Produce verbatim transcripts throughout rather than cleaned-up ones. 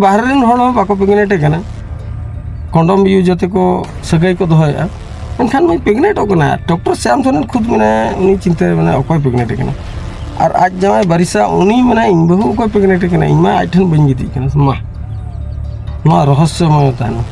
ᱵᱟᱦᱨᱮ ᱨᱮᱱ ᱦᱚᱲ ᱦᱚᱸ ᱵᱟᱠᱚ ᱯᱨᱮᱜᱱᱮᱴ ᱠᱟᱱᱟ, ᱠᱚᱱᱰᱚᱢ ᱤᱭᱩᱡᱽ ᱟᱛᱮ ᱠᱚ ᱥᱟᱹᱜᱟᱹᱭ ᱠᱚ ᱫᱚᱦᱚᱭᱮᱫᱼᱟ, ᱢᱮᱱᱠᱷᱟᱱ ᱱᱩᱭ ᱯᱨᱮᱜᱱᱮᱴᱚᱜ ᱠᱟᱱᱟ᱾ ᱰᱚᱠᱴᱚᱨ ᱥᱭᱟᱢ ᱥᱚᱨᱮᱱ ᱠᱷᱩᱫ ᱢᱮᱱᱟᱭᱟ, ᱩᱱᱤ ᱪᱤᱱᱛᱟᱹ ᱢᱟᱱᱮ ᱚᱠᱚᱭ ᱯᱨᱮᱜᱱᱮᱴ ᱠᱟᱱᱟ? ᱟᱨ ᱟᱡ ᱡᱟᱶᱟᱭ ᱵᱟᱨᱤᱥᱟ ᱩᱱᱤ ᱢᱮᱱᱟ ᱤᱧ ᱵᱟᱹᱦᱩ ᱚᱠᱚᱭ ᱯᱨᱮᱜᱱᱮᱴ ᱠᱟᱱᱟ, ᱤᱧ ᱢᱟ ᱟᱡ ᱴᱷᱮᱱ ᱵᱟᱹᱧ ᱜᱤᱛᱤᱡ ᱠᱟᱱᱟ᱾ ᱢᱟ ᱱᱚᱣᱟ ᱨᱚᱦᱚᱥᱭᱚᱢᱚᱭ ᱛᱟᱦᱮᱱᱟ᱾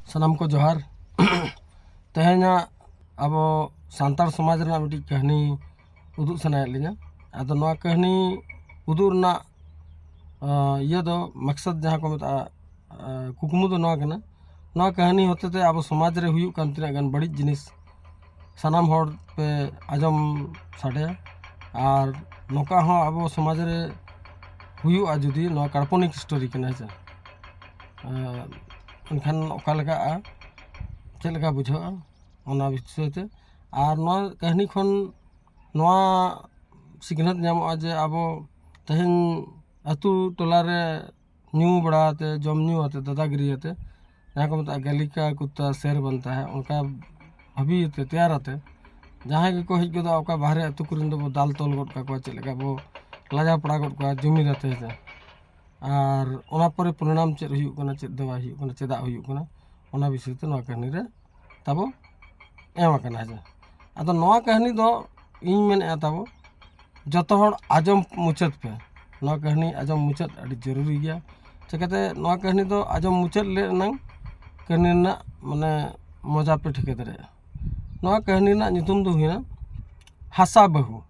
ᱥᱟᱱᱟᱢ ᱠᱚ ᱡᱚᱦᱟᱨ᱾ ᱛᱮᱦᱮᱧᱟᱜ ᱟᱵᱚ ᱥᱟᱱᱛᱟᱲ ᱥᱚᱢᱟᱡᱽ ᱨᱮᱱᱟᱜ ᱢᱤᱫᱴᱤᱡ ᱠᱟᱹᱦᱱᱤ ᱩᱫᱩᱜ ᱥᱟᱱᱟᱭᱮᱫ ᱞᱤᱧᱟ᱾ ᱟᱫᱚ ᱱᱚᱣᱟ ᱠᱟᱹᱦᱱᱤ ᱩᱫᱩᱜ ᱨᱮᱱᱟᱜ, ᱟᱸ, ᱤᱭᱟᱹ ᱫᱚ, ᱢᱟᱠᱥᱟᱫ ᱡᱟᱦᱟᱸ ᱠᱚ ᱢᱮᱛᱟᱜᱼᱟ, ᱟᱸ, ᱠᱩᱠᱢᱩ ᱫᱚ ᱱᱚᱣᱟ ᱠᱟᱱᱟ, ᱱᱚᱣᱟ ᱠᱟᱹᱦᱱᱤ ᱦᱚᱛᱮᱛᱮ ᱟᱵᱚ ᱥᱚᱢᱟᱡᱽ ᱨᱮ ᱦᱩᱭᱩᱜ ᱠᱟᱱ ᱛᱤᱱᱟᱹᱜ ᱜᱟᱱ ᱵᱟᱹᱲᱤᱡ ᱡᱤᱱᱤᱥ ᱥᱟᱱᱟᱢ ᱦᱚᱲ ᱯᱮ ᱟᱸᱡᱚᱢ ᱥᱟᱰᱮᱭᱟ᱾ ᱟᱨ ᱱᱚᱝᱠᱟ ᱦᱚᱸ ᱟᱵᱚ ᱥᱚᱢᱟᱡᱽ ᱨᱮ ᱦᱩᱭᱩᱜᱼᱟ, ᱡᱩᱫᱤ ᱱᱚᱣᱟ ᱠᱟᱞᱯᱚᱱᱤᱠ ᱥᱴᱳᱨᱤ ᱠᱟᱱᱟ, ᱦᱮᱸ ᱥᱮ, ᱟᱸ, ᱮᱱᱠᱷᱟᱱ ᱚᱠᱟ ᱞᱮᱠᱟᱜᱼᱟ, ᱪᱮᱫ ᱞᱮᱠᱟ ᱵᱩᱡᱷᱟᱹᱜᱼᱟ, ᱚᱱᱟ ᱵᱤᱥᱚᱭ ᱛᱮ᱾ ᱟᱨ ᱱᱚᱣᱟ ᱠᱟᱹᱦᱱᱤ ᱠᱷᱚᱱ ᱱᱚᱣᱟ ᱥᱤᱠᱷᱱᱟᱹᱛ ᱧᱟᱢᱚᱜᱼᱟ ᱡᱮ ᱟᱵᱚ ᱛᱮᱦᱮᱧ ᱟᱹᱛᱩ ᱴᱚᱞᱟ ᱨᱮ ᱧᱩ ᱵᱟᱲᱟ ᱟᱛᱮ, ᱡᱚᱢ ᱧᱩ ᱟᱛᱮ, ᱫᱟᱫᱟᱜᱤᱨᱤ ᱟᱛᱮ, ᱡᱟᱦᱟᱸ ᱠᱚ ᱢᱮᱛᱟᱜᱼᱟ ᱜᱟᱹᱞᱤᱠᱟ ᱠᱩᱛᱟ ᱥᱮᱨ ᱵᱟᱱᱛᱟ ᱦᱮ, ᱚᱱᱠᱟ ᱵᱷᱟᱵᱤ ᱟᱛᱮ, ᱛᱮᱭᱟᱨ ᱟᱛᱮ ᱡᱟᱦᱟᱸᱭ ᱜᱮᱠᱚ ᱦᱮᱡ ᱜᱚᱫᱚᱜᱼᱟ, ᱚᱠᱟ ᱵᱟᱦᱨᱮ ᱟᱹᱛᱩ ᱠᱚᱨᱮᱱ ᱫᱚᱵᱚ ᱫᱟᱞ ᱛᱚᱞ ᱜᱚᱫ ᱠᱟᱠᱚᱣᱟ, ᱪᱮᱫ ᱞᱮᱠᱟ ᱵᱚ ᱞᱟᱡᱟᱣ ᱯᱟᱲᱟᱣ ᱜᱚᱫ ᱠᱚᱣᱟ ᱡᱩᱢᱤᱫ ᱟᱛᱮ, ᱦᱮᱸ ᱥᱮ᱾ ᱟᱨ ᱚᱱᱟ ᱯᱚᱨᱮ ᱯᱚᱨᱤᱱᱟᱢ ᱪᱮᱫ ᱦᱩᱭᱩᱜ ᱠᱟᱱᱟ, ᱪᱮᱫ ᱫᱚ ᱵᱟᱭ ᱦᱩᱭᱩᱜ ᱠᱟᱱᱟ, ᱪᱮᱫᱟᱜ ᱦᱩᱭᱩᱜ ᱠᱟᱱᱟ, ᱚᱱᱟ ᱵᱤᱥᱚᱭ ᱛᱮ ᱱᱚᱣᱟ ᱠᱟᱹᱦᱱᱤ ᱨᱮ ᱛᱟᱵᱚ ᱮᱢ ᱟᱠᱟᱱᱟ, ᱦᱮᱸ ᱥᱮ᱾ ᱟᱫᱚ ᱱᱚᱣᱟ ᱠᱟᱹᱦᱱᱤ ᱫᱚ ᱤᱧ ᱢᱮᱱᱮᱫᱼᱟ ᱛᱟᱵᱚ ᱡᱚᱛᱚ ᱦᱚᱲ ᱟᱸᱡᱚᱢ ᱢᱩᱪᱟᱹᱫ ᱯᱮ, ᱱᱚᱣᱟ ᱠᱟᱹᱦᱱᱤ ᱟᱸᱡᱚᱢ ᱢᱩᱪᱟᱹᱫ ᱟᱹᱰᱤ ᱡᱚᱨᱩᱨᱤ ᱜᱮᱭᱟ᱾ ᱪᱤᱠᱟᱹᱛᱮ ᱱᱚᱣᱟ ᱠᱟᱹᱦᱱᱤ ᱫᱚ ᱟᱸᱡᱚᱢ ᱢᱩᱪᱟᱹᱫ ᱞᱮ ᱮᱱᱟᱝ ᱠᱟᱹᱦᱱᱤ ᱨᱮᱱᱟᱜ ᱢᱟᱱᱮ ᱢᱚᱡᱟ ᱯᱮ ᱴᱷᱤᱠᱟᱹ ᱫᱟᱲᱮᱭᱟᱜᱼᱟ᱾ ᱱᱚᱣᱟ ᱠᱟᱹᱦᱱᱤ ᱨᱮᱱᱟᱜ ᱧᱩᱛᱩᱢ ᱫᱚ ᱦᱩᱭᱱᱟ ᱦᱟᱥᱟ ᱵᱟᱹᱦᱩ᱾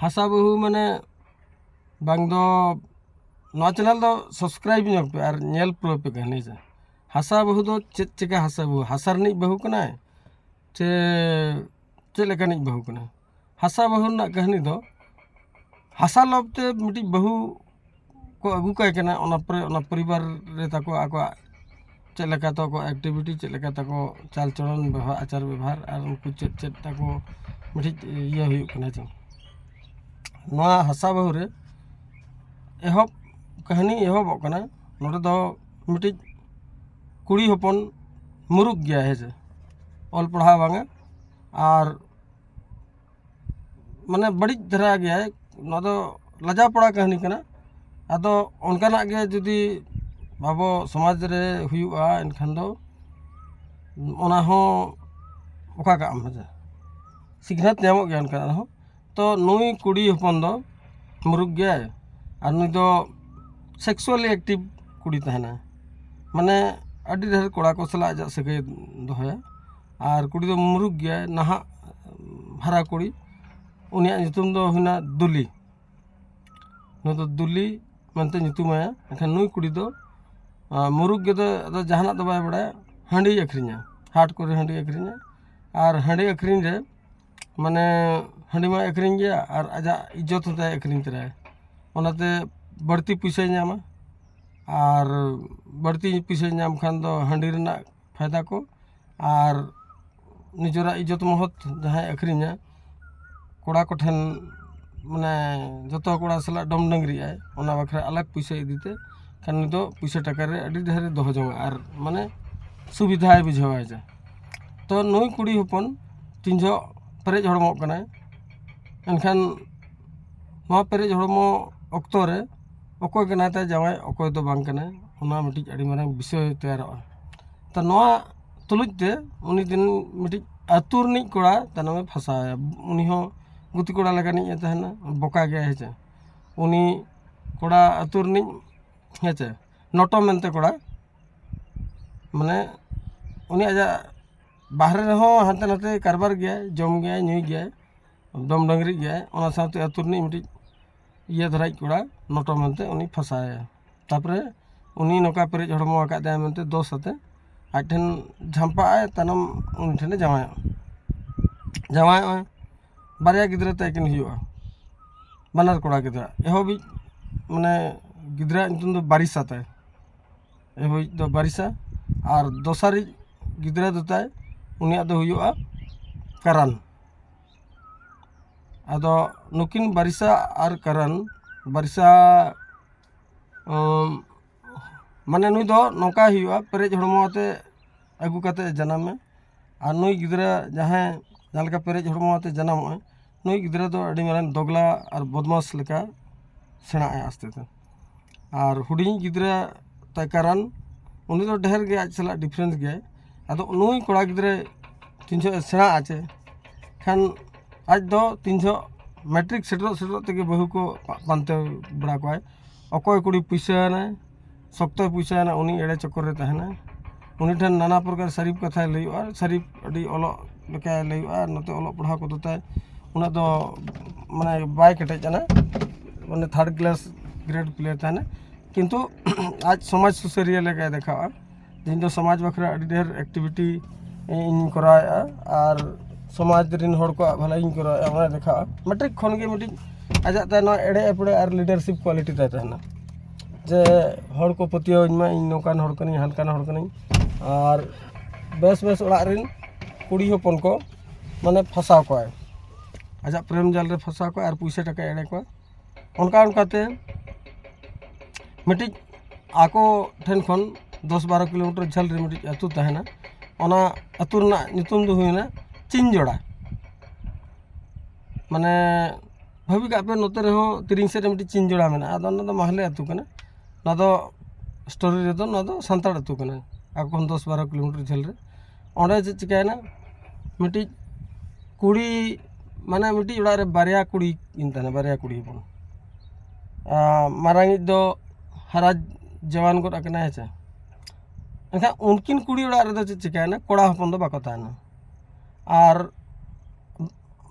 ᱦᱟᱥᱟ ᱵᱟᱹᱦᱩ ᱢᱟᱱᱮ ᱵᱟᱝ ᱫᱚ ᱱᱚᱣᱟ ᱪᱮᱱᱮᱞ ᱫᱚ ᱥᱟᱵᱥᱠᱨᱟᱭᱤᱵᱽ ᱧᱚᱜ ᱯᱮ ᱟᱨ ᱧᱮᱞ ᱯᱩᱨᱟᱹᱣ ᱯᱮ ᱠᱟᱹᱦᱱᱤ ᱥᱮ᱾ ᱦᱟᱥᱟ ᱵᱟᱹᱦᱩ ᱫᱚ ᱪᱮᱫ ᱪᱮᱠᱟ ᱦᱟᱥᱟ ᱵᱟᱹᱦᱩ? ᱦᱟᱥᱟ ᱨᱤᱱᱤᱡ ᱵᱟᱹᱦᱩ ᱠᱟᱱᱟᱭ ᱪᱮ ᱪᱮᱫ ᱞᱮᱠᱟᱱᱤᱡ ᱵᱟᱹᱦᱩ ᱠᱟᱱᱟᱭ? ᱦᱟᱥᱟ ᱵᱟᱹᱦᱩ ᱨᱮᱱᱟᱜ ᱠᱟᱹᱦᱱᱤ ᱫᱚ ᱦᱟᱥᱟ ᱞᱚᱵᱽ ᱛᱮ ᱢᱤᱫᱴᱤᱡ ᱵᱟᱹᱦᱩ ᱠᱚ ᱟᱹᱜᱩ ᱠᱟᱭ ᱠᱟᱱᱟ, ᱚᱱᱟ ᱯᱚᱨᱮ ᱚᱱᱟ ᱯᱚᱨᱤᱵᱟᱨ ᱨᱮ ᱛᱟᱠᱚ ᱟᱠᱚᱣᱟᱜ ᱪᱮᱫ ᱞᱮᱠᱟ ᱛᱟᱠᱚ ᱮᱠᱴᱤᱵᱷᱤᱴᱤ, ᱪᱮᱫ ᱞᱮᱠᱟ ᱛᱟᱠᱚ ᱪᱟᱞ ᱪᱚᱞᱚᱱ, ᱵᱮᱣᱦᱟᱨ, ᱟᱪᱟᱨ ᱵᱮᱵᱷᱟᱨ, ᱟᱨ ᱩᱱᱠᱩ ᱪᱮᱫ ᱪᱮᱫ ᱛᱟᱠᱚ ᱢᱤᱫᱴᱤᱡ ᱤᱭᱟᱹ ᱦᱩᱭᱩᱜ ᱠᱟᱱᱟ᱾ ᱪᱮ ᱱᱚᱣᱟ ᱦᱟᱥᱟ ᱵᱟᱹᱦᱩ ᱨᱮ ᱮᱦᱚᱵ ᱠᱟᱹᱦᱱᱤ ᱮᱦᱚᱵᱚᱜ ᱠᱟᱱᱟ᱾ ᱱᱚᱰᱮ ᱫᱚ ᱢᱤᱫᱴᱤᱡ ᱠᱩᱲᱤ ᱦᱚᱯᱚᱱ ᱢᱩᱨᱩᱠ ᱜᱮᱭᱟᱭ, ᱦᱮᱸ ᱥᱮ, ᱚᱞ ᱯᱟᱲᱦᱟᱣ ᱵᱟᱝᱟ, ᱟᱨ ᱢᱟᱱᱮ ᱵᱟᱹᱲᱤᱡ ᱫᱷᱟᱨᱟ ᱜᱮᱭᱟᱭ᱾ ᱱᱚᱣᱟ ᱫᱚ ᱞᱟᱡᱟᱣ ᱯᱟᱲᱟ ᱠᱟᱹᱦᱱᱤ ᱠᱟᱱᱟ᱾ ᱟᱫᱚ ᱚᱱᱠᱟᱱᱟᱜ ᱜᱮ ᱡᱩᱫᱤ ᱟᱵᱚ ᱥᱚᱢᱟᱡᱽ ᱨᱮ ᱦᱩᱭᱩᱜᱼᱟ, ᱮᱱᱠᱷᱟᱱ ᱫᱚ ᱚᱱᱟ ᱦᱚᱸ ᱚᱠᱟ ᱠᱟᱜ ᱟᱢ, ᱦᱮᱸ ᱥᱮ? ᱥᱤᱠᱷᱱᱟᱹᱛ ᱧᱟᱢᱚᱜ ᱜᱮᱭᱟ ᱚᱱᱠᱟᱱᱟᱜ ᱦᱚᱸ᱾ ᱛᱚ ᱱᱩᱭ ᱠᱩᱲᱤ ᱦᱚᱯᱚᱱ ᱫᱚ ᱢᱩᱨᱩᱠ ᱜᱮᱭᱟᱭ, ᱟᱨ ᱱᱩᱭ ᱫᱚ ᱥᱮᱠᱥᱩᱣᱟᱞᱤ ᱮᱠᱴᱤᱵᱷ ᱠᱩᱲᱤ ᱛᱟᱦᱮᱱᱟᱭ, ᱢᱟᱱᱮ ᱟᱹᱰᱤ ᱰᱷᱮᱨ ᱠᱚᱲᱟ ᱠᱚ ᱥᱟᱞᱟᱜ ᱟᱡᱟᱜ ᱥᱟᱹᱜᱟᱹᱭ ᱫᱚᱦᱚᱭᱟ᱾ ᱟᱨ ᱠᱩᱲᱤ ᱫᱚ ᱢᱩᱨᱩᱠ ᱜᱮᱭᱟᱭ, ᱱᱟᱦᱟᱜ ᱦᱟᱨᱟ ᱠᱩᱲᱤ᱾ ᱩᱱᱤᱭᱟᱜ ᱧᱩᱛᱩᱢ ᱫᱚ ᱦᱩᱭᱱᱟ ᱫᱩᱞᱤ᱾ ᱱᱩᱭ ᱫᱚ ᱫᱩᱞᱤ ᱢᱮᱱᱛᱮ ᱧᱩᱛᱩᱢ ᱟᱭᱟ᱾ ᱮᱱᱠᱷᱟᱱ ᱱᱩᱭ ᱠᱩᱲᱤ ᱫᱚ ᱟᱸ, ᱢᱩᱨᱩᱠ ᱜᱮ ᱫᱚ ᱟᱫᱚ ᱡᱟᱦᱟᱱᱟᱜ ᱫᱚ ᱵᱟᱭ ᱵᱟᱲᱟᱭᱟ, ᱦᱟᱺᱰᱤᱭ ᱟᱹᱠᱷᱨᱤᱧᱟ, ᱦᱟᱴ ᱠᱚᱨᱮ ᱦᱟᱺᱰᱤ ᱟᱹᱠᱷᱨᱤᱧᱟ᱾ ᱟᱨ ᱦᱟᱺᱰᱤ ᱟᱹᱠᱷᱨᱤᱧ ᱨᱮ ᱢᱟᱱᱮ ᱦᱟᱺᱰᱤ ᱢᱟᱭ ᱟᱹᱠᱷᱨᱤᱧ ᱜᱮᱭᱟ ᱟᱨ ᱟᱡᱟᱜ ᱤᱡᱽᱡᱚᱛ ᱦᱚᱸᱛᱟᱭ ᱟᱹᱠᱷᱨᱤᱧ ᱛᱚᱨᱟᱭᱟ᱾ ᱚᱱᱟᱛᱮ ᱵᱟᱹᱲᱛᱤ ᱯᱩᱭᱥᱟᱹᱭ ᱧᱟᱢᱟ, ᱟᱨ ᱵᱟᱹᱲᱛᱤ ᱯᱩᱭᱥᱟᱹᱭ ᱧᱟᱢ ᱠᱷᱟᱱ ᱫᱚ ᱦᱟᱺᱰᱤ ᱨᱮᱱᱟᱜ ᱯᱷᱟᱭᱫᱟ ᱠᱚ, ᱟᱨ ᱱᱤᱡᱮᱨᱟᱜ ᱤᱡᱽᱡᱚᱛ ᱢᱚᱦᱚᱛ ᱡᱟᱦᱟᱸᱭ ᱟᱹᱠᱷᱨᱤᱧᱟ, ᱠᱚᱲᱟ ᱠᱚᱴᱷᱮᱱ ᱢᱟᱱᱮ ᱡᱚᱛᱚ ᱠᱚᱲᱟ ᱥᱟᱞᱟᱜ ᱰᱚᱢ ᱰᱟᱹᱝᱨᱤᱜ ᱟᱭ, ᱚᱱᱟ ᱵᱟᱠᱷᱨᱟ ᱟᱞᱟᱜᱽ ᱯᱩᱭᱥᱟᱹ ᱤᱫᱤᱛᱮ ᱠᱷᱟᱱ ᱩᱱᱤ ᱫᱚ ᱯᱩᱭᱥᱟᱹ ᱴᱟᱠᱟ ᱨᱮ ᱟᱹᱰᱤ ᱰᱷᱮᱨᱮ ᱫᱚᱦᱚ ᱡᱚᱝᱟ ᱟᱨ ᱢᱟᱱᱮ ᱥᱩᱵᱤᱫᱷᱟᱭ ᱵᱩᱡᱷᱟᱹᱣᱟ᱾ ᱡᱟ ᱛᱚ ᱱᱩᱭ ᱠᱩᱲᱤ ᱦᱚᱯᱚᱱ ᱛᱤᱱ ᱡᱚᱦᱚᱜ ᱯᱮᱨᱮᱡ ᱦᱚᱲᱢᱚᱜ ᱠᱟᱱᱟᱭ, ᱮᱱᱠᱷᱟᱱ ᱱᱚᱣᱟ ᱯᱮᱨᱮᱡ ᱦᱚᱲᱢᱚ ᱚᱠᱛᱚ ᱨᱮ ᱚᱠᱚᱭ ᱠᱟᱱᱟᱭ ᱛᱟᱭ ᱡᱟᱶᱟᱭ, ᱚᱠᱚᱭ ᱫᱚ ᱵᱟᱝ ᱠᱟᱱᱟᱭ, ᱚᱱᱟ ᱢᱤᱫᱴᱤᱡ ᱟᱹᱰᱤ ᱢᱟᱨᱟᱝ ᱵᱤᱥᱚᱭ ᱛᱮᱭᱟᱨᱚᱜᱼᱟ᱾ ᱛᱚ ᱱᱚᱣᱟ ᱛᱩᱞᱩᱡ ᱛᱮ ᱩᱱᱤ ᱫᱤᱱ ᱢᱤᱫᱴᱤᱡ ᱟᱹᱛᱩ ᱨᱤᱱᱤᱡ ᱠᱚᱲᱟ ᱛᱟᱭᱱᱚᱢᱮ ᱯᱷᱟᱥᱟᱣᱮᱭᱟ᱾ ᱩᱱᱤ ᱦᱚᱸ ᱜᱩᱛᱤ ᱠᱚᱲᱟ ᱞᱮᱠᱟᱱᱤᱡ ᱮ ᱛᱟᱦᱮᱱᱟ, ᱵᱚᱠᱟ ᱜᱮᱭᱟᱭ, ᱦᱮᱸ ᱪᱮ᱾ ᱩᱱᱤ ᱠᱚᱲᱟ ᱟᱹᱛᱩ ᱨᱤᱱᱤᱡ, ᱦᱮᱸ ᱪᱮ, ᱱᱚᱴᱚ ᱢᱮᱱᱛᱮ ᱠᱚᱲᱟ, ᱢᱟᱱᱮ ᱩᱱᱤ ᱟᱡᱟᱜ ᱵᱟᱦᱨᱮ ᱨᱮᱦᱚᱸ ᱦᱟᱱᱛᱮ ᱱᱟᱛᱮ ᱠᱟᱨᱵᱟᱨ ᱜᱮᱭᱟᱭ, ᱡᱚᱢ ᱜᱮᱭᱟᱭ, ᱧᱩᱭ ᱜᱮᱭᱟᱭ, ᱰᱚᱢ ᱰᱟᱹᱝᱨᱤ ᱜᱮᱭᱟᱭ, ᱚᱱᱟ ᱥᱟᱶᱛᱮ ᱟᱹᱛᱩ ᱨᱤᱱᱤᱡ ᱢᱤᱫᱴᱤᱡ ᱤᱭᱟᱹ ᱫᱷᱟᱨᱟᱭᱤᱡ ᱠᱚᱲᱟ ᱱᱚᱴᱚ ᱢᱮᱱᱛᱮ ᱩᱱᱤ ᱯᱷᱟᱥᱟᱭᱟ᱾ ᱛᱟᱯᱚᱨᱮ ᱩᱱᱤ ᱱᱚᱝᱠᱟ ᱯᱮᱨᱮᱡ ᱦᱚᱲᱢᱚ ᱟᱠᱟᱫ ᱛᱟᱭᱟ ᱢᱮᱱᱛᱮ ᱫᱚᱥ ᱟᱛᱮ ᱟᱡ ᱴᱷᱮᱱ ᱡᱷᱟᱢᱯᱟᱜ ᱟᱭ, ᱛᱟᱭᱱᱚᱢ ᱩᱱᱤ ᱴᱷᱮᱱᱮ ᱡᱟᱶᱟᱭᱚᱜᱼᱟ᱾ ᱡᱟᱶᱟᱭᱚᱜᱼᱟᱭ, ᱵᱟᱨᱭᱟ ᱜᱤᱫᱽᱨᱟᱹ ᱛᱟᱭ ᱠᱤᱱ ᱦᱩᱭᱩᱜᱼᱟ, ᱵᱟᱱᱟᱨ ᱠᱚᱲᱟ ᱜᱤᱫᱽᱨᱟᱹ᱾ ᱮᱦᱚᱵᱤᱡ ᱢᱟᱱᱮ ᱜᱤᱫᱽᱨᱟᱹ ᱧᱩᱛᱩᱢ ᱫᱚ ᱵᱟᱨᱤᱥᱟ ᱛᱟᱭ, ᱮᱦᱚᱵᱤᱡ ᱫᱚ ᱵᱟᱨᱤᱥᱟ, ᱟᱨ ᱫᱚᱥᱟᱨᱤᱡ ᱜᱤᱫᱽᱨᱟᱹ ᱫᱚ ᱛᱟᱭ ᱩᱱᱤᱭᱟᱜ ᱫᱚ ᱦᱩᱭᱩᱜᱼᱟ ᱠᱟᱨᱟᱱ᱾ ᱟᱫᱚ ᱱᱩᱠᱤᱱ ᱵᱟᱨᱤᱥᱟ ᱟᱨ ᱠᱟᱨᱟᱱ, ᱵᱟᱨᱤᱥᱟ ᱩᱢ, ᱢᱟᱱᱮ ᱱᱩᱭ ᱫᱚ ᱱᱚᱝᱠᱟᱭ ᱦᱩᱭᱩᱜᱼᱟ, ᱯᱮᱨᱮᱡ ᱦᱚᱲᱢᱚ ᱟᱛᱮ ᱟᱹᱜᱩ ᱠᱟᱛᱮ ᱡᱟᱱᱟᱢ ᱢᱮ᱾ ᱟᱨ ᱱᱩᱭ ᱜᱤᱫᱽᱨᱟᱹ ᱡᱟᱦᱟᱸᱭ ᱡᱟᱦᱟᱸ ᱞᱮᱠᱟ ᱯᱮᱨᱮᱡ ᱦᱚᱲᱢᱚ ᱟᱛᱮ ᱡᱟᱱᱟᱢᱚᱜᱼᱟᱭ, ᱱᱩᱭ ᱜᱤᱫᱽᱨᱟᱹ ᱫᱚ ᱟᱹᱰᱤ ᱢᱟᱨᱟᱝ ᱫᱚᱜᱽᱞᱟ ᱟᱨ ᱵᱚᱫᱢᱟᱥ ᱞᱮᱠᱟ ᱥᱮᱬᱟᱜᱼᱟᱭ ᱟᱥᱛᱮ ᱛᱮ᱾ ᱟᱨ ᱦᱩᱰᱤᱧ ᱜᱤᱫᱽᱨᱟᱹ ᱛᱟᱭ ᱠᱟᱨᱟᱱ, ᱩᱱᱤ ᱫᱚ ᱰᱷᱮᱨ ᱜᱮ ᱟᱡ ᱥᱟᱞᱟᱜ ᱰᱤᱯᱷᱟᱨᱮᱱᱥ ᱜᱮᱭᱟᱭ᱾ ᱟᱫᱚ ᱱᱩᱭ ᱠᱚᱲᱟ ᱜᱤᱫᱽᱨᱟᱹ ᱛᱤᱱ ᱡᱚᱦᱚᱜ ᱮ ᱥᱮᱬᱟᱜᱼᱟ ᱪᱮ, ᱠᱷᱟᱱ ᱟᱡ ᱫᱚ ᱛᱤᱱ ᱡᱚᱦᱚᱜ ᱢᱮᱴᱨᱤᱠ ᱥᱮᱴᱮᱨᱚᱜ ᱥᱮᱴᱮᱨᱚᱜ ᱛᱮᱜᱮ ᱵᱟᱹᱦᱩ ᱠᱚ ᱯᱟ- ᱯᱟᱱᱛᱮ ᱵᱟᱲᱟ ᱠᱚᱣᱟᱭ᱾ ᱚᱠᱚᱭ ᱠᱩᱲᱤ ᱯᱩᱭᱥᱟᱹ ᱟᱱᱟᱭ, ᱥᱚᱠᱛᱚᱭ ᱯᱩᱭᱥᱟᱹ ᱟᱱᱟ, ᱩᱱᱤ ᱮᱲᱮ ᱪᱚᱠᱚᱨ ᱨᱮ ᱛᱟᱦᱮᱱᱟ᱾ ᱩᱱᱤ ᱴᱷᱮᱱ ᱱᱟᱱᱟ ᱯᱨᱚᱠᱟᱨ ᱥᱟᱹᱨᱤᱯ ᱠᱟᱛᱷᱟᱭ ᱞᱟᱹᱭᱚᱜᱼᱟ, ᱥᱟᱹᱨᱤᱯ ᱟᱹᱰᱤ ᱚᱞᱚᱜ ᱞᱮᱠᱟᱭ ᱞᱟᱹᱭᱚᱜᱼᱟ, ᱱᱚᱛᱮ ᱚᱞᱚᱜ ᱯᱟᱲᱦᱟᱣ ᱠᱚᱫᱚ ᱛᱟᱭ ᱩᱱᱟᱹᱜ ᱫᱚ ᱢᱟᱱᱮ ᱵᱟᱭ ᱠᱮᱴᱮᱡ ᱟᱱᱟ, ᱢᱟᱱᱮ ᱛᱷᱟᱨᱰ ᱠᱞᱟᱥ ᱜᱨᱮᱰ ᱯᱞᱮᱭᱟᱨ ᱛᱟᱦᱮᱱᱟ᱾ ᱠᱤᱱᱛᱩ ᱟᱡ ᱥᱚᱢᱟᱡᱽ ᱥᱩᱥᱟᱹᱨᱤᱭᱟᱹ ᱞᱮᱠᱟᱭ ᱫᱮᱠᱷᱟᱣᱟ᱾ ᱤᱧ ᱫᱚ ᱥᱚᱢᱟᱡᱽ ᱵᱟᱠᱷᱨᱟ ᱟᱹᱰᱤ ᱰᱷᱮᱨ ᱮᱠᱴᱤᱵᱷᱤᱴᱤ ᱤᱧ ᱠᱚᱨᱟᱣᱮᱫᱼᱟ ᱟᱨ ᱥᱚᱢᱟᱡᱽ ᱨᱮᱱ ᱦᱚᱲ ᱠᱚᱣᱟᱜ ᱵᱷᱟᱹᱞᱟᱹᱭ ᱤᱧ ᱠᱚᱨᱟᱣᱮᱫᱼᱟ, ᱚᱱᱟᱭ ᱫᱮᱠᱷᱟᱣᱟ᱾ ᱢᱮᱴᱨᱤᱠ ᱠᱷᱚᱱ ᱜᱮ ᱢᱤᱫᱴᱤᱡ ᱟᱡᱟᱜ ᱛᱟᱭ ᱱᱚᱣᱟ ᱮᱲᱮ ᱮᱯᱲᱮ ᱟᱨ ᱞᱤᱰᱟᱨᱥᱤᱯ ᱠᱣᱟᱞᱤᱴᱤ ᱛᱟᱭ ᱛᱟᱦᱮᱱᱟ, ᱡᱮ ᱦᱚᱲ ᱠᱚ ᱯᱟᱹᱛᱭᱟᱹᱣᱟᱹᱧ ᱢᱟ ᱤᱧ ᱱᱚᱝᱠᱟᱱ ᱦᱚᱲ ᱠᱟᱹᱱᱟᱹᱧ, ᱦᱟᱱᱠᱟᱱ ᱦᱚᱲ ᱠᱟᱹᱱᱟᱹᱧ᱾ ᱟᱨ ᱵᱮᱥ ᱵᱮᱥ ᱚᱲᱟᱜ ᱨᱮᱱ ᱠᱩᱲᱤ ᱦᱚᱯᱚᱱ ᱠᱚ ᱢᱟᱱᱮ ᱯᱷᱟᱸᱥᱟᱣ ᱠᱚᱣᱟᱭ, ᱟᱡᱟᱜ ᱯᱨᱮᱢ ᱡᱟᱞ ᱨᱮ ᱯᱷᱟᱸᱥᱟᱣ ᱠᱚᱣᱟᱭ ᱟᱨ ᱯᱩᱭᱥᱟᱹ ᱴᱟᱠᱟᱭ ᱮᱲᱮ ᱠᱚᱣᱟ᱾ ᱚᱱᱠᱟ ᱚᱱᱠᱟᱛᱮ ᱢᱤᱫᱴᱤᱡ ᱟᱠᱚ ᱴᱷᱮᱱ ᱠᱷᱚᱱ ᱫᱚᱥ ᱵᱟᱨᱚ ᱠᱤᱞᱳᱢᱤᱴᱟᱨ ᱡᱷᱟᱹᱞ ᱨᱮ ᱢᱤᱫᱴᱤᱡ ᱟᱹᱛᱩ ᱛᱟᱦᱮᱱᱟ᱾ ᱚᱱᱟ ᱟᱹᱛᱩ ᱨᱮᱱᱟᱜ ᱧᱩᱛᱩᱢ ᱫᱚ ᱦᱩᱭᱱᱟ ᱪᱤᱧᱡᱚᱲᱟ᱾ ᱢᱟᱱᱮ ᱵᱷᱟᱹᱵᱤ ᱠᱟᱜ ᱯᱮ, ᱱᱚᱛᱮ ᱨᱮᱦᱚᱸ ᱛᱤᱨᱤᱝ ᱥᱮᱫ ᱨᱮ ᱢᱤᱫᱴᱤᱡ ᱪᱤᱧᱡᱚᱲᱟ ᱢᱮᱱᱟᱜᱼᱟ᱾ ᱟᱫᱚ ᱚᱱᱟ ᱫᱚ ᱢᱟᱦᱞᱮ ᱟᱹᱛᱩ ᱠᱟᱱᱟ, ᱚᱱᱟ ᱫᱚ ᱥᱴᱳᱨᱤ ᱨᱮᱫᱚ ᱱᱚᱣᱟ ᱫᱚ ᱥᱟᱱᱛᱟᱲ ᱟᱹᱛᱩ ᱠᱟᱱᱟ, ᱟᱠᱚ ᱠᱷᱚᱱ ᱫᱚᱥ ᱵᱟᱨᱚ ᱠᱤᱞᱳᱢᱤᱴᱟᱨ ᱡᱷᱟᱹᱞ ᱨᱮ᱾ ᱚᱸᱰᱮ ᱪᱮᱫ ᱪᱤᱠᱟᱹᱭᱮᱱᱟ, ᱢᱤᱫᱴᱤᱡ ᱠᱩᱲᱤ, ᱢᱟᱱᱮ ᱢᱤᱫᱴᱤᱡ ᱚᱲᱟᱜ ᱨᱮ ᱵᱟᱨᱭᱟ ᱠᱩᱲᱤ ᱠᱤᱱ ᱛᱟᱦᱮᱱᱟ, ᱵᱟᱨᱭᱟ ᱠᱩᱲᱤ ᱦᱚᱯᱚᱱ᱾ ᱟᱨ ᱢᱟᱨᱟᱝᱤᱡ ᱫᱚ ᱦᱟᱨᱟ ᱡᱟᱣᱟᱱ ᱜᱚᱫ ᱟᱠᱟᱱᱟᱭ, ᱦᱮᱸ ᱥᱮ᱾ ᱮᱱᱠᱷᱟᱱ ᱩᱱᱠᱤᱱ ᱠᱩᱲᱤ ᱚᱲᱟᱜ ᱨᱮᱫᱚ ᱪᱮᱫ ᱪᱤᱠᱟᱹᱭᱮᱱᱟ, ᱠᱚᱲᱟ ᱦᱚᱯᱚᱱ ᱫᱚ ᱵᱟᱠᱚ ᱛᱟᱦᱮᱱᱟ᱾ ᱟᱨ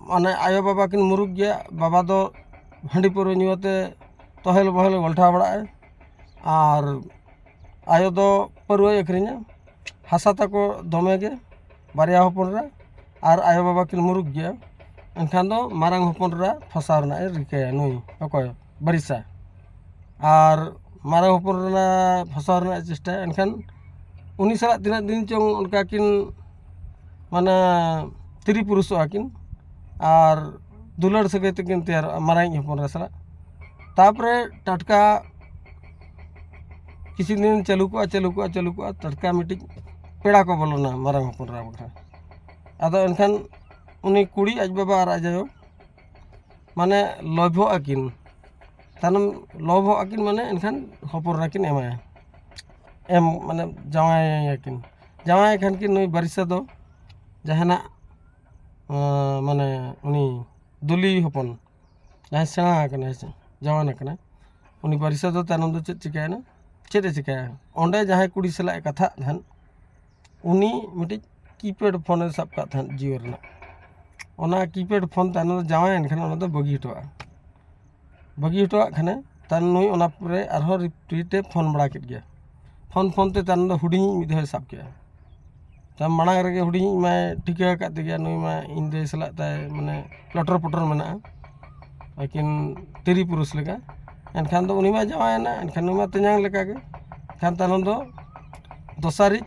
ᱢᱟᱱᱮ ᱟᱭᱳ ᱵᱟᱵᱟ ᱠᱤᱱ ᱢᱩᱨᱩᱠ ᱜᱮᱭᱟ, ᱵᱟᱵᱟ ᱫᱚ ᱦᱟᱺᱰᱤ ᱯᱟᱹᱣᱨᱟᱹ ᱧᱩ ᱟᱛᱮ ᱛᱚᱦᱮᱞ ᱵᱚᱦᱮᱞ ᱜᱚᱞᱴᱷᱟᱣ ᱵᱟᱲᱟᱜᱼᱟᱭ᱾ ᱟᱨ ᱟᱭᱳ ᱫᱚ ᱯᱟᱹᱨᱣᱟᱹᱭ ᱟᱹᱠᱷᱨᱤᱧᱟ, ᱦᱟᱥᱟ ᱛᱟᱠᱚ ᱫᱚᱢᱮ ᱜᱮ, ᱵᱟᱨᱭᱟ ᱦᱚᱯᱚᱱ ᱮᱨᱟ, ᱟᱨ ᱟᱭᱳ ᱵᱟᱵᱟ ᱠᱤᱱ ᱢᱩᱨᱩᱠ ᱜᱮᱭᱟ᱾ ᱮᱱᱠᱷᱟᱱ ᱫᱚ ᱢᱟᱨᱟᱝ ᱦᱚᱯᱚᱱ ᱮᱨᱟ ᱯᱷᱟᱸᱥᱟᱣ ᱨᱮᱱᱟᱜ ᱮ ᱨᱤᱠᱟᱹᱭᱟ, ᱱᱩᱭ ᱚᱠᱚᱭ, ᱵᱟᱨᱤᱥᱟ᱾ ᱟᱨ ᱢᱟᱨᱟᱝ ᱦᱚᱯᱚᱱ ᱮᱨᱟ ᱯᱷᱟᱸᱥᱟᱣ ᱨᱮᱱᱟᱜ ᱮ ᱪᱮᱥᱴᱟᱭᱟ᱾ ᱮᱱᱠᱷᱟᱱ ᱩᱱᱤ ᱥᱟᱞᱟᱜ ᱛᱤᱱᱟᱹᱜ ᱫᱤᱱ ᱪᱚᱝ ᱚᱱᱠᱟ ᱠᱤᱱ, ᱢᱟᱱᱮ, ᱛᱤᱨᱤ ᱯᱩᱨᱩᱥᱚᱜᱼᱟ ᱠᱤᱱ ᱟᱨ ᱫᱩᱞᱟᱹᱲ ᱥᱟᱹᱜᱟᱹᱭ ᱛᱮᱠᱤᱱ ᱛᱮᱭᱟᱨᱚᱜᱼᱟ ᱢᱟᱨᱟᱝᱤᱡ ᱦᱚᱯᱚᱱ ᱮᱨᱟ ᱥᱟᱞᱟᱜ᱾ ᱛᱟᱨᱯᱚᱨᱮ ᱴᱟᱴᱠᱟ ᱠᱤᱪᱷᱩ ᱫᱤᱱ ᱪᱟᱹᱞᱩ ᱠᱚᱜᱼᱟ, ᱪᱟᱹᱞᱩ ᱠᱚᱜᱼᱟ, ᱪᱟᱹᱞᱩ ᱠᱚᱜᱼᱟ, ᱴᱟᱴᱠᱟ ᱢᱤᱫᱴᱤᱡ ᱯᱮᱲᱟ ᱠᱚ ᱵᱚᱞᱚᱱᱟ ᱢᱟᱨᱟᱝ ᱦᱚᱯᱚᱱ ᱮᱨᱟ ᱵᱟᱠᱷᱨᱟ᱾ ᱟᱫᱚ ᱮᱱᱠᱷᱟᱱ ᱩᱱᱤ ᱠᱩᱲᱤ ᱟᱡ ᱵᱟᱵᱟ ᱟᱨ ᱟᱡ ᱟᱭᱳ, ᱢᱟᱱᱮ, ᱞᱚᱵᱷᱚᱜ ᱟᱹᱠᱤᱱ᱾ ᱛᱟᱭᱱᱚᱢ ᱞᱚᱵᱷᱚᱜ ᱟᱹᱠᱤᱱ, ᱢᱟᱱᱮ, ᱮᱱᱠᱷᱟᱱ ᱦᱚᱯᱚᱱ ᱮᱨᱟ ᱠᱤᱱ ᱮᱢᱟᱭᱟ, ᱮᱢ, ᱢᱟᱱᱮ, ᱡᱟᱶᱟᱭᱟᱠᱤᱱ᱾ ᱡᱟᱶᱟᱭ ᱠᱷᱟᱱ ᱠᱤᱱ ᱱᱩᱭ ᱵᱟᱨᱤᱥᱟ ᱫᱚ ᱡᱟᱦᱟᱱᱟᱜ, ᱟᱸ, ᱢᱟᱱᱮ, ᱩᱱᱤ ᱫᱩᱞᱤ ᱦᱚᱯᱚᱱ ᱡᱟᱦᱟᱸᱭ ᱥᱮᱬᱟ ᱟᱠᱟᱱᱟᱭ ᱥᱮ ᱡᱟᱶᱟᱱ ᱟᱠᱟᱱᱟᱭ, ᱩᱱᱤ ᱵᱟᱨᱤᱥᱟ ᱫᱚ ᱛᱟᱭᱱᱚᱢ ᱫᱚ ᱪᱮᱫ ᱪᱤᱠᱟᱹᱭᱮᱱᱟ? ᱪᱮᱫ ᱮ ᱪᱤᱠᱟᱹᱭᱟ? ᱚᱸᱰᱮ ᱡᱟᱦᱟᱸᱭ ᱠᱩᱲᱤ ᱥᱟᱞᱟᱜ ᱮ ᱠᱟᱛᱷᱟᱜ ᱛᱟᱦᱮᱸᱫ, ᱩᱱᱤ ᱢᱤᱫᱴᱤᱡ ᱠᱤᱯᱮᱰ ᱯᱷᱳᱱᱮ ᱥᱟᱵ ᱠᱟᱜ ᱛᱟᱦᱮᱸᱫ ᱡᱤᱭᱳ ᱨᱮᱱᱟᱜ᱾ ᱚᱱᱟ ᱠᱤᱯᱮᱰ ᱯᱷᱳᱱ ᱛᱟᱭᱱᱚᱢ ᱫᱚ ᱡᱟᱶᱟᱭᱮᱱ ᱠᱷᱟᱱ ᱚᱱᱟ ᱫᱚ ᱵᱟᱹᱜᱤ ᱦᱚᱴᱚᱣᱟᱜᱼᱟ᱾ ᱵᱟᱹᱜᱤ ᱦᱚᱴᱚᱣᱟᱜ ᱠᱷᱟᱱᱮ, ᱛᱟᱭᱱᱚᱢ ᱱᱩᱭ ᱚᱱᱟ ᱯᱚᱨᱮ ᱟᱨᱦᱚᱸ ᱨᱤᱯᱤᱴ ᱮ ᱯᱷᱳᱱ ᱵᱟᱲᱟ ᱠᱮᱫ ᱜᱮᱭᱟ᱾ ᱯᱷᱳᱱ ᱯᱷᱳᱱ ᱛᱮ ᱛᱟᱭᱱᱚᱢ ᱫᱚ ᱦᱩᱰᱤᱧᱤᱡ ᱢᱤᱫ ᱫᱷᱟᱣ ᱮ ᱥᱟᱵ ᱠᱮᱜᱼᱟ᱾ ᱛᱟᱭᱚᱢ ᱢᱟᱲᱟᱝ ᱨᱮᱜᱮ ᱦᱩᱰᱤᱧᱤᱡ ᱢᱟᱭ ᱴᱷᱤᱠᱟᱹ ᱟᱠᱟᱫ ᱛᱮᱜᱮ, ᱱᱩᱭ ᱢᱟ ᱤᱧ ᱫᱟᱹᱭ ᱥᱟᱞᱟᱜ ᱛᱟᱭ, ᱢᱟᱱᱮ, ᱞᱚᱴᱚᱨ ᱯᱚᱴᱚᱨ ᱢᱮᱱᱟᱜᱼᱟ, ᱟᱹᱠᱤᱱ ᱛᱤᱨᱤ ᱯᱩᱨᱩᱥ ᱞᱮᱠᱟ᱾ ᱮᱱᱠᱷᱟᱱ ᱫᱚ ᱩᱱᱤ ᱢᱟ ᱡᱟᱶᱟᱭᱮᱱᱟ, ᱮᱱᱠᱷᱟᱱ ᱱᱩᱭ ᱢᱟ ᱛᱮᱧᱟᱝ ᱞᱮᱠᱟᱜᱮ᱾ ᱮᱱᱠᱷᱟᱱ ᱛᱟᱭᱱᱚᱢ ᱫᱚ ᱫᱚᱥᱟᱨᱤᱡ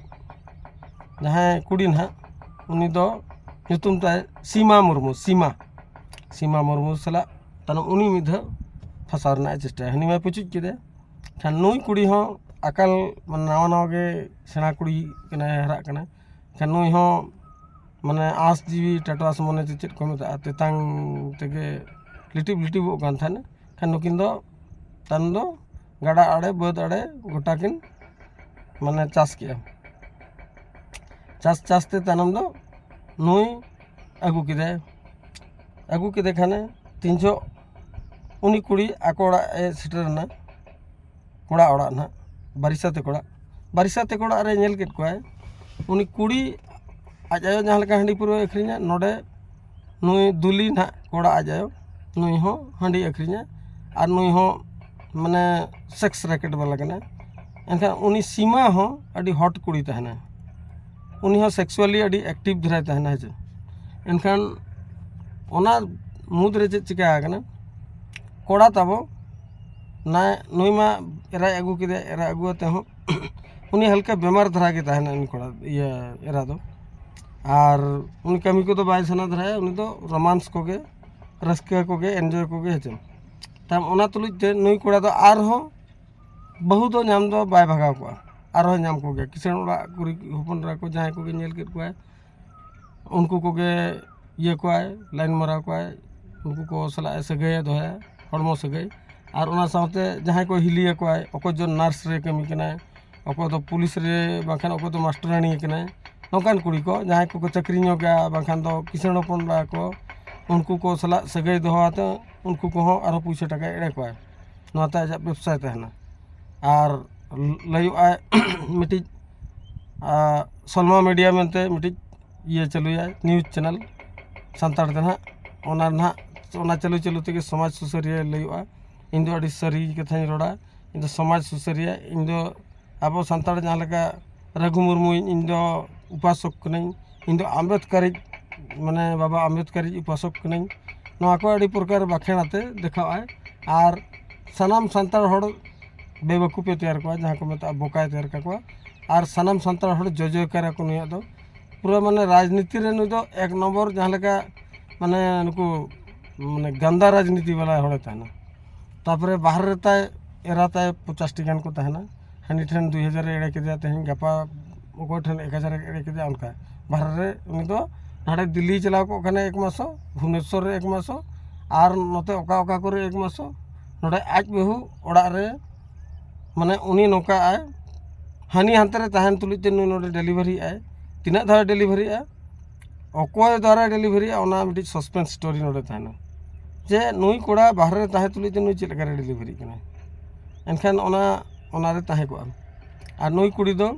ᱡᱟᱦᱟᱸᱭ ᱠᱩᱲᱤ ᱱᱟᱦᱟᱜ, ᱩᱱᱤ ᱫᱚ ᱧᱩᱛᱩᱢ ᱛᱟᱭ ᱥᱤᱢᱟ ᱢᱩᱨᱢᱩ, ᱥᱤᱢᱟ, ᱥᱤᱢᱟ ᱢᱩᱨᱢᱩ ᱥᱟᱞᱟᱜ ᱛᱟᱭᱱᱚᱢ ᱩᱱᱤ ᱢᱤᱫ ᱫᱷᱟᱣ ᱯᱷᱟᱸᱥᱟᱣ ᱨᱮᱱᱟᱜ ᱮ ᱪᱮᱥᱴᱟᱭᱟ᱾ ᱦᱟᱹᱱᱤ ᱢᱟᱭ ᱯᱩᱪᱩᱡ ᱠᱮᱫᱮ᱾ ᱠᱷᱟᱱ ᱱᱩᱭ ᱠᱩᱲᱤ ᱦᱚᱸ ᱟᱠᱟᱞ, ᱢᱟᱱᱮ, ᱱᱟᱣᱟ ᱱᱟᱣᱟ ᱜᱮ ᱥᱮᱬᱟ ᱠᱩᱲᱤ ᱠᱟᱱᱟᱭ, ᱦᱟᱨᱟᱜ ᱠᱟᱱᱟᱭ᱾ ᱠᱷᱟᱱ ᱱᱩᱭ ᱦᱚᱸ, ᱢᱟᱱᱮ, ᱟᱸᱥ ᱡᱤᱣᱤ ᱴᱟᱴᱣᱟᱥ ᱢᱚᱱᱮ ᱪᱮ ᱪᱮᱫ ᱠᱚ ᱢᱮᱛᱟᱜᱼᱟ, ᱛᱮᱛᱟᱝ ᱛᱮᱜᱮ ᱞᱤᱴᱤᱵ ᱞᱤᱴᱤᱵᱚᱜ ᱠᱟᱱ ᱛᱟᱦᱮᱱᱟ᱾ ᱠᱷᱟᱱ ᱱᱩᱠᱤᱱ ᱫᱚ ᱛᱟᱭᱱᱚᱢ ᱫᱚ ᱜᱟᱰᱟ ᱟᱲᱮ, ᱵᱟᱹᱫᱽ ᱟᱲᱮ ᱜᱚᱴᱟ ᱠᱤᱱ, ᱢᱟᱱᱮ, ᱪᱟᱥ ᱠᱮᱜᱼᱟ᱾ ᱪᱟᱥ ᱪᱟᱥ ᱛᱮ ᱛᱟᱭᱱᱚᱢ ᱫᱚ ᱱᱩᱭ ᱟᱹᱜᱩ ᱠᱮᱫᱟᱭ᱾ ᱟᱹᱜᱩ ᱠᱮᱫᱮ ᱠᱷᱟᱱᱮ, ᱛᱤᱱ ᱡᱚᱦᱚᱜ ᱩᱱᱤ ᱠᱩᱲᱤ ᱟᱠᱚ ᱚᱲᱟᱜ ᱮ ᱥᱮᱴᱮᱨ ᱮᱱᱟ, ᱠᱚᱲᱟ ᱚᱲᱟᱜ ᱱᱟᱦᱟᱜ, ᱵᱟᱨᱤᱥᱟ ᱛᱮᱠᱚ ᱚᱲᱟᱜ, ᱵᱟᱨᱤᱥᱟ ᱛᱮᱠᱚ ᱚᱲᱟᱜ ᱨᱮ ᱧᱮᱞ ᱠᱮᱫ ᱠᱚᱣᱟᱭ, ᱩᱱᱤ ᱠᱩᱲᱤ ᱟᱡ ᱟᱭᱳ ᱡᱟᱦᱟᱸ ᱞᱮᱠᱟ ᱦᱟᱺᱰᱤ ᱯᱟᱹᱣᱨᱟᱹᱭ ᱟᱹᱠᱷᱨᱤᱧᱟ, ᱱᱚᱰᱮ ᱱᱩᱭ ᱫᱩᱞᱤ ᱱᱟᱦᱟᱜ ᱠᱚᱲᱟ ᱟᱡ ᱟᱭᱳ, ᱱᱩᱭ ᱦᱚᱸ ᱦᱟᱺᱰᱤ ᱟᱹᱠᱷᱨᱤᱧᱟ᱾ ᱟᱨ ᱱᱩᱭ ᱦᱚᱸ, ᱢᱟᱱᱮ, ᱥᱮᱠᱥ ᱨᱮᱠᱮᱴ ᱵᱟᱞᱟ ᱠᱟᱱᱟᱭ᱾ ᱮᱱᱠᱷᱟᱱ ᱩᱱᱤ ᱥᱤᱢᱟ ᱦᱚᱸ ᱟᱹᱰᱤ ᱦᱚᱴ ᱠᱩᱲᱤ ᱛᱟᱦᱮᱱᱟᱭ, ᱩᱱᱤ ᱦᱚᱸ ᱥᱮᱠᱥᱩᱣᱟᱞᱤ ᱟᱹᱰᱤ ᱮᱠᱴᱤᱵᱷ ᱫᱷᱟᱨᱟᱭ ᱛᱟᱦᱮᱱᱟ, ᱦᱮᱸ ᱪᱮ᱾ ᱮᱱᱠᱷᱟᱱ ᱚᱱᱟ ᱢᱩᱫᱽ ᱨᱮ ᱪᱮᱫ ᱪᱤᱠᱟ ᱟᱠᱟᱱᱟ, ᱠᱚᱲᱟ ᱛᱟᱵᱚ ᱱᱟᱭ ᱱᱩᱭ ᱢᱟ ᱮᱨᱟᱭ ᱟᱹᱜᱩ ᱠᱮᱫᱮᱭᱟ, ᱮᱨᱟ ᱟᱹᱜᱩ ᱠᱟᱛᱮ ᱦᱚᱸ ᱩᱱᱤ ᱦᱟᱞᱠᱟ ᱵᱮᱢᱟᱨ ᱫᱷᱟᱨᱟ ᱜᱮ ᱛᱟᱦᱮᱱᱟ ᱩᱱᱤ ᱠᱚᱲᱟ, ᱤᱭᱟᱹ, ᱮᱨᱟ ᱫᱚ᱾ ᱟᱨ ᱩᱱᱤ ᱠᱟᱹᱢᱤ ᱠᱚᱫᱚ ᱵᱟᱭ ᱥᱟᱱᱟ ᱫᱷᱟᱨᱟᱭᱟ, ᱩᱱᱤ ᱫᱚ ᱨᱳᱢᱟᱱᱥ ᱠᱚᱜᱮ, ᱨᱟᱹᱥᱠᱟᱹ ᱠᱚᱜᱮ, ᱮᱱᱡᱚᱭ ᱠᱚᱜᱮ, ᱦᱮᱸ ᱪᱮ᱾ ᱛᱟᱭᱚᱢ ᱚᱱᱟ ᱛᱩᱞᱩᱡ ᱛᱮ ᱱᱩᱭ ᱠᱚᱲᱟ ᱫᱚ ᱟᱨᱦᱚᱸ ᱵᱟᱹᱦᱩ ᱫᱚ ᱧᱟᱢ ᱫᱚ ᱵᱟᱭ ᱵᱷᱟᱜᱟᱣ ᱠᱚᱜᱼᱟ, ᱟᱨᱦᱚᱸ ᱧᱟᱢ ᱠᱚᱜᱮᱭᱟ᱾ ᱠᱤᱥᱟᱹᱬ ᱚᱲᱟᱜ ᱠᱩᱲᱤ ᱦᱚᱯᱚᱱ ᱮᱨᱟ ᱠᱚ ᱡᱟᱦᱟᱸᱭ ᱠᱚᱜᱮ ᱧᱮᱞ ᱠᱮᱫ ᱠᱚᱣᱟᱭ, ᱩᱱᱠᱩ ᱠᱚᱜᱮ ᱤᱭᱟᱹ ᱠᱚᱣᱟᱭ, ᱞᱟᱭᱤᱱ ᱢᱟᱨᱟᱣ ᱠᱚᱣᱟᱭ, ᱩᱱᱠᱩ ᱠᱚ ᱥᱟᱞᱟᱜ ᱮ ᱥᱟᱹᱜᱟᱹᱭᱮ ᱫᱚᱦᱚᱭᱟ, ᱦᱚᱲᱢᱚ ᱥᱟᱹᱜᱟᱹᱭ᱾ ᱟᱨ ᱚᱱᱟ ᱥᱟᱶᱛᱮ ᱡᱟᱦᱟᱸᱭ ᱠᱚ ᱦᱤᱞᱤᱭᱟ ᱠᱚᱣᱟᱭ, ᱚᱠᱚᱭ ᱫᱚ ᱱᱟᱨᱥ ᱨᱮ ᱠᱟᱹᱢᱤ ᱠᱟᱱᱟᱭ, ᱚᱠᱚᱭ ᱫᱚ ᱯᱩᱞᱤᱥ ᱨᱮ, ᱵᱟᱝᱠᱷᱟᱱ ᱚᱠᱚᱭ ᱫᱚ ᱢᱟᱥᱴᱟᱨᱟᱹᱱᱤ ᱠᱟᱱᱟᱭ, ᱱᱚᱝᱠᱟᱱ ᱠᱩᱲᱤ ᱠᱚ ᱡᱟᱦᱟᱸᱭ ᱠᱚᱠᱚ ᱪᱟᱹᱠᱨᱤ ᱧᱚᱜᱟ, ᱵᱟᱝᱠᱷᱟᱱ ᱫᱚ ᱠᱤᱥᱟᱹᱬ ᱦᱚᱯᱚᱱ ᱮᱨᱟ ᱠᱚ, ᱩᱱᱠᱩ ᱠᱚ ᱥᱟᱞᱟᱜ ᱥᱟᱹᱜᱟᱹᱭ ᱫᱚᱦᱚ ᱠᱟᱛᱮ ᱩᱱᱠᱩ ᱠᱚᱦᱚᱸ ᱟᱨᱦᱚᱸ ᱯᱩᱭᱥᱟᱹ ᱴᱟᱠᱟᱭ ᱮᱲᱮ ᱠᱚᱣᱟᱭ᱾ ᱱᱚᱣᱟ ᱛᱮ ᱟᱡᱟᱜ ᱵᱮᱵᱽᱥᱟᱭ ᱛᱟᱦᱮᱱᱟ᱾ ᱟᱨ ᱞᱟᱹᱭᱚᱜᱼᱟᱭ ᱢᱤᱫᱴᱤᱡ, ᱟᱨ ᱥᱚᱞᱢᱟ ᱢᱤᱰᱤᱭᱟ ᱢᱮᱱᱛᱮ ᱢᱤᱫᱴᱤᱡ ᱤᱭᱟᱹ ᱪᱟᱹᱞᱩᱭᱟᱭ, ᱱᱤᱭᱩᱡᱽ ᱪᱮᱱᱮᱞ ᱥᱟᱱᱛᱟᱲ ᱛᱮ ᱱᱟᱦᱟᱜ᱾ ᱚᱱᱟ ᱱᱟᱦᱟᱜ, ᱚᱱᱟ ᱪᱟᱹᱞᱩ ᱪᱟᱹᱞᱩ ᱛᱮᱜᱮ ᱥᱚᱢᱟᱡᱽ ᱥᱩᱥᱟᱹᱨᱤᱭᱟᱹ ᱞᱟᱹᱭᱚᱜᱼᱟ᱾ ᱤᱧ ᱫᱚ ᱟᱹᱰᱤ ᱥᱟᱹᱨᱤ ᱠᱟᱛᱷᱟᱧ ᱨᱚᱲᱟ, ᱤᱧ ᱫᱚ ᱥᱚᱢᱟᱡᱽ ᱥᱩᱥᱟᱹᱨᱤᱭᱟᱹ, ᱤᱧ ᱫᱚ ᱟᱵᱚ ᱥᱟᱱᱛᱟᱲ ᱡᱟᱦᱟᱸ ᱞᱮᱠᱟ ᱨᱟᱹᱜᱷᱩ ᱢᱩᱨᱢᱩ, ᱤᱧ ᱫᱚ ᱩᱯᱟᱥᱚᱠ ᱠᱟᱹᱱᱟᱹᱧ, ᱤᱧ ᱫᱚ ᱟᱢᱵᱮᱫᱠᱟᱨᱤᱡ, ᱢᱟᱱᱮ ᱵᱟᱵᱟ ᱟᱢᱵᱮᱫᱠᱟᱨᱤᱡ ᱩᱯᱟᱥᱚᱠ ᱠᱟᱹᱱᱟᱹᱧ᱾ ᱱᱚᱣᱟ ᱠᱚ ᱟᱹᱰᱤ ᱯᱨᱚᱠᱟᱨ ᱵᱟᱠᱷᱮᱬ ᱟᱛᱮ ᱫᱮᱠᱷᱟᱣᱟᱭ᱾ ᱟᱨ ᱥᱟᱱᱟᱢ ᱥᱟᱱᱛᱟᱲ ᱦᱚᱲ ᱵᱮᱵᱟᱹᱠᱩᱯᱮ ᱛᱮᱭᱟᱨ ᱠᱚᱣᱟ, ᱡᱟᱦᱟᱸ ᱠᱚ ᱢᱮᱛᱟᱜᱼᱟ ᱵᱚᱠᱟᱭ ᱛᱮᱭᱟᱨ ᱠᱟᱠᱚᱣᱟ᱾ ᱟᱨ ᱥᱟᱱᱟᱢ ᱥᱟᱱᱛᱟᱲ ᱦᱚᱲ ᱡᱚᱭ ᱡᱚᱭᱠᱟᱨ ᱟᱠᱚ ᱱᱩᱭᱟᱜ ᱫᱚ᱾ ᱯᱩᱨᱟᱹ ᱢᱟᱱᱮ ᱨᱟᱡᱽᱱᱤᱛᱤ ᱨᱮ ᱱᱩᱭ ᱫᱚ ᱮᱠ ᱱᱚᱢᱵᱚᱨ, ᱡᱟᱦᱟᱸ ᱞᱮᱠᱟ ᱢᱟᱱᱮ ᱱᱩᱠᱩ ᱢᱟᱱᱮ ᱜᱟᱱᱫᱟ ᱨᱟᱡᱽᱱᱤᱛᱤ ᱵᱟᱞᱟ ᱦᱚᱲᱮ ᱛᱟᱦᱮᱱᱟ᱾ ᱛᱟᱯᱚᱨᱮ ᱵᱟᱦᱨᱮ ᱨᱮ ᱛᱟᱭ ᱮᱨᱟ ᱛᱟᱭ ᱯᱚᱪᱟᱥ ᱴᱤ ᱜᱟᱱ ᱠᱚ ᱛᱟᱦᱮᱱᱟ᱾ ᱦᱟᱹᱱᱤ ᱴᱷᱮᱱ ᱫᱩᱭ ᱦᱟᱡᱟᱨ ᱮ ᱮᱲᱮ ᱠᱮᱫᱮᱭᱟ, ᱛᱮᱦᱮᱧ ᱜᱟᱯᱟ ᱚᱠᱚᱭ ᱴᱷᱮᱱ ᱮᱠ ᱦᱟᱡᱟᱨ ᱮ ᱮᱲᱮ ᱠᱮᱫᱮᱭᱟ, ᱚᱱᱠᱟ᱾ ᱵᱟᱦᱨᱮ ᱨᱮ ᱩᱱᱤ ᱫᱚ ᱦᱟᱸᱰᱮ ᱫᱤᱞᱞᱤᱭ ᱪᱟᱞᱟᱣ ᱠᱚᱜ ᱠᱷᱟᱱᱮ ᱮᱠ ᱢᱟᱥᱚ, ᱵᱷᱩᱵᱽᱱᱮᱥᱚᱨ ᱨᱮ ᱮᱠ ᱢᱟᱥᱚ, ᱟᱨ ᱱᱚᱛᱮ ᱚᱠᱟ ᱚᱠᱟ ᱠᱚᱨᱮ ᱮᱠ ᱢᱟᱥᱚ᱾ ᱱᱚᱰᱮ ᱟᱡ ᱵᱟᱹᱦᱩ ᱚᱲᱟᱜ ᱨᱮ, ᱢᱟᱱᱮ ᱩᱱᱤ ᱱᱚᱝᱠᱟ ᱟᱭ, ᱦᱟᱹᱱᱤ ᱦᱟᱱᱛᱮ ᱨᱮ ᱛᱟᱦᱮᱱ ᱛᱩᱞᱩᱡ ᱛᱮ ᱱᱩᱭ ᱱᱚᱰᱮ ᱰᱮᱞᱤᱵᱷᱟᱨᱤ ᱟᱭ᱾ ᱛᱤᱱᱟᱹᱜ ᱫᱷᱟᱣ ᱮ ᱰᱮᱞᱤᱵᱷᱟᱨᱤᱜᱼᱟ, ᱚᱠᱚᱭ ᱫᱟᱨᱟᱭ ᱰᱮᱞᱤᱵᱷᱟᱨᱤᱜᱼᱟ, ᱚᱱᱟ ᱢᱤᱫᱴᱤᱡ ᱥᱟᱥᱯᱮᱱᱥ ᱥᱴᱳᱨᱤ ᱱᱚᱰᱮ ᱛᱟᱦᱮᱱᱟ᱾ ᱡᱮ ᱱᱩᱭ ᱠᱚᱲᱟ ᱵᱟᱦᱨᱮ ᱨᱮ ᱛᱟᱦᱮᱸ ᱛᱩᱞᱩᱡ ᱛᱮ ᱱᱩᱭ ᱪᱮᱫ ᱞᱮᱠᱟᱨᱮ ᱰᱮᱞᱤᱵᱷᱟᱨᱤᱜ ᱠᱟᱱᱟᱭ, ᱮᱱᱠᱷᱟᱱ ᱚᱱᱟ, ᱚᱱᱟᱨᱮ ᱛᱟᱦᱮᱸ ᱠᱚᱜᱼᱟ᱾ ᱟᱨ ᱱᱩᱭ ᱠᱩᱲᱤ ᱫᱚ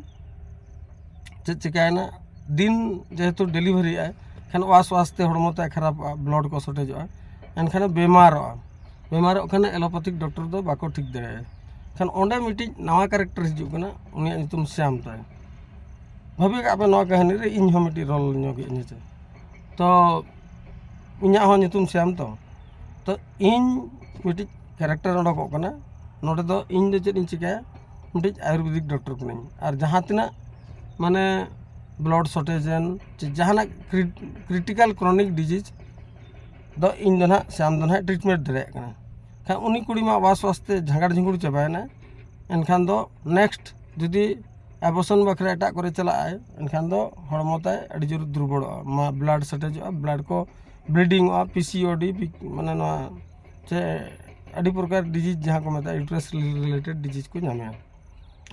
ᱪᱮᱫ ᱪᱤᱠᱟᱹᱭᱮᱱᱟ, ᱫᱤᱱ ᱡᱮᱦᱮᱛᱩ ᱰᱮᱞᱤᱵᱷᱟᱨᱤᱜᱼᱟᱭ, ᱮᱱᱠᱷᱟᱱ ᱣᱟᱥ ᱣᱟᱥ ᱛᱮ ᱦᱚᱲᱢᱚ ᱛᱟᱭ ᱠᱷᱟᱨᱟᱯᱚᱜᱼᱟ, ᱵᱞᱟᱰ ᱠᱚ ᱥᱚᱴᱮᱡᱚᱜᱼᱟ, ᱮᱱᱠᱷᱟᱱ ᱵᱮᱢᱟᱨᱚᱜᱼᱟ᱾ ᱵᱮᱢᱟᱨᱚᱜ ᱠᱷᱟᱱ ᱮᱞᱳᱯᱟᱛᱷᱤᱠ ᱰᱚᱠᱴᱚᱨ ᱫᱚ ᱵᱟᱠᱚ ᱴᱷᱤᱠ ᱫᱟᱲᱮᱭᱟᱜᱼᱟ᱾ ᱠᱷᱟᱱ ᱚᱸᱰᱮ ᱢᱤᱫᱴᱤᱡ ᱱᱟᱣᱟ ᱠᱮᱨᱮᱠᱴᱟᱨ ᱦᱤᱡᱩᱜ ᱠᱟᱱᱟ, ᱩᱱᱤᱭᱟᱜ ᱧᱩᱛᱩᱢ ᱥᱭᱟᱢ ᱛᱟᱭ᱾ ᱵᱷᱟᱹᱵᱤ ᱠᱟᱜ ᱯᱮ, ᱱᱚᱣᱟ ᱠᱟᱹᱦᱱᱤ ᱨᱮ ᱤᱧ ᱦᱚᱸ ᱢᱤᱫᱴᱤᱡ ᱨᱳᱞ ᱧᱚᱜ ᱤᱧ ᱦᱮᱸᱥᱮ᱾ ᱛᱚ ᱤᱧᱟᱹᱜ ᱦᱚᱸ ᱧᱩᱛᱩᱢ ᱥᱭᱟᱢ ᱛᱚ᱾ ᱛᱚ ᱤᱧ ᱢᱤᱫᱴᱤᱡ ᱠᱮᱨᱮᱠᱴᱟᱨ ᱚᱰᱚᱠᱚᱜ ᱠᱟᱱᱟ᱾ ᱱᱚᱰᱮ ᱫᱚ ᱤᱧ ᱫᱚ ᱪᱮᱫ ᱤᱧ ᱪᱤᱠᱟᱹᱭᱟ? ᱢᱤᱫᱴᱤᱡ ᱟᱭᱩᱨᱵᱮᱫᱤᱠ ᱰᱚᱠᱴᱚᱨ ᱠᱟᱹᱱᱟᱹᱧ᱾ ᱟᱨ ᱡᱟᱦᱟᱸ ᱛᱤᱱᱟᱹᱜ ᱢᱟᱱᱮ ᱵᱞᱟᱰ ᱥᱚᱨᱴᱮᱡᱽ ᱮᱱ ᱪᱮ ᱡᱟᱦᱟᱱᱟᱜ ᱠᱨᱤᱴᱤᱠᱟᱞ ᱠᱨᱚᱱᱤᱠ ᱰᱤᱡᱤᱡᱽ ᱫᱚ ᱤᱧ ᱫᱚ ᱱᱟᱦᱟᱜ ᱥᱭᱟᱢ ᱫᱚ ᱱᱟᱦᱟᱜ ᱴᱨᱤᱴᱢᱮᱱᱴ ᱫᱟᱲᱮᱭᱟᱜ ᱠᱟᱱᱟ᱾ ᱠᱷᱟᱱ ᱩᱱᱤ ᱠᱩᱲᱤ ᱢᱟ ᱵᱟᱥ ᱵᱟᱥᱛᱮ ᱡᱷᱟᱸᱜᱟᱲ ᱡᱷᱩᱸᱜᱩᱲ ᱪᱟᱵᱟᱭᱮᱱᱟ᱾ ᱮᱱᱠᱷᱟᱱ ᱫᱚ ᱱᱮᱠᱥᱴ ᱡᱩᱫᱤ ᱮᱵᱚᱨᱥᱚᱱ ᱵᱟᱠᱷᱨᱟ ᱮᱴᱟᱜ ᱠᱚᱨᱮ ᱪᱟᱞᱟᱜ ᱟᱭ, ᱮᱱᱠᱷᱟᱱ ᱫᱚ ᱦᱚᱲᱢᱚ ᱛᱟᱭ ᱟᱹᱰᱤ ᱡᱳᱨ ᱫᱩᱨᱵᱚᱞᱚᱜᱼᱟ, ᱢᱟ ᱵᱞᱟᱰ ᱥᱚᱨᱴᱮᱡᱚᱜᱼᱟ, ᱵᱞᱟᱰ ᱠᱚ ᱵᱞᱤᱰᱤᱝᱚᱜᱼᱟ, ᱯᱤ ᱥᱤ ᱳ ᱰᱤ ᱢᱟᱱᱮ ᱱᱚᱣᱟ ᱪᱮ ᱟᱹᱰᱤ ᱯᱨᱚᱠᱟᱨ ᱰᱤᱡᱤᱡᱽ ᱡᱟᱦᱟᱸ ᱠᱚ ᱢᱮᱛᱟᱜᱼᱟ, ᱤᱭᱩᱴᱨᱟᱥ ᱨᱤᱞᱮᱴᱮᱰ ᱰᱤᱡᱤᱡᱽ ᱠᱚ ᱧᱟᱢᱮᱭᱟ᱾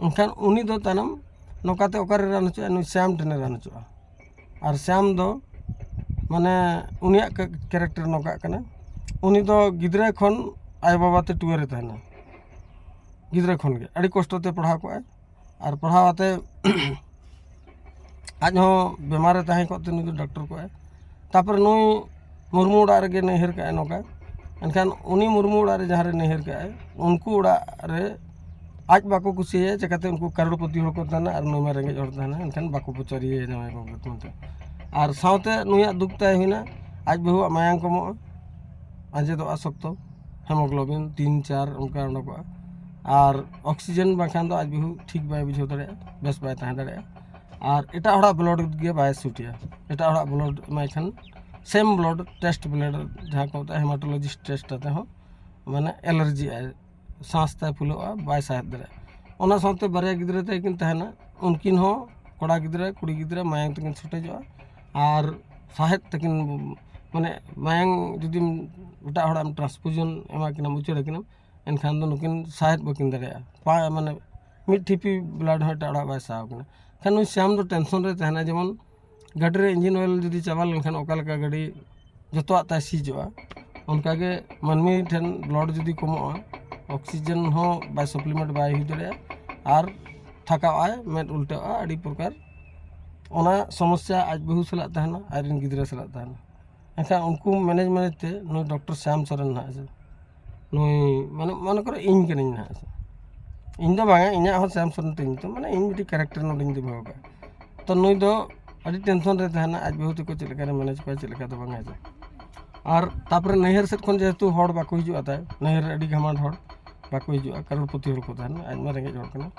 ᱮᱱᱠᱷᱟᱱ ᱩᱱᱤ ᱫᱚ ᱛᱟᱭᱱᱚᱢ ᱱᱚᱝᱠᱟᱛᱮ ᱚᱠᱟᱨᱮ ᱨᱟᱱ ᱦᱚᱪᱚᱜᱼᱟ? ᱱᱩᱭ ᱥᱭᱟᱢ ᱴᱷᱮᱱᱮ ᱨᱟᱱ ᱦᱚᱪᱚᱜᱼᱟ᱾ ᱟᱨ ᱥᱭᱟᱢ ᱫᱚ ᱢᱟᱱᱮ ᱩᱱᱤᱭᱟᱜ ᱠᱮᱨᱮᱠᱴᱟᱨ ᱱᱚᱝᱠᱟᱜ ᱠᱟᱱᱟ, ᱩᱱᱤ ᱫᱚ ᱜᱤᱫᱽᱨᱟᱹ ᱠᱷᱚᱱ ᱟᱭᱳᱼᱵᱟᱵᱟ ᱛᱮ ᱴᱩᱣᱟᱹᱨᱮ ᱛᱟᱦᱮᱱᱟ, ᱜᱤᱫᱽᱨᱟᱹ ᱠᱷᱚᱱ ᱜᱮ ᱟᱹᱰᱤ ᱠᱚᱥᱴᱚ ᱛᱮ ᱯᱟᱲᱦᱟᱣ ᱠᱚᱜᱼᱟᱭ᱾ ᱟᱨ ᱯᱟᱲᱦᱟᱣ ᱟᱛᱮ ᱟᱡ ᱦᱚᱸ ᱵᱮᱢᱟᱨ ᱨᱮ ᱛᱟᱦᱮᱸ ᱠᱚᱜ ᱛᱮ ᱱᱩᱭ ᱫᱚ ᱰᱟᱠᱴᱚᱨ ᱠᱚᱜᱼᱟᱭ᱾ ᱛᱟᱨᱯᱚᱨᱮ ᱱᱩᱭ ᱢᱩᱨᱢᱩ ᱚᱲᱟᱜ ᱨᱮᱜᱮ ᱱᱟᱹᱭᱦᱟᱹᱨ ᱠᱟᱜᱼᱟᱭ ᱱᱚᱝᱠᱟ᱾ ᱮᱱᱠᱷᱟᱱ ᱩᱱᱤ ᱢᱩᱨᱢᱩ ᱚᱲᱟᱜ ᱨᱮ ᱡᱟᱦᱟᱸ ᱨᱮ ᱱᱟᱹᱭᱦᱟᱹᱨ ᱠᱟᱜᱼᱟᱭ, ᱩᱱᱠᱩ ᱚᱲᱟᱜ ᱨᱮ ᱟᱡ ᱵᱟᱠᱚ ᱠᱩᱥᱤᱭᱟᱭᱟ, ᱪᱤᱠᱟᱹᱛᱮ ᱩᱱᱠᱩ ᱠᱟᱨᱳᱲᱯᱚᱛᱤ ᱦᱚᱲ ᱠᱚ ᱛᱟᱦᱮᱱᱟ ᱟᱨ ᱱᱩᱭ ᱢᱟ ᱨᱮᱸᱜᱮᱡ ᱦᱚᱲ ᱛᱟᱦᱮᱱᱟ, ᱮᱱᱠᱷᱟᱱ ᱵᱟᱠᱚ ᱯᱚᱪᱟᱨᱤᱭᱟᱹ ᱡᱟᱶᱟᱭ ᱠᱚ ᱢᱮᱱᱛᱮ᱾ ᱟᱨ ᱥᱟᱶᱛᱮ ᱱᱩᱭᱟᱜ ᱫᱩᱠ ᱛᱟᱭ ᱦᱩᱭᱱᱟ, ᱟᱡ ᱵᱟᱹᱦᱩᱣᱟᱜ ᱢᱟᱭᱟᱝ ᱠᱚᱢᱚᱜᱼᱟ, ᱟᱸᱡᱮᱫᱚᱜᱼᱟ ᱥᱚᱠᱛᱚ, ᱦᱮᱢᱳᱜᱞᱳᱵᱤᱱ ᱛᱤᱱ ᱪᱟᱨ ᱚᱱᱠᱟ ᱚᱰᱚᱠᱚᱜᱼᱟ᱾ ᱟᱨ ᱚᱠᱥᱤᱡᱮᱱ ᱵᱟᱝᱠᱷᱟᱱ ᱫᱚ ᱟᱡ ᱵᱟᱹᱦᱩ ᱴᱷᱤᱠ ᱵᱟᱭ ᱵᱩᱡᱷᱟᱹᱣ ᱫᱟᱲᱮᱭᱟᱜᱼᱟ, ᱵᱮᱥ ᱵᱟᱭ ᱛᱟᱦᱮᱸ ᱫᱟᱲᱮᱭᱟᱜᱼᱟ᱾ ᱟᱨ ᱮᱴᱟᱜ ᱦᱚᱲᱟᱜ ᱵᱞᱟᱰ ᱜᱮ ᱵᱟᱭ ᱥᱩᱴᱮᱭᱟ, ᱮᱴᱟᱜ ᱦᱚᱲᱟᱜ ᱵᱞᱟᱰ ᱮᱢᱟᱭ ᱠᱷᱟᱱ ᱥᱮᱢ ᱵᱞᱟᱰ ᱴᱮᱥᱴ ᱵᱞᱟᱰ ᱡᱟᱦᱟᱸ ᱠᱚ ᱢᱮᱛᱟᱜᱼᱟ ᱦᱮᱢᱟᱴᱳᱞᱚᱡᱤᱥᱴ ᱴᱮᱥᱴ ᱟᱛᱮ ᱦᱚᱸ ᱢᱟᱱᱮ ᱮᱞᱟᱨᱡᱤ ᱟᱭ, ᱥᱟᱸᱥ ᱛᱟᱭ ᱯᱷᱩᱞᱟᱹᱜᱼᱟ, ᱵᱟᱭ ᱥᱟᱦᱮᱫ ᱫᱟᱲᱮᱭᱟᱜᱼᱟ᱾ ᱚᱱᱟ ᱥᱟᱶᱛᱮ ᱵᱟᱨᱭᱟ ᱜᱤᱫᱽᱨᱟᱹ ᱛᱟᱭ ᱠᱤᱱ ᱛᱟᱦᱮᱱᱟ, ᱩᱱᱠᱤᱱ ᱦᱚᱸ ᱠᱚᱲᱟ ᱜᱤᱫᱽᱨᱟᱹ ᱠᱩᱲᱤ ᱜᱤᱫᱽᱨᱟᱹ ᱢᱟᱭᱟᱝ ᱛᱟᱹᱠᱤᱱ ᱥᱚᱴᱮᱡᱚᱜᱼᱟ ᱟᱨ ᱥᱟᱦᱮᱫ ᱛᱟᱹᱠᱤᱱ ᱢᱟᱱᱮ ᱢᱟᱭᱟᱝ ᱡᱩᱫᱤᱢ ᱮᱴᱟᱜ ᱦᱚᱲᱟᱜ ᱮᱢ ᱴᱨᱟᱱᱥᱯᱷᱩᱡᱚᱱ ᱮᱢᱟ ᱠᱤᱱᱟᱢ, ᱩᱪᱟᱹᱲ ᱟᱹᱠᱤᱱᱟᱢ, ᱮᱱᱠᱷᱟᱱ ᱫᱚ ᱱᱩᱠᱤᱱ ᱥᱟᱦᱮᱫ ᱵᱟᱹᱠᱤᱱ ᱫᱟᱲᱮᱭᱟᱜᱼᱟ᱾ ᱯᱟ- ᱢᱟᱱᱮ ᱢᱤᱫ ᱴᱷᱤᱯᱤ ᱵᱞᱟᱰ ᱦᱚᱸ ᱮᱴᱟᱜ ᱦᱚᱲᱟᱜ ᱵᱟᱭ ᱥᱟᱦᱟᱣ ᱠᱟᱱᱟ᱾ ᱮᱱᱠᱷᱟᱱ ᱱᱩᱭ ᱥᱭᱟᱢ ᱫᱚ ᱴᱮᱱᱥᱚᱱ ᱨᱮ ᱛᱟᱦᱮᱱᱟ, ᱡᱮᱢᱚᱱ ᱜᱟᱹᱰᱤ ᱨᱮ ᱤᱧᱡᱤᱱ ᱚᱭᱮᱞ ᱡᱩᱫᱤ ᱪᱟᱵᱟ ᱞᱮᱱᱠᱷᱟᱱ ᱚᱠᱟ ᱞᱮᱠᱟ ᱜᱟᱹᱰᱤ ᱡᱚᱛᱚᱣᱟᱜ ᱛᱟᱭ ᱥᱤᱡᱚᱜᱼᱟ, ᱚᱱᱠᱟᱜᱮ ᱢᱟᱹᱱᱢᱤ ᱴᱷᱮᱱ ᱵᱞᱟᱰ ᱡᱩᱫᱤ ᱠᱚᱢᱚᱜᱼᱟ, ᱚᱠᱥᱤᱡᱮᱱ ᱦᱚᱸ ᱵᱟᱭ ᱥᱟᱯᱞᱤᱢᱮᱱᱴ ᱵᱟᱭ ᱦᱩᱭ ᱫᱟᱲᱮᱭᱟᱜᱼᱟ ᱟᱨ ᱛᱷᱟᱠᱟᱣ ᱟᱭ, ᱢᱮᱫ ᱩᱞᱴᱟᱹᱜᱼᱟ, ᱟᱹᱰᱤ ᱯᱨᱚᱠᱟᱨ᱾ ᱚᱱᱟ ᱥᱚᱢᱚᱥᱥᱟ ᱟᱡ ᱵᱟᱹᱦᱩ ᱥᱟᱞᱟᱜ ᱛᱟᱦᱮᱱᱟ, ᱟᱡ ᱨᱮᱱ ᱜᱤᱫᱽᱨᱟᱹ ᱥᱟᱞᱟᱜ ᱛᱟᱦᱮᱱᱟ᱾ ᱮᱱᱠᱷᱟᱱ ᱩᱱᱠᱩ ᱢᱮᱱᱮᱡᱽ ᱢᱮᱱᱮᱡᱽ ᱛᱮ ᱱᱩᱭ ᱰᱚᱠᱴᱚᱨ ᱥᱭᱟᱢ ᱥᱚᱨᱮᱱ ᱱᱟᱦᱟᱜ ᱥᱮ, ᱱᱩᱭ ᱢᱟᱱᱮ ᱢᱚᱱᱮ ᱠᱚᱨᱚ ᱤᱧ ᱠᱟᱹᱱᱟᱹᱧ ᱱᱟᱦᱟᱜ ᱥᱮ, ᱤᱧ ᱫᱚ ᱵᱟᱝᱟ, ᱤᱧᱟᱹᱜ ᱦᱚᱸ ᱥᱮᱢ ᱥᱚᱨᱮᱱ ᱛᱤᱧ ᱧᱩᱛᱩᱢ, ᱢᱟᱱᱮ ᱤᱧ ᱢᱤᱫᱴᱤᱡ ᱠᱮᱨᱮᱠᱴᱟᱨ ᱱᱚᱰᱮᱧ ᱫᱚᱦᱚ ᱟᱠᱟᱫᱼᱟ᱾ ᱛᱚ ᱱᱩᱭ ᱫᱚ ᱟᱹᱰᱤ ᱴᱮᱱᱥᱚᱱ ᱨᱮ ᱛᱟᱦᱮᱱᱟ, ᱟᱡ ᱵᱟᱹᱦᱩ ᱛᱟᱠᱚ ᱪᱮᱫ ᱞᱮᱠᱟᱨᱮ ᱢᱮᱱᱮᱡᱽ ᱠᱚᱣᱟ, ᱪᱮᱫ ᱞᱮᱠᱟ ᱫᱚ ᱵᱟᱝ, ᱦᱮᱸ ᱥᱮ᱾ ᱟᱨ ᱛᱟᱨᱯᱚᱨᱮ ᱱᱟᱹᱭᱦᱟᱹᱨ ᱥᱮᱫ ᱠᱷᱚᱱ ᱡᱮᱦᱮᱛᱩ ᱦᱚᱲ ᱵᱟᱠᱚ ᱦᱤᱡᱩᱜᱼᱟ, ᱛᱟᱭ ᱱᱟᱹᱭᱦᱟᱹᱨ ᱨᱮ ᱟᱹᱰᱤ ᱜᱷᱟᱢᱟᱱ ᱦᱚᱲ ᱵᱟᱠᱚ ᱦᱤᱡᱩᱜᱼᱟ, ᱠᱟᱨᱳᱲᱯᱚᱛᱤ ᱦᱚᱲ ᱠᱚ ᱛᱟᱦᱮᱱᱟ, ᱟᱡ ᱢᱟ ᱨᱮᱸᱜᱮᱡ ᱦᱚᱲ ᱠᱟᱱᱟ᱾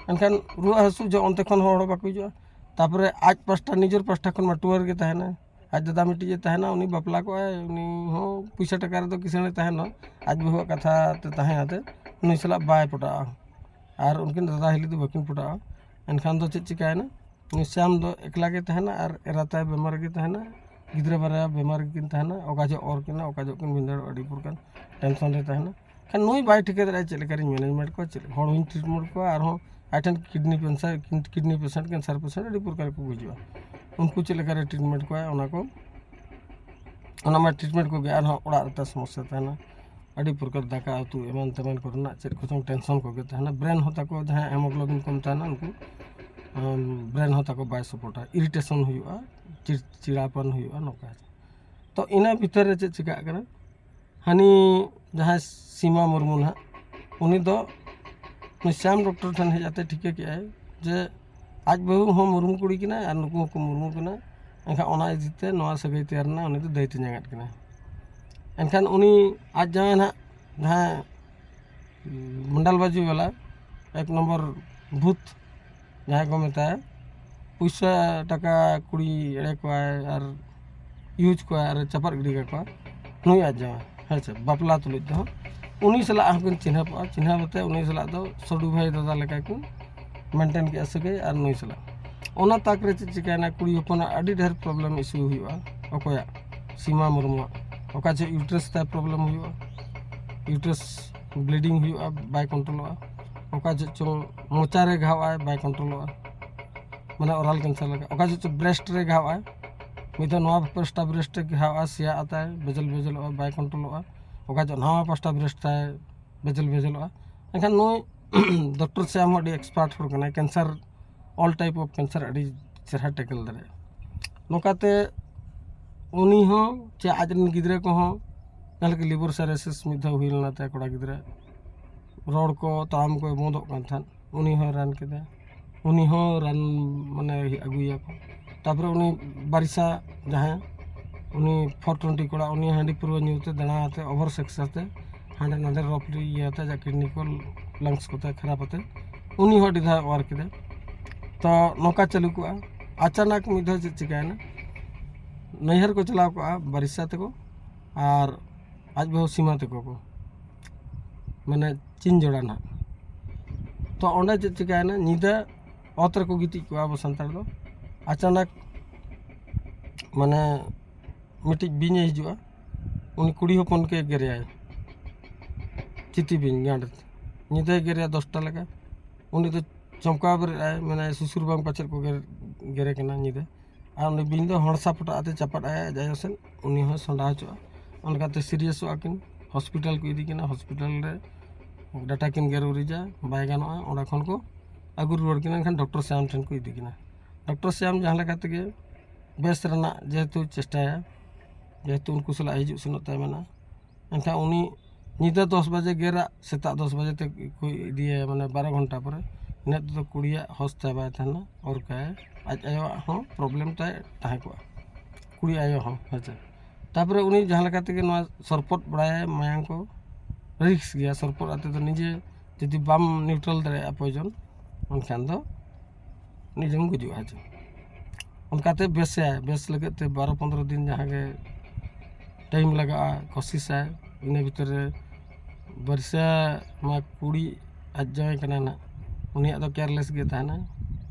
ᱮᱱᱠᱷᱟᱱ ᱨᱩᱣᱟᱹ ᱦᱟᱹᱥᱩ ᱡᱚᱦᱚᱜ ᱚᱱᱛᱮ ᱠᱷᱚᱱ ᱦᱚᱸ ᱦᱚᱲ ᱵᱟᱠᱚ ᱦᱤᱡᱩᱜᱼᱟ᱾ ᱛᱟᱨᱯᱚᱨᱮ ᱟᱡ ᱯᱟᱥᱴᱟ, ᱱᱤᱡᱮᱨ ᱯᱟᱥᱴᱟ ᱠᱷᱚᱱ ᱢᱟ ᱴᱩᱣᱟᱹᱨ ᱜᱮ ᱛᱟᱦᱮᱱᱟ᱾ ᱟᱡ ᱫᱟᱫᱟ ᱢᱤᱫᱴᱤᱡ ᱮ ᱛᱟᱦᱮᱱᱟ, ᱩᱱᱤ ᱵᱟᱯᱞᱟ ᱠᱚᱜᱼᱟᱭ, ᱩᱱᱤ ᱦᱚᱸ ᱯᱩᱭᱥᱟᱹ ᱴᱟᱠᱟ ᱨᱮᱫᱚ ᱠᱤᱥᱟᱹᱬ ᱮ ᱛᱟᱦᱮᱱᱟ, ᱟᱡ ᱵᱟᱹᱦᱩᱣᱟᱜ ᱠᱟᱛᱷᱟ ᱛᱮ ᱛᱟᱦᱮᱸ ᱟᱛᱮ ᱱᱩᱭ ᱥᱟᱞᱟᱜ ᱵᱟᱭ ᱯᱚᱴᱟᱜᱼᱟ᱾ ᱟᱨ ᱩᱱᱠᱤᱱ ᱫᱟᱫᱟ ᱦᱤᱞᱤ ᱫᱚ ᱵᱟᱹᱠᱤᱱ ᱯᱚᱴᱟᱜᱼᱟ᱾ ᱮᱱᱠᱷᱟᱱ ᱫᱚ ᱪᱮᱫ ᱪᱤᱠᱟᱹᱭᱮᱱᱟ? ᱩᱱᱤ ᱥᱭᱟᱢ ᱫᱚ ᱮᱠᱞᱟ ᱜᱮ ᱛᱟᱦᱮᱱᱟ ᱟᱨ ᱮᱨᱟ ᱛᱟᱭ ᱵᱮᱢᱟᱨ ᱜᱮ ᱛᱟᱦᱮᱱᱟ᱾ ᱜᱤᱫᱽᱨᱟᱹ ᱵᱟᱨᱭᱟ ᱵᱮᱢᱟᱨ ᱜᱮᱠᱤᱱ ᱛᱟᱦᱮᱱᱟ, ᱚᱠᱟ ᱡᱚᱦᱚᱜ ᱚᱨ ᱠᱤᱱᱟ, ᱚᱠᱟ ᱡᱚᱦᱚᱜ ᱠᱤᱱ ᱵᱷᱤᱸᱫᱟᱹᱲᱚᱜᱼᱟ, ᱟᱹᱰᱤ ᱯᱨᱚᱠᱟᱨ ᱴᱮᱱᱥᱚᱱ ᱨᱮ ᱛᱟᱦᱮᱱᱟ᱾ ᱠᱷᱟᱱ ᱱᱩᱭ ᱵᱟᱭ ᱴᱷᱤᱠᱟᱹ ᱫᱟᱲᱮᱭᱟᱜᱼᱟ ᱪᱮᱫ ᱞᱮᱠᱟᱨᱤᱧ ᱢᱮᱱᱮᱡᱽᱢᱮᱱᱴ ᱠᱚᱣᱟ, ᱪᱮᱫ ᱦᱚᱲ ᱦᱚᱸᱧ ᱴᱨᱤᱴᱢᱮᱱᱴ ᱠᱚᱣᱟ, ᱟᱨᱦᱚᱸ ᱟᱡ ᱴᱷᱮᱱ ᱠᱤᱰᱱᱤ ᱠᱮᱱᱥᱟᱨ, ᱠᱤᱰᱱᱤ ᱯᱮᱥᱮᱱᱴ, ᱠᱮᱱᱥᱟᱨ ᱯᱮᱥᱮᱱᱴ ᱟᱹᱰᱤ ᱯᱨᱚᱠᱟᱨ ᱠᱚ ᱦᱤᱡᱩᱜᱼᱟ᱾ ᱩᱱᱠᱩ ᱪᱮᱫ ᱞᱮᱠᱟᱨᱮ ᱴᱨᱤᱴᱢᱮᱱᱴ ᱠᱚᱣᱟ, ᱚᱱᱟ ᱠᱚ, ᱚᱱᱟ ᱢᱟ ᱴᱨᱤᱴᱢᱮᱱᱴ ᱠᱚᱜᱮ, ᱟᱨᱦᱚᱸ ᱚᱲᱟᱜ ᱨᱮ ᱛᱟᱭ ᱥᱚᱢᱚᱥᱥᱟ ᱛᱟᱦᱮᱱᱟ, ᱟᱹᱰᱤ ᱯᱨᱚᱠᱟᱨ ᱫᱟᱠᱟ ᱩᱛᱩ ᱮᱢᱟᱱ ᱛᱮᱢᱟᱱ ᱠᱚᱨᱮᱱᱟᱜ ᱪᱮᱫ ᱠᱚᱪᱚᱝ ᱴᱮᱱᱥᱚᱱ ᱠᱚᱜᱮ ᱛᱟᱦᱮᱱᱟ᱾ ᱵᱨᱮᱱ ᱦᱚᱸ ᱛᱟᱠᱚ ᱡᱟᱦᱟᱸ ᱦᱮᱢᱳᱜᱞᱳᱵᱤᱱ ᱠᱚᱢ ᱛᱟᱦᱮᱱᱟ, ᱩᱱᱠᱩ ᱵᱨᱮᱱ ᱦᱚᱸ ᱛᱟᱠᱚ ᱵᱟᱭ ᱥᱟᱯᱳᱨᱴᱟ, ᱤᱨᱤᱴᱮᱥᱚᱱ ᱦᱩᱭᱩᱜᱼᱟ, ᱪᱤᱲ- ᱪᱤᱲᱟᱯᱟᱱ ᱦᱩᱭᱩᱜᱼᱟ, ᱱᱚᱝᱠᱟ᱾ ᱛᱚ ᱤᱱᱟᱹ ᱵᱷᱤᱛᱟᱹᱨ ᱨᱮ ᱪᱮᱫ ᱪᱤᱠᱟᱹᱜ ᱠᱟᱱᱟ? ᱦᱟᱹᱱᱤ ᱡᱟᱦᱟᱸᱭ ᱥᱤᱢᱟ ᱢᱩᱨᱢᱩ ᱱᱟᱦᱟᱜ, ᱩᱱᱤ ᱫᱚ ᱱᱩᱭ ᱥᱭᱟᱢ ᱰᱚᱠᱴᱚᱨ ᱴᱷᱮᱱ ᱦᱮᱡ ᱠᱟᱛᱮ ᱴᱷᱤᱠᱟᱹ ᱠᱮᱜᱼᱟᱭ ᱡᱮ ᱟᱡ ᱵᱟᱹᱦᱩ ᱦᱚᱸ ᱢᱩᱨᱢᱩ ᱠᱩᱲᱤ ᱠᱟᱱᱟᱭ ᱟᱨ ᱱᱩᱠᱩ ᱦᱚᱸᱠᱚ ᱢᱩᱨᱢᱩ ᱠᱟᱱᱟ᱾ ᱮᱱᱠᱷᱟᱱ ᱚᱱᱟ ᱤᱫᱤ ᱛᱮ ᱱᱚᱣᱟ ᱥᱟᱹᱜᱟᱹᱭ ᱛᱮᱭᱟᱨ ᱮᱱᱟ, ᱩᱱᱤ ᱫᱚ ᱫᱟᱹᱭ ᱛᱮᱧᱟᱝ ᱟᱫ ᱠᱤᱱᱟᱭ᱾ ᱮᱱᱠᱷᱟᱱ ᱩᱱᱤ ᱟᱡ ᱡᱟᱶᱟᱭ ᱱᱟᱦᱟᱜ ᱡᱟᱦᱟᱸᱭ ᱢᱚᱱᱰᱟᱞ ᱵᱟᱡᱤ ᱵᱟᱞᱟ, ᱮᱠ ᱱᱚᱢᱵᱚᱨ ᱵᱷᱩᱛ ᱡᱟᱦᱟᱸᱭ ᱠᱚ ᱢᱮᱛᱟᱭᱟ, ᱯᱩᱭᱥᱟᱹ ᱴᱟᱠᱟ ᱠᱩᱲᱤ ᱮᱲᱮ ᱠᱚᱣᱟᱭ ᱟᱨ ᱤᱭᱩᱡᱽ ᱠᱚᱣᱟᱭ ᱟᱨ ᱪᱟᱯᱟᱫ ᱜᱤᱰᱤ ᱠᱟᱠᱚᱣᱟ, ᱱᱩᱭ ᱟᱡ ᱡᱟᱶᱟᱭ, ᱦᱮᱸ ᱥᱮ, ᱵᱟᱯᱞᱟ ᱛᱩᱞᱩᱡ ᱫᱚ ᱩᱱᱤ ᱥᱟᱞᱟᱜ ᱦᱚᱸᱠᱤᱱ ᱪᱤᱱᱦᱟᱹᱯᱚᱜᱼᱟ᱾ ᱪᱤᱱᱦᱟᱹᱯ ᱠᱟᱛᱮ ᱩᱱᱤ ᱥᱟᱞᱟᱜ ᱫᱚ ᱥᱟᱹᱰᱩ ᱵᱷᱟᱭ ᱫᱟᱫᱟ ᱞᱮᱠᱟ ᱠᱤᱱ ᱢᱮᱱᱴᱮᱱ ᱠᱮᱜᱼᱟ ᱥᱟᱹᱜᱟᱹᱭ ᱟᱨ ᱱᱩᱭ ᱥᱟᱞᱟᱜ᱾ ᱚᱱᱟ ᱛᱟᱠ ᱨᱮ ᱪᱮᱫ ᱪᱤᱠᱟᱹᱭᱮᱱᱟ, ᱠᱩᱲᱤ ᱦᱚᱯᱚᱱᱟᱜ ᱟᱹᱰᱤ ᱰᱷᱮᱨ ᱯᱨᱚᱵᱞᱮᱢ ᱤᱥᱩ ᱦᱩᱭᱩᱜᱼᱟ᱾ ᱚᱠᱚᱭᱟᱜ? ᱥᱤᱢᱟ ᱢᱩᱨᱢᱩᱣᱟᱜ᱾ ᱚᱠᱟ ᱪᱮᱫ ᱤᱭᱩᱴᱨᱮᱥ ᱛᱟᱭ ᱯᱨᱚᱵᱞᱮᱢ ᱦᱩᱭᱩᱜᱼᱟ, ᱤᱭᱩᱴᱨᱮᱥ ᱵᱞᱤᱰᱤᱝ ᱦᱩᱭᱩᱜᱼᱟ, ᱵᱟᱭ ᱠᱚᱱᱴᱨᱳᱞᱚᱜᱼᱟ᱾ ᱚᱠᱟ ᱪᱮᱫ ᱪᱚᱝ ᱢᱚᱪᱟ ᱨᱮ ᱜᱷᱟᱣ ᱟᱭ, ᱵᱟᱭ ᱠᱚᱱᱴᱨᱳᱞᱚᱜᱼᱟ, ᱢᱟᱱᱮ ᱚᱨᱟᱞ ᱠᱮᱱᱥᱟᱨ ᱞᱮᱠᱟ᱾ ᱚᱠᱟ ᱪᱮᱫ ᱪᱚᱝ ᱵᱨᱮᱥᱴ ᱨᱮ ᱜᱷᱟᱣ ᱟᱭ, ᱢᱤᱫ ᱫᱷᱟᱣ ᱱᱚᱣᱟ ᱯᱟᱥᱴᱟ ᱵᱨᱮᱥᱴ ᱨᱮ ᱜᱷᱟᱣ ᱟᱭ, ᱥᱮᱭᱟ ᱟᱛᱟᱭ, ᱵᱮᱡᱮᱞ ᱵᱮᱡᱮᱞᱚᱜᱼᱟ, ᱵᱟᱭ ᱠᱚᱱᱴᱨᱳᱞᱚᱜᱼᱟ᱾ ᱚᱠᱟ ᱪᱮᱫ ᱱᱟᱣᱟ ᱯᱟᱥᱴᱟ ᱵᱨᱮᱥᱴ ᱛᱟᱭ ᱵᱮᱡᱮᱞ ᱵᱮᱡᱮᱞᱚᱜᱼᱟ᱾ ᱮᱱᱠᱷᱟᱱ ᱱᱩᱭ ᱰᱚᱠᱴᱚᱨ ᱥᱭᱟᱢ ᱦᱚᱸ ᱟᱹᱰᱤ ᱮᱠᱥᱯᱟᱨᱴ ᱦᱚᱲ ᱠᱟᱱᱟᱭ, cancer, all type of cancer ᱟᱹᱰᱤ ᱪᱮᱦᱨᱟ ᱴᱮᱠᱮᱞ ᱫᱟᱲᱮᱭᱟᱜᱼᱟ᱾ ᱱᱚᱝᱠᱟᱛᱮ ᱩᱱᱤ ᱦᱚᱸ ᱪᱮ ᱟᱡ ᱨᱮᱱ ᱜᱤᱫᱽᱨᱟᱹ ᱠᱚᱦᱚᱸ, ᱡᱟᱦᱟᱸ ᱞᱮᱠᱟ ᱞᱤᱵᱷᱟᱨ ᱥᱟᱭᱨᱳᱥᱤᱥ ᱢᱤᱫ ᱫᱷᱟᱣ ᱦᱩᱭ ᱞᱮᱱᱟ ᱛᱟᱭ ᱠᱚᱲᱟ ᱜᱤᱫᱽᱨᱟᱹ, ᱨᱚᱲ ᱠᱚ, ᱛᱟᱲᱟᱢ ᱠᱚᱭ ᱵᱚᱸᱫᱚᱜ ᱠᱟᱱ ᱛᱟᱦᱮᱸᱫ, ᱩᱱᱤ ᱦᱚᱸᱭ ᱨᱟᱱ ᱠᱮᱫᱮᱭᱟ᱾ ᱩᱱᱤ ᱦᱚᱸ ᱨᱟᱱ ᱢᱟᱱᱮ ᱟᱹᱜᱩᱭᱟᱠᱚ᱾ ᱛᱟᱯᱚᱨᱮ ᱩᱱᱤ ᱵᱟᱨᱤᱥᱟ ᱡᱟᱦᱟᱸᱭ, ᱩᱱᱤ ᱯᱷᱳᱨ ᱴᱩᱭᱮᱱᱴᱤ ᱠᱚᱲᱟ, ᱩᱱᱤ ᱦᱟᱺᱰᱤ ᱯᱟᱹᱨᱣᱟᱹ ᱧᱩ ᱛᱮ ᱫᱟᱬᱟ ᱟᱛᱮ ᱳᱵᱷᱟᱨ ᱥᱮᱠᱥ ᱟᱛᱮ ᱦᱟᱸᱰᱮ ᱱᱟᱰᱮ ᱨᱚᱯ ᱤᱭᱟᱹ ᱟᱛᱮ ᱟᱡᱟᱜ ᱠᱤᱰᱱᱤ ᱠᱚ ᱞᱟᱝᱥ ᱠᱚᱛᱮ ᱠᱷᱟᱨᱟᱯ ᱟᱛᱮ ᱩᱱᱤ ᱦᱚᱸ ᱟᱹᱰᱤ ᱫᱷᱟᱣ ᱚᱣᱟᱨ ᱠᱮᱫᱟ᱾ ᱛᱚ ᱱᱚᱝᱠᱟ ᱪᱟᱹᱞᱩ ᱠᱚᱜᱼᱟ᱾ ᱟᱪᱟᱱᱟᱠ ᱢᱤᱫ ᱫᱷᱟᱣ ᱪᱮᱫ ᱪᱤᱠᱟᱹᱭᱮᱱᱟ, ᱱᱟᱹᱭᱦᱟᱹᱨ ᱠᱚ ᱪᱟᱞᱟᱣ ᱠᱚᱜᱼᱟ ᱵᱟᱨᱤᱥᱟ ᱛᱟᱠᱚ ᱟᱨ ᱟᱡ ᱵᱟᱹᱦᱩ ᱥᱤᱢᱟ ᱛᱟᱠᱚ ᱠᱚ, ᱢᱟᱱᱮ ᱪᱤᱱ ᱡᱚᱲᱟ ᱱᱟᱦᱟᱜ᱾ ᱛᱚ ᱚᱸᱰᱮ ᱪᱮᱫ ᱪᱤᱠᱟᱹᱭᱮᱱᱟ, ᱧᱤᱫᱟᱹ ᱚᱛ ᱨᱮᱠᱚ ᱜᱤᱛᱤᱡ ᱠᱚᱜᱼᱟ ᱟᱵᱚ ᱥᱟᱱᱛᱟᱲ ᱫᱚ᱾ ᱟᱪᱟᱱᱟᱠ ᱢᱟᱱᱮ ᱢᱤᱫᱴᱤᱡ ᱵᱤᱧᱮ ᱦᱤᱡᱩᱜᱼᱟ, ᱩᱱᱤ ᱠᱩᱲᱤ ᱦᱚᱯᱚᱱ ᱜᱮ ᱜᱮᱨᱮᱭᱟᱭ, ᱪᱤᱛᱤ ᱵᱤᱧ ᱜᱟᱸᱰᱮ ᱛᱮ᱾ ᱧᱤᱫᱟᱹᱭ ᱜᱮᱨᱮᱭᱟ ᱫᱚᱥᱴᱟ ᱞᱮᱠᱟ᱾ ᱩᱱᱤ ᱫᱚ ᱪᱚᱢᱠᱟᱣ ᱵᱮᱨᱮᱫ ᱟᱭ, ᱢᱮᱱᱟᱭ ᱥᱩᱥᱩᱨ ᱵᱟᱝ ᱯᱟᱪᱮᱫ ᱠᱚ ᱜᱮᱨ-, ᱜᱮᱨᱮ ᱠᱟᱱᱟ ᱧᱤᱫᱟᱹ᱾ ᱟᱨ ᱩᱱᱤ ᱵᱤᱧ ᱫᱚ ᱦᱚᱲᱥᱟ ᱯᱚᱴᱟᱜ ᱟᱛᱮ ᱪᱟᱯᱟᱫ ᱟᱭ ᱟᱡ ᱟᱭᱳ ᱥᱮᱫ, ᱩᱱᱤ ᱦᱚᱸᱭ ᱥᱚᱸᱰᱟ ᱦᱚᱪᱚᱜᱼᱟ᱾ ᱚᱱᱠᱟᱛᱮ ᱥᱤᱨᱤᱭᱟᱥᱚᱜᱼᱟ ᱠᱤᱱ, ᱦᱚᱥᱯᱤᱴᱟᱞ ᱠᱚ ᱤᱫᱤ ᱠᱤᱱᱟ᱾ ᱦᱚᱥᱯᱤᱴᱟᱞ ᱨᱮ ᱰᱟᱴᱟ ᱠᱤᱱ ᱜᱮᱨ ᱩᱨᱤᱡᱟ, ᱵᱟᱭ ᱜᱟᱱᱚᱜᱼᱟ᱾ ᱚᱸᱰᱮ ᱠᱷᱚᱱ ᱠᱚ ᱟᱹᱜᱩ ᱨᱩᱣᱟᱹᱲ ᱠᱤᱱᱟ, ᱮᱱᱠᱷᱟᱱ ᱰᱚᱠᱴᱚᱨ ᱥᱭᱟᱢ ᱴᱷᱮᱱ ᱠᱚ ᱤᱫᱤ ᱠᱤᱱᱟ᱾ ᱰᱚᱠᱴᱚᱨ ᱥᱭᱟᱢ ᱡᱟᱦᱟᱸ ᱞᱮᱠᱟ ᱛᱮᱜᱮ ᱵᱮᱥ ᱨᱮᱱᱟᱜ ᱡᱮᱦᱮᱛᱩ ᱪᱮᱥᱴᱟᱭᱟ, ᱡᱮᱦᱮᱛᱩ ᱩᱱᱠᱩ ᱥᱟᱞᱟᱜ ᱦᱤᱡᱩᱜ ᱥᱮᱱᱚᱜ ᱛᱟᱭ ᱢᱮᱱᱟᱜᱼᱟ, ᱮᱱᱠᱷᱟᱱ ᱩᱱᱤ ᱧᱤᱫᱟᱹ ᱫᱚᱥ ᱵᱟᱡᱮ ᱜᱮᱨᱟᱜ ᱥᱮᱛᱟᱜ ᱫᱚᱥ ᱵᱟᱡᱮ ᱛᱮ ᱠᱚ ᱤᱫᱤᱭᱟ, ᱢᱟᱱᱮ ᱵᱟᱨᱚ ᱜᱷᱚᱱᱴᱟ ᱯᱚᱨᱮ᱾ ᱤᱱᱟᱹᱜ ᱛᱮᱫᱚ ᱠᱩᱲᱤᱭᱟᱜ ᱦᱚᱥ ᱛᱟᱭ ᱵᱟᱭ ᱛᱟᱦᱮᱱᱟ, ᱚᱨ ᱠᱟᱭᱟᱭ᱾ ᱟᱡ ᱟᱭᱳᱣᱟᱜ ᱦᱚᱸ ᱯᱨᱚᱵᱞᱮᱢ ᱛᱟᱭ ᱛᱟᱦᱮᱸ ᱠᱚᱜᱼᱟ, ᱠᱩᱲᱤ ᱟᱭᱳ ᱦᱚᱸ, ᱦᱮᱸ ᱥᱮ᱾ ᱛᱟᱯᱚᱨᱮ ᱩᱱᱤ ᱡᱟᱦᱟᱸ ᱞᱮᱠᱟ ᱛᱮᱜᱮ ᱱᱚᱣᱟ ᱥᱚᱨᱯᱚᱫ ᱵᱟᱲᱟᱭᱟᱭ, ᱢᱟᱭᱟᱝ ᱠᱚ ᱨᱤᱠᱥ ᱜᱮᱭᱟ᱾ ᱥᱚᱨᱯᱚᱫ ᱟᱛᱮ ᱫᱚ ᱱᱤᱡᱮ ᱡᱩᱫᱤ ᱵᱟᱢ ᱱᱤᱭᱩᱴᱨᱟᱞ ᱫᱟᱲᱮᱭᱟᱜᱼᱟ ᱯᱚᱭᱡᱚᱱ, ᱮᱱᱠᱷᱟᱱ ᱫᱚ ᱱᱤᱡᱮᱢ ᱜᱩᱡᱩᱜᱼᱟ᱾ ᱦᱮᱸ ᱪᱮ? ᱚᱱᱠᱟᱛᱮ ᱵᱮᱥᱮᱭᱟᱭ, ᱵᱮᱥ ᱞᱟᱹᱜᱤᱫ ᱛᱮ ᱵᱟᱨᱚ ᱯᱚᱱᱫᱽᱨᱚ ᱫᱤᱱ ᱡᱟᱦᱟᱸ ᱜᱮ ᱴᱟᱭᱤᱢ ᱞᱟᱜᱟᱜᱼᱟ, ᱠᱳᱥᱤᱥᱟᱭ᱾ ᱤᱱᱟᱹ ᱵᱷᱤᱛᱤᱨ ᱨᱮ ᱵᱟᱨᱤᱥᱟ ᱢᱟ ᱠᱩᱲᱤ ᱟᱡ ᱡᱟᱶᱟᱭ ᱠᱟᱱᱟᱭ ᱱᱟᱜ, ᱩᱱᱤᱭᱟᱜ ᱫᱚ ᱠᱮᱭᱟᱨᱞᱮᱥ ᱜᱮ ᱛᱟᱦᱮᱱᱟ᱾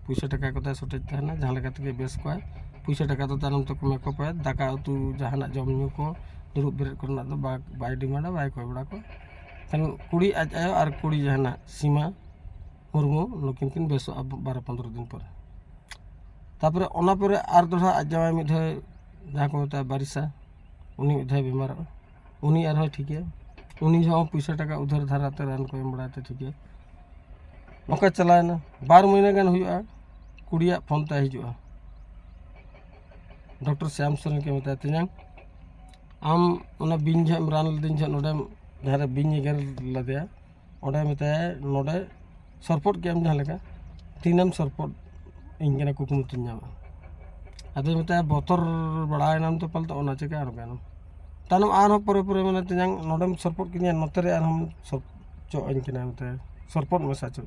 ᱯᱩᱭᱥᱟᱹ ᱴᱟᱠᱟ ᱠᱚᱛᱟᱭ ᱥᱚᱴᱷᱤᱠ ᱛᱟᱦᱮᱱᱟ, ᱡᱟᱦᱟᱸ ᱞᱮᱠᱟ ᱛᱮᱜᱮ ᱵᱮᱥ ᱠᱚᱣᱟᱭ᱾ ᱯᱩᱭᱥᱟᱹ ᱴᱟᱠᱟ ᱫᱚ ᱛᱟᱭᱱᱚᱢ ᱛᱮᱠᱚ ᱢᱮᱠᱚᱯᱟᱭᱟ, ᱫᱟᱠᱟ ᱩᱛᱩ ᱡᱟᱦᱟᱱᱟᱜ ᱡᱚᱢ ᱧᱩ ᱠᱚ, ᱫᱩᱲᱩᱵ ᱵᱮᱨᱮᱫ ᱠᱚᱨᱮᱱᱟᱜ ᱫᱚ ᱵᱟ-, ᱵᱟᱭ ᱰᱤᱢᱟᱱᱰᱟ, ᱵᱟᱭ ᱠᱚᱭ ᱵᱟᱲᱟ ᱠᱚᱣᱟ᱾ ᱮᱱᱠᱷᱟᱱ ᱠᱩᱲᱤ ᱟᱡ ᱟᱭᱳ ᱟᱨ ᱠᱩᱲᱤ ᱡᱟᱦᱟᱱᱟᱜ ᱥᱤᱢᱟ ᱢᱩᱨᱢᱩ, ᱱᱩᱠᱤᱱ ᱠᱤᱱ ᱵᱮᱥᱚᱜᱼᱟ ᱵᱟᱨᱚ ᱯᱚᱱᱫᱽᱨᱚ ᱫᱤᱱ ᱯᱚᱨᱮ᱾ ᱛᱟᱯᱚᱨᱮ ᱚᱱᱟ ᱯᱚᱨᱮ ᱟᱨ ᱫᱚᱲᱦᱟ ᱟᱡ ᱡᱟᱶᱟᱭ ᱢᱤᱫ ᱫᱷᱟᱣ, ᱡᱟᱦᱟᱸ ᱠᱚ ᱢᱮᱛᱟᱜᱼᱟ ᱵᱟᱨᱤᱥᱟ, ᱩᱱᱤ ᱢᱤᱫ ᱫᱷᱟᱣ ᱵᱤᱢᱟᱨᱚᱜᱼᱟ, ᱩᱱᱤ ᱟᱨᱦᱚᱸ ᱴᱷᱤᱠᱮᱭᱟ᱾ ᱩᱱᱤ ᱦᱚᱸ ᱯᱩᱭᱥᱟᱹ ᱴᱟᱠᱟ ᱩᱫᱷᱟᱹᱨ ᱫᱷᱟᱨᱟᱛᱮ ᱨᱟᱱ ᱠᱚ ᱮᱢ ᱵᱟᱲᱟᱭ ᱛᱮ ᱴᱷᱤᱠᱮᱭᱟ᱾ ᱚᱱᱠᱟ ᱪᱟᱞᱟᱣᱮᱱᱟ, ᱵᱟᱨ ᱢᱟᱹᱦᱱᱟᱹ ᱜᱟᱱ ᱦᱩᱭᱩᱜᱼᱟ, ᱠᱩᱲᱤᱭᱟᱜ ᱯᱷᱳᱱ ᱛᱟᱭ ᱦᱤᱡᱩᱜᱼᱟ᱾ ᱰᱚᱠᱴᱚᱨ ᱥᱭᱟᱢ ᱥᱚᱨᱮᱱ ᱠᱚ ᱢᱮᱛᱟᱭᱟ, "ᱛᱮᱧᱟᱝ, ᱟᱢ ᱚᱱᱟ ᱵᱤᱧ ᱡᱚᱦᱚᱜ ᱮᱢ ᱨᱟᱱ ᱞᱮᱫᱮᱧ ᱡᱚᱦᱚᱜ ᱱᱚᱰᱮ ᱡᱟᱦᱟᱸ ᱨᱮ ᱵᱤᱧ ᱮ ᱜᱮᱨ ᱞᱮᱫᱮᱭᱟ, ᱚᱸᱰᱮ ᱢᱮᱛᱟᱭᱟ, ᱱᱚᱰᱮ ᱥᱚᱨᱯᱚᱫ ᱠᱮᱫ ᱟᱢ ᱡᱟᱦᱟᱸ ᱞᱮᱠᱟ, ᱛᱤᱱᱟᱹᱢ ᱥᱚᱨᱯᱚᱫ ᱤᱧ ᱠᱟᱱᱟ, ᱠᱩᱠᱢᱩ ᱛᱤᱧ ᱧᱟᱢᱟ᱾ ᱟᱫᱚ ᱢᱮᱛᱟᱭᱟ, ᱵᱚᱛᱚᱨ ᱵᱟᱲᱟᱭᱮᱱᱟᱢ ᱛᱚ ᱯᱟᱞᱮ ᱛᱚ, ᱚᱱᱟ ᱪᱤᱠᱟᱹ ᱟᱨᱚ ᱜᱟᱱᱚᱜ᱾ ᱛᱟᱭᱱᱚᱢ ᱟᱨᱦᱚᱸ ᱯᱚᱨᱮ ᱯᱚᱨᱮ ᱢᱟᱱᱮ ᱛᱮᱧᱟᱝ ᱱᱚᱰᱮᱢ ᱥᱚᱨᱯᱚᱫ ᱠᱤᱧᱟ, ᱱᱚᱛᱮ ᱨᱮ ᱟᱨᱦᱚᱸᱢ ᱥᱚᱨᱯᱚᱫ ᱦᱚᱪᱚ ᱟᱹᱧ ᱠᱟᱱᱟ, ᱢᱮᱛᱟᱭᱟ, ᱥᱚᱨᱯᱚᱫ ᱢᱮᱥᱟ ᱦᱚᱪᱚ᱾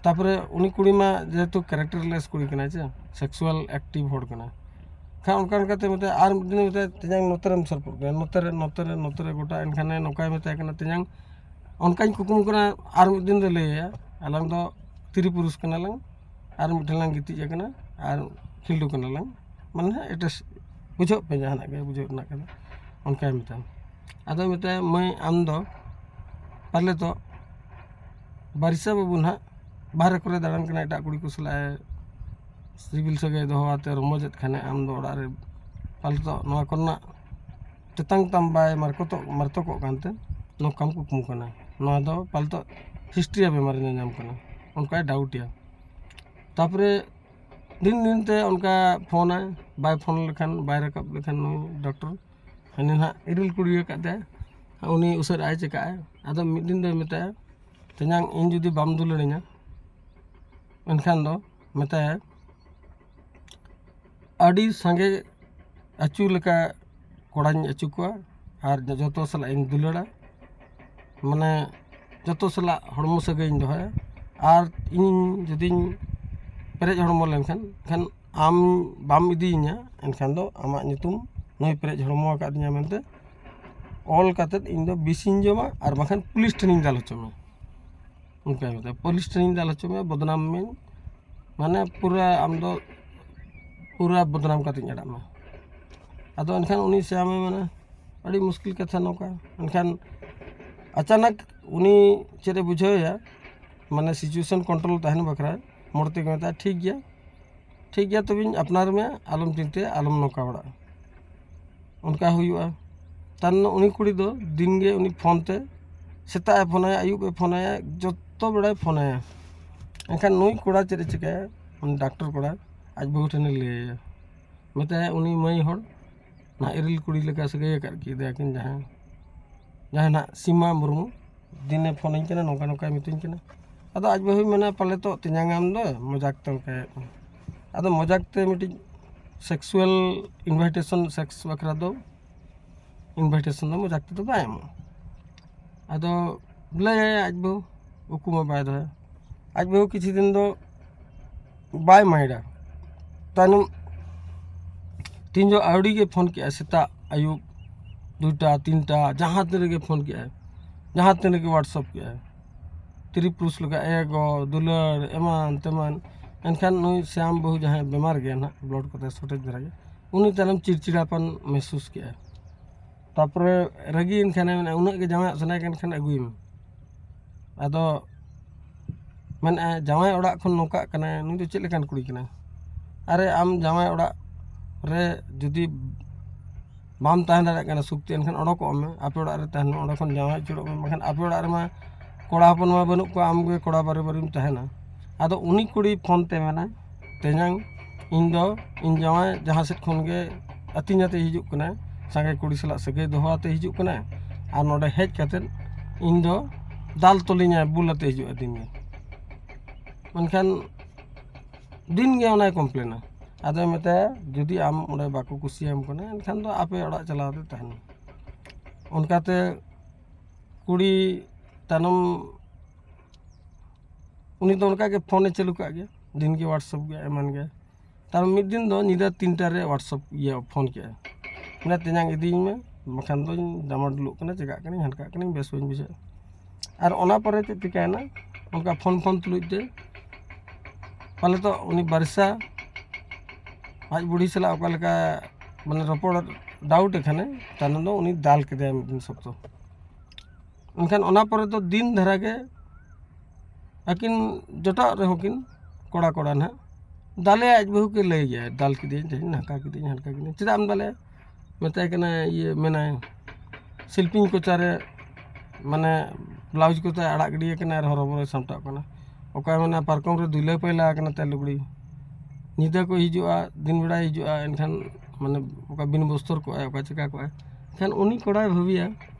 ᱛᱟᱯᱚᱨᱮ ᱩᱱᱤ ᱠᱩᱲᱤ ᱢᱟ ᱡᱮᱦᱮᱛᱩ characterless ᱠᱩᱲᱤ ᱠᱟᱱᱟᱭ ᱥᱮ, sexual active ᱦᱚᱲ ᱠᱟᱱᱟᱭ᱾ ᱠᱷᱟᱱ ᱚᱱᱠᱟ ᱚᱱᱠᱟᱛᱮ ᱢᱮᱛᱟᱭᱟ, ᱟᱨ ᱢᱤᱫ ᱫᱤᱱ ᱢᱮᱛᱟᱭᱟ, ᱛᱮᱧᱟᱝ ᱱᱚᱛᱮ ᱨᱮᱢ ᱥᱚᱨᱯᱚᱫ ᱠᱟᱱᱟ, ᱱᱚᱛᱮ ᱨᱮ, ᱱᱚᱛᱮ ᱨᱮ, ᱱᱚᱛᱮ ᱨᱮ ᱜᱚᱴᱟ᱾ ᱮᱱᱠᱷᱟᱱᱮ ᱱᱚᱝᱠᱟᱭ ᱢᱮᱛᱟᱭ ᱠᱟᱱᱟ, ᱛᱮᱧᱟᱝ ᱚᱱᱠᱟᱧ ᱠᱩᱠᱢᱩ ᱠᱟᱱᱟ, ᱟᱨ ᱢᱤᱫ ᱫᱤᱱ ᱫᱚ ᱞᱟᱹᱭᱟ, ᱟᱞᱟᱝ ᱫᱚ ᱛᱤᱨᱤ ᱯᱩᱨᱩᱥ ᱠᱟᱱᱟᱞᱟᱝ, ᱟᱨ ᱢᱤᱫ ᱴᱷᱮᱱ ᱞᱟᱝ ᱜᱤᱛᱤᱡ ᱟᱠᱟᱱᱟ, ᱟᱨ ᱠᱷᱤᱞᱰᱩ ᱠᱟᱱᱟᱞᱟᱝ, ᱢᱟᱱᱮ ᱮᱴᱟᱜ ᱵᱩᱡᱷᱟᱹᱜ ᱯᱮ ᱡᱟᱦᱟᱱᱟᱜ ᱜᱮ ᱵᱩᱡᱷᱟᱹᱣ ᱨᱮᱱᱟᱜ ᱠᱟᱱᱟ, ᱚᱱᱠᱟᱭ ᱢᱮᱛᱟᱭᱟ᱾ ᱟᱫᱚᱭ ᱢᱮᱛᱟᱭᱟ, ᱢᱟᱹᱭ, ᱟᱢ ᱫᱚ ᱯᱟᱞᱮ ᱫᱚ ᱵᱟᱨᱤᱥᱟ ᱵᱟᱹᱵᱩ ᱱᱟᱦᱟᱜ ᱵᱟᱦᱨᱮ ᱠᱚᱨᱮ ᱫᱟᱬᱟᱱ ᱠᱟᱱᱟ, ᱮᱴᱟᱜ ᱠᱩᱲᱤ ᱠᱚ ᱥᱟᱞᱟᱜ ᱮ ᱥᱤᱵᱤᱞ ᱥᱟᱹᱜᱟᱹᱭ ᱫᱚᱦᱚ ᱟᱛᱮ ᱨᱚᱢᱚᱡᱮᱫ ᱠᱷᱟᱱᱮ, ᱟᱢ ᱫᱚ ᱚᱲᱟᱜ ᱨᱮ ᱯᱟᱞᱮ ᱫᱚ ᱱᱚᱣᱟ ᱠᱚᱨᱮᱱᱟᱜ ᱛᱮᱛᱟᱝ ᱛᱟᱢ ᱵᱟᱭ ᱢᱟᱨᱠᱚᱛᱚᱜ, ᱢᱟᱨᱛᱚᱠᱚᱜ ᱠᱟᱱᱛᱮ ᱱᱚᱝᱠᱟᱢ ᱠᱩᱠᱢᱩ ᱠᱟᱱᱟ᱾ ᱱᱚᱣᱟ ᱫᱚ ᱯᱟᱞᱮ ᱫᱚ ᱦᱤᱥᱴᱨᱤᱭᱟ ᱵᱮᱢᱟᱨ ᱧᱟᱧᱟᱢ ᱠᱟᱱᱟ, ᱚᱱᱠᱟᱭ ᱰᱟᱣᱩᱴᱮᱭᱟ᱾ ᱛᱟᱯᱚᱨᱮ ᱫᱤᱱ ᱫᱤᱱ ᱛᱮ ᱚᱱᱠᱟ ᱯᱷᱳᱱᱟᱭ, ᱵᱟᱭ ᱯᱷᱳᱱ ᱞᱮᱠᱷᱟᱱ, ᱵᱟᱭ ᱨᱟᱠᱟᱵ ᱞᱮᱠᱷᱟᱱ ᱱᱩᱭ ᱰᱚᱠᱴᱚᱨ, ᱦᱟᱹᱱᱤ ᱱᱟᱦᱟᱜ ᱤᱨᱤᱞ ᱠᱩᱲᱤ ᱟᱠᱟᱫ ᱛᱟᱭᱟ, ᱩᱱᱤ ᱩᱥᱟᱹᱨᱟᱜ ᱟᱭ ᱪᱮᱠᱟᱜᱼᱟᱭ᱾ ᱟᱫᱚ ᱢᱤᱫ ᱫᱤᱱ ᱫᱚᱭ ᱢᱮᱛᱟᱭᱟ, ᱛᱮᱧᱟᱝ, ᱤᱧ ᱡᱩᱫᱤ ᱵᱟᱢ ᱫᱩᱞᱟᱹᱲᱤᱧᱟ, ᱮᱱᱠᱷᱟᱱ ᱫᱚ ᱢᱮᱛᱟᱭᱟ, ᱟᱹᱰᱤ ᱥᱟᱸᱜᱮ ᱟᱹᱪᱩ ᱞᱮᱠᱟ ᱠᱚᱲᱟᱧ ᱟᱹᱪᱩ ᱠᱚᱣᱟ ᱟᱨ ᱡᱚᱛᱚ ᱥᱟᱞᱟᱜ ᱤᱧ ᱫᱩᱞᱟᱹᱲᱟ, ᱢᱟᱱᱮ ᱡᱚᱛᱚ ᱥᱟᱞᱟᱜ ᱦᱚᱲᱢᱚ ᱥᱟᱹᱜᱟᱹᱭᱤᱧ ᱫᱚᱦᱚᱭᱟ᱾ ᱟᱨ ᱤᱧ ᱡᱩᱫᱤᱧ ᱯᱮᱨᱮᱡ ᱦᱚᱲᱢᱚ ᱞᱮᱱᱠᱷᱟᱱ, ᱮᱱᱠᱷᱟᱱ ᱟᱢ ᱵᱟᱢ ᱤᱫᱤᱭᱤᱧᱟ, ᱮᱱᱠᱷᱟᱱ ᱫᱚ ᱟᱢᱟᱜ ᱧᱩᱛᱩᱢ ᱱᱩᱭ ᱯᱮᱨᱮᱡ ᱦᱚᱲᱢᱚ ᱟᱠᱟᱫᱤᱧᱟ ᱢᱮᱱᱛᱮ ᱚᱞ ᱠᱟᱛᱮᱫ ᱤᱧ ᱫᱚ ᱵᱤᱥᱤᱧ ᱡᱚᱢᱟ ᱟᱨ ᱵᱟᱝᱠᱷᱟᱱ ᱯᱩᱞᱤᱥ ᱴᱷᱮᱱᱤᱧ ᱫᱟᱞ ᱦᱚᱪᱚ ᱢᱮᱭᱟ᱾ ᱚᱱᱠᱟᱭ ᱢᱮᱛᱟᱭᱟ, ᱯᱩᱞᱤᱥ ᱴᱷᱮᱱᱤᱧ ᱫᱟᱞ ᱦᱚᱪᱚ ᱢᱮᱭᱟ, ᱵᱚᱫᱱᱟᱢ ᱢᱮᱧ, ᱢᱟᱱᱮ ᱯᱩᱨᱟᱹ ᱟᱢ ᱫᱚ ᱯᱩᱨᱟᱹ ᱵᱚᱫᱱᱟᱢ ᱠᱟᱛᱮᱧ ᱟᱲᱟᱜ ᱢᱮ᱾ ᱟᱫᱚ ᱮᱱᱠᱷᱟᱱ ᱩᱱᱤ ᱥᱮᱭᱟᱢᱮ ᱢᱮᱱᱟ, ᱟᱹᱰᱤ ᱢᱩᱥᱠᱤᱞ ᱠᱟᱛᱷᱟ ᱱᱚᱝᱠᱟ᱾ ᱮᱱᱠᱷᱟᱱ ᱟᱪᱟᱱᱟᱠ ᱩᱱᱤ ᱪᱮᱫ ᱮ ᱵᱩᱡᱷᱟᱹᱣᱮᱭᱟ, ᱢᱟᱱᱮ situation control ᱛᱟᱦᱮᱱ ᱵᱟᱠᱷᱨᱟ ᱢᱚᱬᱮ ᱛᱮᱜᱮ ᱢᱮᱛᱟᱭᱟ, ᱴᱷᱤᱠ ᱜᱮᱭᱟ, ᱴᱷᱤᱠ ᱜᱮᱭᱟ, ᱛᱚᱵᱮᱧ ᱟᱯᱱᱟᱨ ᱢᱮᱭᱟ, ᱟᱞᱚᱢ ᱪᱤᱱᱛᱟᱹᱭᱟ, ᱟᱞᱚᱢ ᱱᱚᱝᱠᱟ ᱵᱟᱲᱟᱜᱼᱟ᱾ ᱚᱱᱠᱟ ᱦᱩᱭᱩᱜᱼᱟ᱾ ᱛᱟᱨ ᱩᱱᱤ ᱠᱩᱲᱤ ᱫᱚ ᱫᱤᱱ ᱜᱮ ᱩᱱᱤ ᱯᱷᱳᱱ ᱛᱮ, ᱥᱮᱛᱟᱜ ᱮ ᱯᱷᱳᱱᱟᱭᱟ, ᱟᱹᱭᱩᱵ ᱮ ᱯᱷᱳᱱᱟᱭᱟ, ᱡᱚᱛᱚ ᱵᱮᱲᱟᱭ ᱯᱷᱳᱱᱟᱭᱟ᱾ ᱮᱱᱠᱷᱟᱱ ᱱᱩᱭ ᱠᱚᱲᱟ ᱪᱮᱫ ᱮ ᱪᱤᱠᱟᱹᱭᱟ? ᱩᱱᱤ ᱰᱟᱠᱛᱚᱨ ᱠᱚᱲᱟ ᱟᱡ ᱵᱟᱹᱦᱩ ᱴᱷᱮᱱᱮ ᱞᱟᱹᱭᱟᱭᱟ, ᱢᱮᱛᱟᱭᱟ, ᱩᱱᱤ ᱢᱟᱹᱭ ᱦᱚᱲ ᱱᱟᱦᱟᱜ ᱤᱨᱤᱞ ᱠᱩᱲᱤ ᱞᱮᱠᱟ ᱥᱟᱹᱜᱟᱹᱭ ᱟᱠᱟᱫ ᱠᱮᱫᱮᱭᱟᱠᱤᱱ, ᱡᱟᱦᱟᱸᱭ, ᱡᱟᱦᱟᱸᱭ ᱱᱟᱦᱟᱜ ᱥᱤᱢᱟ ᱢᱩᱨᱢᱩ, ᱫᱤᱱᱮ ᱯᱷᱳᱱᱟᱹᱧ ᱠᱟᱱᱟ, ᱱᱚᱝᱠᱟ ᱱᱚᱝᱠᱟᱭ ᱢᱤᱛᱟᱹᱧ ᱠᱟᱱᱟ᱾ ᱟᱫᱚ ᱟᱡ ᱵᱟᱹᱦᱩᱭ ᱢᱮᱱᱟ, ᱯᱟᱞᱮ ᱛᱚ ᱛᱮᱧᱟᱝ ᱟᱢ ᱫᱚ ᱢᱚᱡᱟᱠ ᱛᱮ ᱚᱱᱠᱟᱭᱮᱫ ᱢᱮ᱾ ᱟᱫᱚ ᱢᱚᱡᱟᱠ ᱛᱮ ᱢᱤᱫᱴᱤᱡ ᱥᱮᱠᱥᱩᱣᱟᱞ ᱤᱱᱵᱷᱟᱭᱴᱮᱥᱚᱱ, ᱥᱮᱠᱥ ᱵᱟᱠᱷᱨᱟ ᱫᱚ ᱤᱱᱵᱷᱟᱭᱴᱮᱥᱚᱱ ᱫᱚ ᱢᱚᱡᱟᱠ ᱛᱮᱫᱚ ᱵᱟᱭ ᱮᱢᱚᱜᱼᱟ᱾ ᱟᱫᱚ ᱞᱟᱹᱭᱟᱭ ᱟᱡ ᱵᱟᱹᱦᱩ, ᱩᱠᱩ ᱢᱟ ᱵᱟᱭ ᱫᱚᱦᱚᱭᱟ᱾ ᱟᱡ ᱵᱟᱹᱦᱩ ᱠᱤᱪᱷᱩ ᱫᱤᱱ ᱫᱚ ᱵᱟᱭ ᱢᱟᱭᱤᱰᱟ᱾ ᱛᱟᱭᱱᱚᱢ ᱛᱤᱱ ᱡᱚᱦᱚᱜ ᱟᱹᱣᱲᱤ ᱜᱮ ᱯᱷᱳᱱ ᱠᱮᱜᱼᱟᱭ, ᱥᱮᱛᱟᱜ ᱟᱹᱭᱩᱵ ᱫᱩᱴᱟ ᱛᱤᱱᱴᱟ, ᱡᱟᱦᱟᱸ ᱛᱤᱱ ᱨᱮᱜᱮ ᱯᱷᱳᱱ ᱠᱮᱜᱼᱟᱭ, ᱡᱟᱦᱟᱸ ᱛᱤᱱ ᱨᱮᱜᱮ ᱦᱳᱣᱟᱴᱥᱮᱯ ᱠᱮᱜᱼᱟᱭ, ᱛᱤᱨᱤ ᱯᱩᱨᱩᱥ ᱞᱮᱠᱟ ᱮᱜᱚ ᱫᱩᱞᱟᱹᱲ ᱮᱢᱟᱱ ᱛᱮᱢᱟᱱ᱾ ᱮᱱᱠᱷᱟᱱ ᱱᱩᱭ ᱥᱭᱟᱢ ᱵᱟᱹᱦᱩ, ᱡᱟᱦᱟᱸᱭ ᱵᱮᱢᱟᱨ ᱜᱮᱭᱟ ᱱᱟᱦᱟᱜ, ᱵᱞᱟᱰ ᱠᱚᱛᱮ ᱥᱚᱨᱴᱮᱡᱽ ᱫᱷᱟᱨᱟ ᱜᱮ, ᱩᱱᱤ ᱛᱟᱭᱱᱚᱢ ᱪᱤᱲᱪᱤᱲᱟᱯᱟᱱ ᱢᱮᱦᱥᱩᱥ ᱠᱮᱜᱼᱟᱭ᱾ ᱛᱟᱨᱯᱚᱨᱮ ᱨᱟᱹᱜᱤᱭᱮᱱ ᱠᱷᱟᱱᱮ ᱢᱮᱱᱟ, ᱩᱱᱟᱹᱜ ᱜᱮ ᱡᱟᱶᱟᱭᱚᱜ ᱥᱟᱱᱟᱭᱮ ᱠᱟᱱ ᱠᱷᱟᱱ ᱟᱹᱜᱩᱭᱮᱢ᱾ ᱟᱫᱚ ᱢᱮᱱᱮᱫᱼᱟ, ᱡᱟᱶᱟᱭ ᱚᱲᱟᱜ ᱠᱷᱚᱱ ᱱᱚᱝᱠᱟᱜ ᱠᱟᱱᱟᱭ, ᱱᱩᱭ ᱫᱚ ᱪᱮᱫ ᱞᱮᱠᱟᱱ ᱠᱩᱲᱤ ᱠᱟᱱᱟᱭ? ᱟᱨᱮ, ᱟᱢ ᱡᱟᱶᱟᱭ ᱚᱲᱟᱜ ᱨᱮ ᱡᱩᱫᱤ ᱵᱟᱢ ᱛᱟᱦᱮᱸ ᱫᱟᱲᱮᱭᱟᱜ ᱠᱟᱱᱟ ᱥᱩᱠᱛᱮ, ᱮᱱᱠᱷᱟᱱ ᱚᱰᱚᱠᱚᱜ ᱢᱮ, ᱟᱯᱮ ᱚᱲᱟᱜ ᱨᱮ ᱛᱟᱦᱮᱱ ᱢᱮ, ᱚᱸᱰᱮ ᱠᱷᱚᱱ ᱡᱟᱶᱟᱭ ᱩᱪᱟᱹᱲᱚᱜ ᱢᱮ, ᱵᱟᱠᱷᱟᱱ ᱟᱯᱮ ᱚᱲᱟᱜ ᱨᱮᱢᱟ ᱠᱚᱲᱟ ᱦᱚᱯᱚᱱ ᱢᱟ ᱵᱟᱹᱱᱩᱜ ᱠᱚᱣᱟ, ᱟᱢᱜᱮ ᱠᱚᱲᱟ ᱵᱟᱨᱮ ᱵᱟᱹᱨᱤᱢ ᱛᱟᱦᱮᱱᱟ᱾ ᱟᱫᱚ ᱩᱱᱤ ᱠᱩᱲᱤ ᱯᱷᱳᱱ ᱛᱮ ᱢᱮᱱᱟᱭ, ᱛᱮᱧᱟᱝ, ᱤᱧ ᱫᱚ ᱤᱧ ᱡᱟᱶᱟᱭ ᱡᱟᱦᱟᱸ ᱥᱮᱫ ᱠᱷᱚᱱ ᱜᱮ ᱟᱹᱛᱤᱧ ᱟᱛᱮ ᱦᱤᱡᱩᱜ ᱠᱟᱱᱟᱭ, ᱥᱟᱸᱜᱮ ᱠᱩᱲᱤ ᱥᱟᱞᱟᱜ ᱥᱟᱹᱜᱟᱹᱭ ᱫᱚᱦᱚ ᱟᱛᱮ ᱦᱤᱡᱩᱜ ᱠᱟᱱᱟᱭ, ᱟᱨ ᱱᱚᱰᱮ ᱦᱮᱡ ᱠᱟᱛᱮᱫ ᱤᱧ ᱫᱚ ᱫᱟᱞ ᱛᱚᱞᱤᱧᱟᱭ, ᱵᱩᱞ ᱟᱛᱮ ᱦᱤᱡᱩᱜᱼᱟ ᱫᱤᱱ ᱜᱮ᱾ ᱢᱮᱱᱠᱷᱟᱱ ᱫᱤᱱ ᱜᱮ ᱚᱱᱟᱭ ᱠᱚᱢᱯᱞᱮᱱᱟ᱾ ᱟᱫᱚᱭ ᱢᱮᱛᱟᱭᱟ, ᱡᱩᱫᱤ ᱟᱢ ᱚᱸᱰᱮ ᱵᱟᱠᱚ ᱠᱩᱥᱤᱭᱟᱢ ᱠᱟᱱᱟ, ᱮᱱᱠᱷᱟᱱ ᱫᱚ ᱟᱯᱮ ᱚᱲᱟᱜ ᱪᱟᱞᱟᱣ ᱠᱟᱛᱮ ᱛᱟᱦᱮᱱ ᱢᱮ᱾ ᱚᱱᱠᱟᱛᱮ ᱠᱩᱲᱤ ᱛᱟᱭᱱᱚᱢ ᱩᱱᱤ ᱫᱚ ᱚᱱᱠᱟ ᱜᱮ ᱯᱷᱳᱱᱮ ᱪᱟᱹᱞᱩ ᱠᱟᱜ ᱜᱮᱭᱟ, ᱫᱤᱱ ᱜᱮ ᱦᱳᱣᱟᱴᱥᱮᱯ ᱜᱮ, ᱮᱢᱟᱱ ᱜᱮ᱾ ᱛᱟᱨ ᱢᱤᱫ ᱫᱤᱱ ᱫᱚ ᱧᱤᱫᱟᱹ ᱛᱤᱱᱴᱟ ᱨᱮ ᱦᱳᱣᱟᱴᱥᱮᱯ, ᱤᱭᱟᱹ, ᱯᱷᱳᱱ ᱠᱮᱜᱼᱟ᱾ ᱢᱮᱱᱟ, ᱛᱮᱧᱟᱝ ᱤᱫᱤᱭᱤᱧ ᱢᱮ, ᱵᱟᱠᱷᱟᱱ ᱫᱚᱧ ᱰᱟᱢᱟᱰᱩᱞᱚᱜ ᱠᱟᱱᱟ, ᱪᱮᱠᱟᱜ ᱠᱟᱹᱱᱟᱹᱧ, ᱦᱟᱱᱠᱟᱜ ᱠᱟᱹᱱᱟᱹᱧ, ᱵᱮᱥ ᱵᱟᱹᱧ ᱵᱩᱡᱷᱟᱹᱣᱟ᱾ ᱟᱨ ᱚᱱᱟ ᱯᱚᱨᱮ ᱪᱮᱫ ᱪᱤᱠᱟᱹᱭᱮᱱᱟ, ᱚᱱᱠᱟ ᱯᱷᱳᱱ ᱯᱷᱳᱱ ᱛᱩᱞᱩᱡ ᱛᱮ ᱯᱟᱞᱮ ᱛᱚ ᱩᱱᱤ ᱵᱟᱨᱤᱥᱟ ᱟᱡ ᱵᱩᱲᱦᱤ ᱥᱟᱞᱟᱜ ᱚᱠᱟ ᱞᱮᱠᱟ, ᱢᱟᱱᱮ, ᱨᱚᱯᱚᱲ ᱰᱟᱣᱩᱴ ᱮ ᱠᱷᱟᱱᱮ, ᱛᱟᱭᱱᱚᱢ ᱫᱚ ᱩᱱᱤ ᱫᱟᱞ ᱠᱮᱫᱮᱭᱟ ᱢᱤᱫ ᱫᱤᱱ ᱥᱚᱠᱛᱚ᱾ ᱮᱱᱠᱷᱟᱱ ᱚᱱᱟ ᱯᱚᱨᱮ ᱫᱚ ᱫᱤᱱ ᱫᱷᱟᱨᱟ ᱜᱮ ᱟᱹᱠᱤᱱ ᱡᱚᱴᱟᱜ ᱨᱮᱦᱚᱸ ᱠᱤᱱ ᱠᱚᱲᱟ ᱠᱚᱲᱟ ᱱᱟᱦᱟᱜ ᱫᱟᱞᱮ ᱟᱡ ᱵᱟᱹᱦᱩ ᱜᱮ ᱞᱟᱹᱭ ᱜᱮᱭᱟ, "ᱫᱟᱞ ᱠᱮᱫᱮᱭᱟᱹᱧ ᱛᱮᱦᱮᱧ, ᱱᱚᱝᱠᱟ ᱠᱮᱫᱮᱭᱟᱹᱧ, ᱦᱟᱱᱠᱟ ᱠᱮᱫᱮᱭᱟᱹᱧ, ᱪᱮᱫᱟᱜ ᱮᱢ ᱫᱟᱞᱮᱭᱟ?" ᱢᱮᱛᱟᱭ ᱠᱟᱱᱟ, ᱤᱭᱟᱹ ᱢᱮᱱᱟᱭ, ᱥᱤᱞᱯᱤᱧ ᱠᱚᱪᱟᱨᱮ ᱢᱟᱱᱮ ᱵᱞᱟᱣᱩᱡᱽ ᱠᱚᱛᱮ ᱟᱲᱟᱜ ᱜᱤᱰᱤᱭ ᱠᱟᱱᱟ ᱟᱨ ᱦᱚᱨᱚᱵᱚᱨᱚᱭ ᱥᱟᱢᱴᱟᱜ ᱠᱟᱱᱟ᱾ ᱚᱠᱚᱭ ᱢᱮᱱᱟ ᱯᱟᱨᱠᱚᱢ ᱨᱮ ᱫᱩᱭᱞᱟᱹ ᱯᱟᱭᱞᱟ ᱟᱠᱟᱱᱟ ᱛᱟᱭ ᱞᱩᱜᱽᱲᱤ᱾ ᱧᱤᱫᱟᱹ ᱠᱚ ᱦᱤᱡᱩᱜᱼᱟ, ᱫᱤᱱ ᱵᱮᱲᱟᱭ ᱦᱤᱡᱩᱜᱼᱟ, ᱮᱱᱠᱷᱟᱱ ᱢᱟᱱᱮ ᱚᱠᱟ ᱵᱤᱱ ᱵᱚᱥᱛᱚᱨ ᱠᱚᱜᱼᱟᱭ, ᱚᱠᱟ ᱪᱤᱠᱟ ᱠᱚᱜᱼᱟᱭ᱾ ᱮᱱᱠᱷᱟᱱ ᱩᱱᱤ ᱠᱚᱲᱟᱭ ᱵᱷᱟᱹᱵᱤᱭᱟ,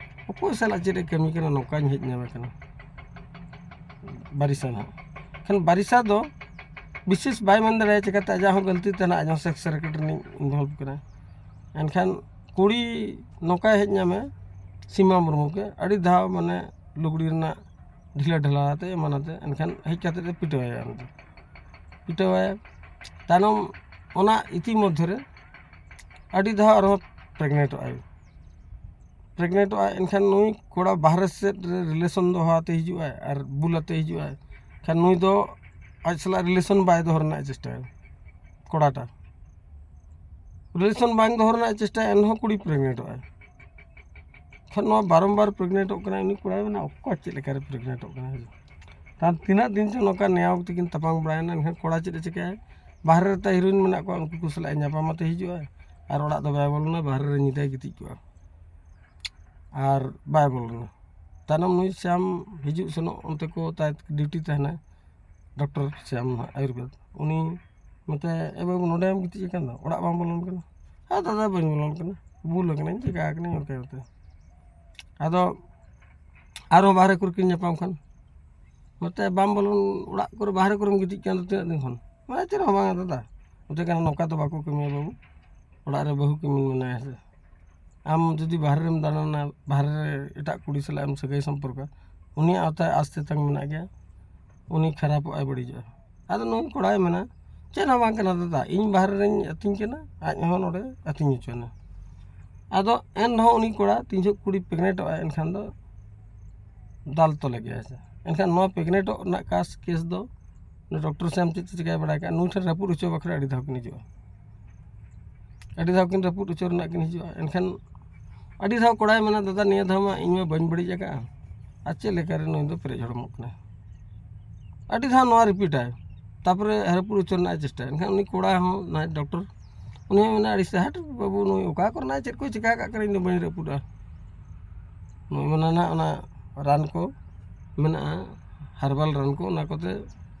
ᱚᱠᱚᱭ ᱥᱟᱞᱟᱜ ᱪᱮᱫ ᱮ ᱠᱟᱹᱢᱤ ᱠᱟᱱᱟ, ᱱᱚᱝᱠᱟᱧ ᱦᱮᱡ ᱧᱟᱢᱮ ᱠᱟᱱᱟ ᱵᱟᱨᱤᱥᱟ ᱱᱟᱦᱟᱜ᱾ ᱠᱷᱟᱱ ᱵᱟᱨᱤᱥᱟ ᱫᱚ ᱵᱤᱥᱮᱥ ᱵᱟᱭ ᱢᱮᱱ ᱫᱟᱲᱮᱭᱟᱜᱼᱟ, ᱪᱤᱠᱟᱹᱛᱮ ᱟᱡᱟᱜ ᱦᱚᱸ ᱜᱟᱹᱞᱛᱤ ᱛᱟᱦᱮᱱᱟ, ᱟᱡ ᱦᱚᱸ ᱥᱮᱠᱥ ᱨᱮᱠᱮᱴ ᱨᱤᱱᱤᱡ ᱤᱱᱵᱷᱚᱞᱵᱷ ᱠᱟᱱᱟ᱾ ᱮᱱᱠᱷᱟᱱ ᱠᱩᱲᱤ ᱱᱚᱝᱠᱟᱭ ᱦᱮᱡ ᱧᱟᱢᱮ, ᱥᱤᱢᱟ ᱢᱩᱨᱢᱩ ᱜᱮ ᱟᱹᱰᱤ ᱫᱷᱟᱣ ᱢᱟᱱᱮ ᱞᱩᱜᱽᱲᱤ ᱨᱮᱱᱟᱜ ᱰᱷᱤᱞᱟᱹ ᱰᱷᱟᱞᱟ ᱟᱛᱮ ᱮᱢᱟᱱ ᱟᱛᱮ, ᱮᱱᱠᱷᱟᱱ ᱦᱮᱡ ᱠᱟᱛᱮ ᱫᱚ ᱯᱤᱴᱟᱹᱣᱟᱭᱟ ᱩᱱᱤ ᱫᱚ, ᱯᱤᱴᱟᱹᱣᱟᱭᱟ᱾ ᱛᱟᱭᱱᱚᱢ ᱚᱱᱟ ᱤᱛᱤ ᱢᱚᱫᱽᱫᱷᱮ ᱨᱮ ᱟᱹᱰᱤ ᱫᱷᱟᱣ ᱟᱨᱦᱚᱸ ᱯᱨᱮᱜᱱᱮᱱᱴᱚᱜ ᱟᱭ᱾ ᱯᱨᱮᱜᱱᱮᱱᱴᱚᱜ ᱟᱭ, ᱮᱱᱠᱷᱟᱱ ᱱᱩᱭ ᱠᱚᱲᱟ ᱵᱟᱦᱨᱮ ᱥᱮᱫ ᱨᱮ ᱨᱤᱞᱮᱥᱚᱱ ᱫᱚᱦᱚ ᱟᱛᱮ ᱦᱤᱡᱩᱜ ᱟᱭ ᱟᱨ ᱵᱩᱞ ᱟᱛᱮ ᱦᱤᱡᱩᱜ ᱟᱭ᱾ ᱮᱱᱠᱷᱟᱱ ᱱᱩᱭ ᱫᱚ ᱟᱡ ᱥᱟᱞᱟᱜ ᱨᱤᱞᱮᱥᱚᱱ ᱵᱟᱭ ᱫᱚᱦᱚ ᱨᱮᱱᱟᱜ ᱮ ᱪᱮᱥᱴᱟᱭᱟ, ᱠᱚᱲᱟᱴᱟ᱾ ᱨᱤᱞᱮᱥᱚᱱ ᱵᱟᱝ ᱫᱚᱦᱚ ᱨᱮᱱᱟᱜ ᱮ ᱪᱮᱥᱴᱟᱭᱟ, ᱮᱱᱦᱚᱸ ᱠᱩᱲᱤ ᱯᱨᱮᱜᱱᱮᱱᱴᱚᱜ ᱟᱭ᱾ ᱮᱱᱠᱷᱟᱱ ᱱᱚᱣᱟ ᱵᱟᱨᱚᱢᱵᱟᱨ ᱯᱨᱮᱜᱱᱮᱱᱴᱚᱜ ᱠᱟᱱᱟᱭ, ᱩᱱᱤ ᱠᱚᱲᱟᱭ ᱢᱮᱱᱟ, ᱚᱠᱚᱭ ᱪᱮᱫ ᱞᱮᱠᱟᱨᱮ ᱯᱨᱮᱜᱱᱮᱱᱴᱚᱜ ᱠᱟᱱᱟ? ᱛᱟᱦᱚᱞᱮ ᱛᱤᱱᱟᱹᱜ ᱫᱤᱱ ᱪᱚ ᱱᱚᱝᱠᱟ ᱱᱮᱭᱟᱣ ᱠᱟᱛᱮ ᱠᱤᱱ ᱛᱟᱯᱟᱢ ᱵᱟᱲᱟᱭᱮᱱᱟ᱾ ᱮᱱᱠᱷᱟᱱ ᱠᱚᱲᱟ ᱪᱮᱫ ᱮ ᱪᱤᱠᱟᱹᱭᱟ? ᱵᱟᱦᱨᱮ ᱨᱮ ᱛᱟᱭ ᱦᱤᱨᱳᱭᱤᱱ ᱢᱮᱱᱟᱜ ᱠᱚᱣᱟ, ᱩᱱᱠᱩ ᱠᱚ ᱥᱟᱞᱟᱜ ᱮ ᱧᱟᱯᱟᱢ ᱟᱛᱮ ᱦᱤᱡᱩᱜᱼᱟ ᱟᱨ ᱚᱲᱟᱜ ᱫᱚ ᱵᱟᱭ ᱵᱚᱞᱚᱱᱟ, ᱵᱟᱦᱨᱮ ᱨᱮ ᱧᱤᱫᱟᱹᱭ ᱜᱤᱛᱤᱡ ᱠᱚᱜᱼᱟ ᱟᱨ ᱵᱟᱭ ᱵᱚᱞᱚᱱᱟ᱾ ᱛᱟᱭᱱᱚᱢ ᱱᱩᱭ ᱥᱭᱟᱢ ᱦᱤᱡᱩᱜ ᱥᱮᱱᱚᱜ ᱚᱱᱛᱮ ᱠᱚ ᱛᱟᱭ ᱰᱤᱭᱩᱴᱤ ᱛᱟᱦᱮᱱᱟ, ᱰᱚᱠᱴᱚᱨ ᱥᱭᱟᱢ ᱱᱟᱦᱟᱜ ᱟᱭᱩᱨᱵᱮᱫ, ᱩᱱᱤ ᱢᱮᱛᱟᱭᱟ, "ᱮ ᱵᱟᱹᱵᱩ, ᱱᱚᱰᱮᱢ ᱜᱤᱛᱤᱡ ᱟᱠᱟᱱ ᱫᱚ, ᱚᱲᱟᱜ ᱵᱟᱢ ᱵᱚᱞᱚᱱ ᱠᱟᱱᱟ?" "ᱦᱮᱸ ᱫᱟᱫᱟ, ᱵᱟᱹᱧ ᱵᱚᱞᱚᱱ ᱠᱟᱱᱟ, ᱵᱩᱞ ᱟᱠᱟᱱᱟᱹᱧ, ᱪᱤᱠᱟ ᱟᱠᱟᱱᱟᱹᱧ?" ᱚᱱᱠᱟ ᱠᱟᱛᱮ ᱟᱫᱚ ᱟᱨᱦᱚᱸ ᱵᱟᱦᱨᱮ ᱠᱚᱨᱮ ᱠᱤᱱ ᱧᱟᱯᱟᱢ ᱠᱷᱟᱱ, ᱱᱚᱛᱮ ᱵᱟᱢ ᱵᱚᱞᱚᱱ, ᱚᱲᱟᱜ ᱠᱚᱨᱮ ᱵᱟᱦᱨᱮ ᱠᱚᱨᱮᱢ ᱜᱤᱛᱤᱡ ᱠᱟᱱ ᱫᱚ ᱛᱤᱱᱟᱹᱜ ᱫᱤᱱ ᱠᱷᱚᱱ? ᱢᱟᱱᱮ ᱪᱮᱫ ᱦᱚᱸ ᱵᱟᱝ ᱫᱟᱫᱟ᱾ ᱚᱱᱛᱮ ᱠᱟᱱᱟ, ᱱᱚᱝᱠᱟ ᱫᱚ ᱵᱟᱠᱚ ᱠᱟᱹᱢᱤᱭᱟ ᱵᱟᱹᱵᱩ, ᱚᱲᱟᱜ ᱨᱮ ᱵᱟᱹᱦᱩ ᱠᱟᱹᱢᱤ ᱢᱮᱱᱟᱭᱟ ᱥᱮ᱾ ᱟᱢ ᱡᱩᱫᱤ ᱵᱟᱦᱨᱮ ᱨᱮᱢ ᱫᱟᱬᱟᱱᱟ, ᱵᱟᱦᱨᱮ ᱨᱮ ᱮᱴᱟᱜ ᱠᱩᱲᱤ ᱥᱟᱞᱟᱜ ᱮᱢ ᱥᱟᱹᱜᱟᱹᱭ ᱥᱚᱢᱯᱚᱨᱠᱟ, ᱩᱱᱤᱭᱟᱜ ᱟᱣᱛᱟᱭ ᱟᱥ ᱛᱮᱛᱟᱝ ᱢᱮᱱᱟᱜ ᱜᱮᱭᱟ, ᱩᱱᱤ ᱠᱷᱟᱨᱟᱯᱚᱜ ᱟᱭ, ᱵᱟᱹᱲᱤᱡᱚᱜᱼᱟ᱾ ᱟᱫᱚ ᱱᱩᱭ ᱠᱚᱲᱟᱭ ᱢᱮᱱᱟ, "ᱪᱮᱫ ᱦᱚᱸ ᱵᱟᱝ ᱠᱟᱱᱟ ᱫᱟᱫᱟ, ᱤᱧ ᱵᱟᱦᱨᱮ ᱨᱮᱧ ᱟᱹᱛᱤᱧ ᱠᱟᱱᱟ, ᱟᱡ ᱦᱚᱸ ᱱᱚᱰᱮ ᱟᱹᱛᱤᱧ ᱦᱚᱪᱚᱭᱮᱱᱟ᱾" ᱟᱫᱚ ᱮᱱ ᱨᱮᱦᱚᱸ ᱩᱱᱤ ᱠᱚᱲᱟ ᱛᱤᱱ ᱡᱚᱦᱚᱜ ᱠᱩᱲᱤ ᱯᱨᱮᱜᱱᱮᱱᱴᱚᱜᱼᱟ, ᱮᱱᱠᱷᱟᱱ ᱫᱚ ᱫᱟᱞ ᱛᱚᱞᱮ ᱜᱮᱭᱟ ᱥᱮ᱾ ᱮᱱᱠᱷᱟᱱ ᱱᱚᱣᱟ ᱯᱨᱮᱜᱱᱮᱱᱴᱚᱜ ᱨᱮᱱᱟᱜ ᱠᱟᱥ ᱠᱮᱥ ᱫᱚ ᱰᱚᱠᱴᱚᱨ ᱥᱭᱟᱢ ᱪᱮᱫ ᱪᱤᱠᱟᱹᱭ ᱵᱟᱲᱟᱭ ᱠᱟᱜᱼᱟ, ᱱᱩᱭ ᱴᱷᱮᱱ ᱨᱟᱹᱯᱩᱫ ᱦᱚᱪᱚ ᱵᱟᱠᱷᱨᱟ ᱟᱹᱰᱤ ᱫᱷᱟᱣ ᱠᱤᱱ ᱦᱤᱡᱩᱜᱼᱟ, ᱟᱹᱰᱤ ᱫᱷᱟᱣ ᱠᱤᱱ ᱨᱟᱹᱯᱩᱫ ᱦᱚᱪᱚ ᱨᱮᱱᱟᱜ ᱠᱤᱱ ᱦᱤᱡᱩᱜᱼᱟ᱾ ᱮᱱᱠᱷᱟᱱ ᱟᱹᱰᱤ ᱫᱷᱟᱣ ᱠᱚᱲᱟᱭ ᱢᱮᱱᱟ, "ᱫᱟᱫᱟ, ᱱᱤᱭᱟᱹ ᱫᱷᱟᱣ ᱢᱟ ᱤᱧ ᱢᱟ ᱵᱟᱹᱧ ᱵᱟᱹᱲᱤᱡ ᱟᱠᱟᱫᱼᱟ, ᱟᱨ ᱪᱮᱫ ᱞᱮᱠᱟᱨᱮ ᱱᱩᱭ ᱫᱚ ᱯᱮᱨᱮᱡ ᱦᱚᱲᱢᱚᱜ ᱠᱟᱱᱟᱭ?" ᱟᱹᱰᱤ ᱫᱷᱟᱣ ᱱᱚᱣᱟ ᱨᱤᱯᱤᱴᱟᱭ, ᱛᱟᱨᱯᱚᱨᱮ ᱨᱟᱹᱯᱩᱫ ᱦᱚᱪᱚ ᱨᱮᱱᱟᱜ ᱮ ᱪᱮᱥᱴᱟᱭᱟ᱾ ᱮᱱᱠᱷᱟᱱ ᱩᱱᱤ ᱠᱚᱲᱟ ᱦᱚᱸ ᱱᱟᱭ ᱰᱚᱠᱴᱚᱨ, ᱩᱱᱤ ᱦᱚᱸ ᱢᱮᱱᱟ ᱟᱹᱲᱤᱥ ᱛᱮ, "ᱦᱟᱴ ᱵᱟᱹᱵᱩ, ᱱᱩᱭ ᱚᱠᱟ ᱠᱚᱨᱮᱱᱟᱜ ᱪᱮᱫ ᱠᱚᱭ ᱪᱤᱠᱟ ᱠᱟᱜ ᱠᱟᱱᱟ, ᱤᱧ ᱫᱚ ᱵᱟᱹᱧ ᱨᱟᱹᱯᱩᱫᱟ᱾" ᱱᱩᱭ ᱢᱮᱱᱟ ᱱᱟᱜ ᱚᱱᱟ ᱨᱟᱱ ᱠᱚ ᱢᱮᱱᱟᱜᱼᱟ, ᱦᱟᱨᱵᱟᱞ ᱨᱟᱱ ᱠᱚ, ᱚᱱᱟ ᱠᱚᱛᱮ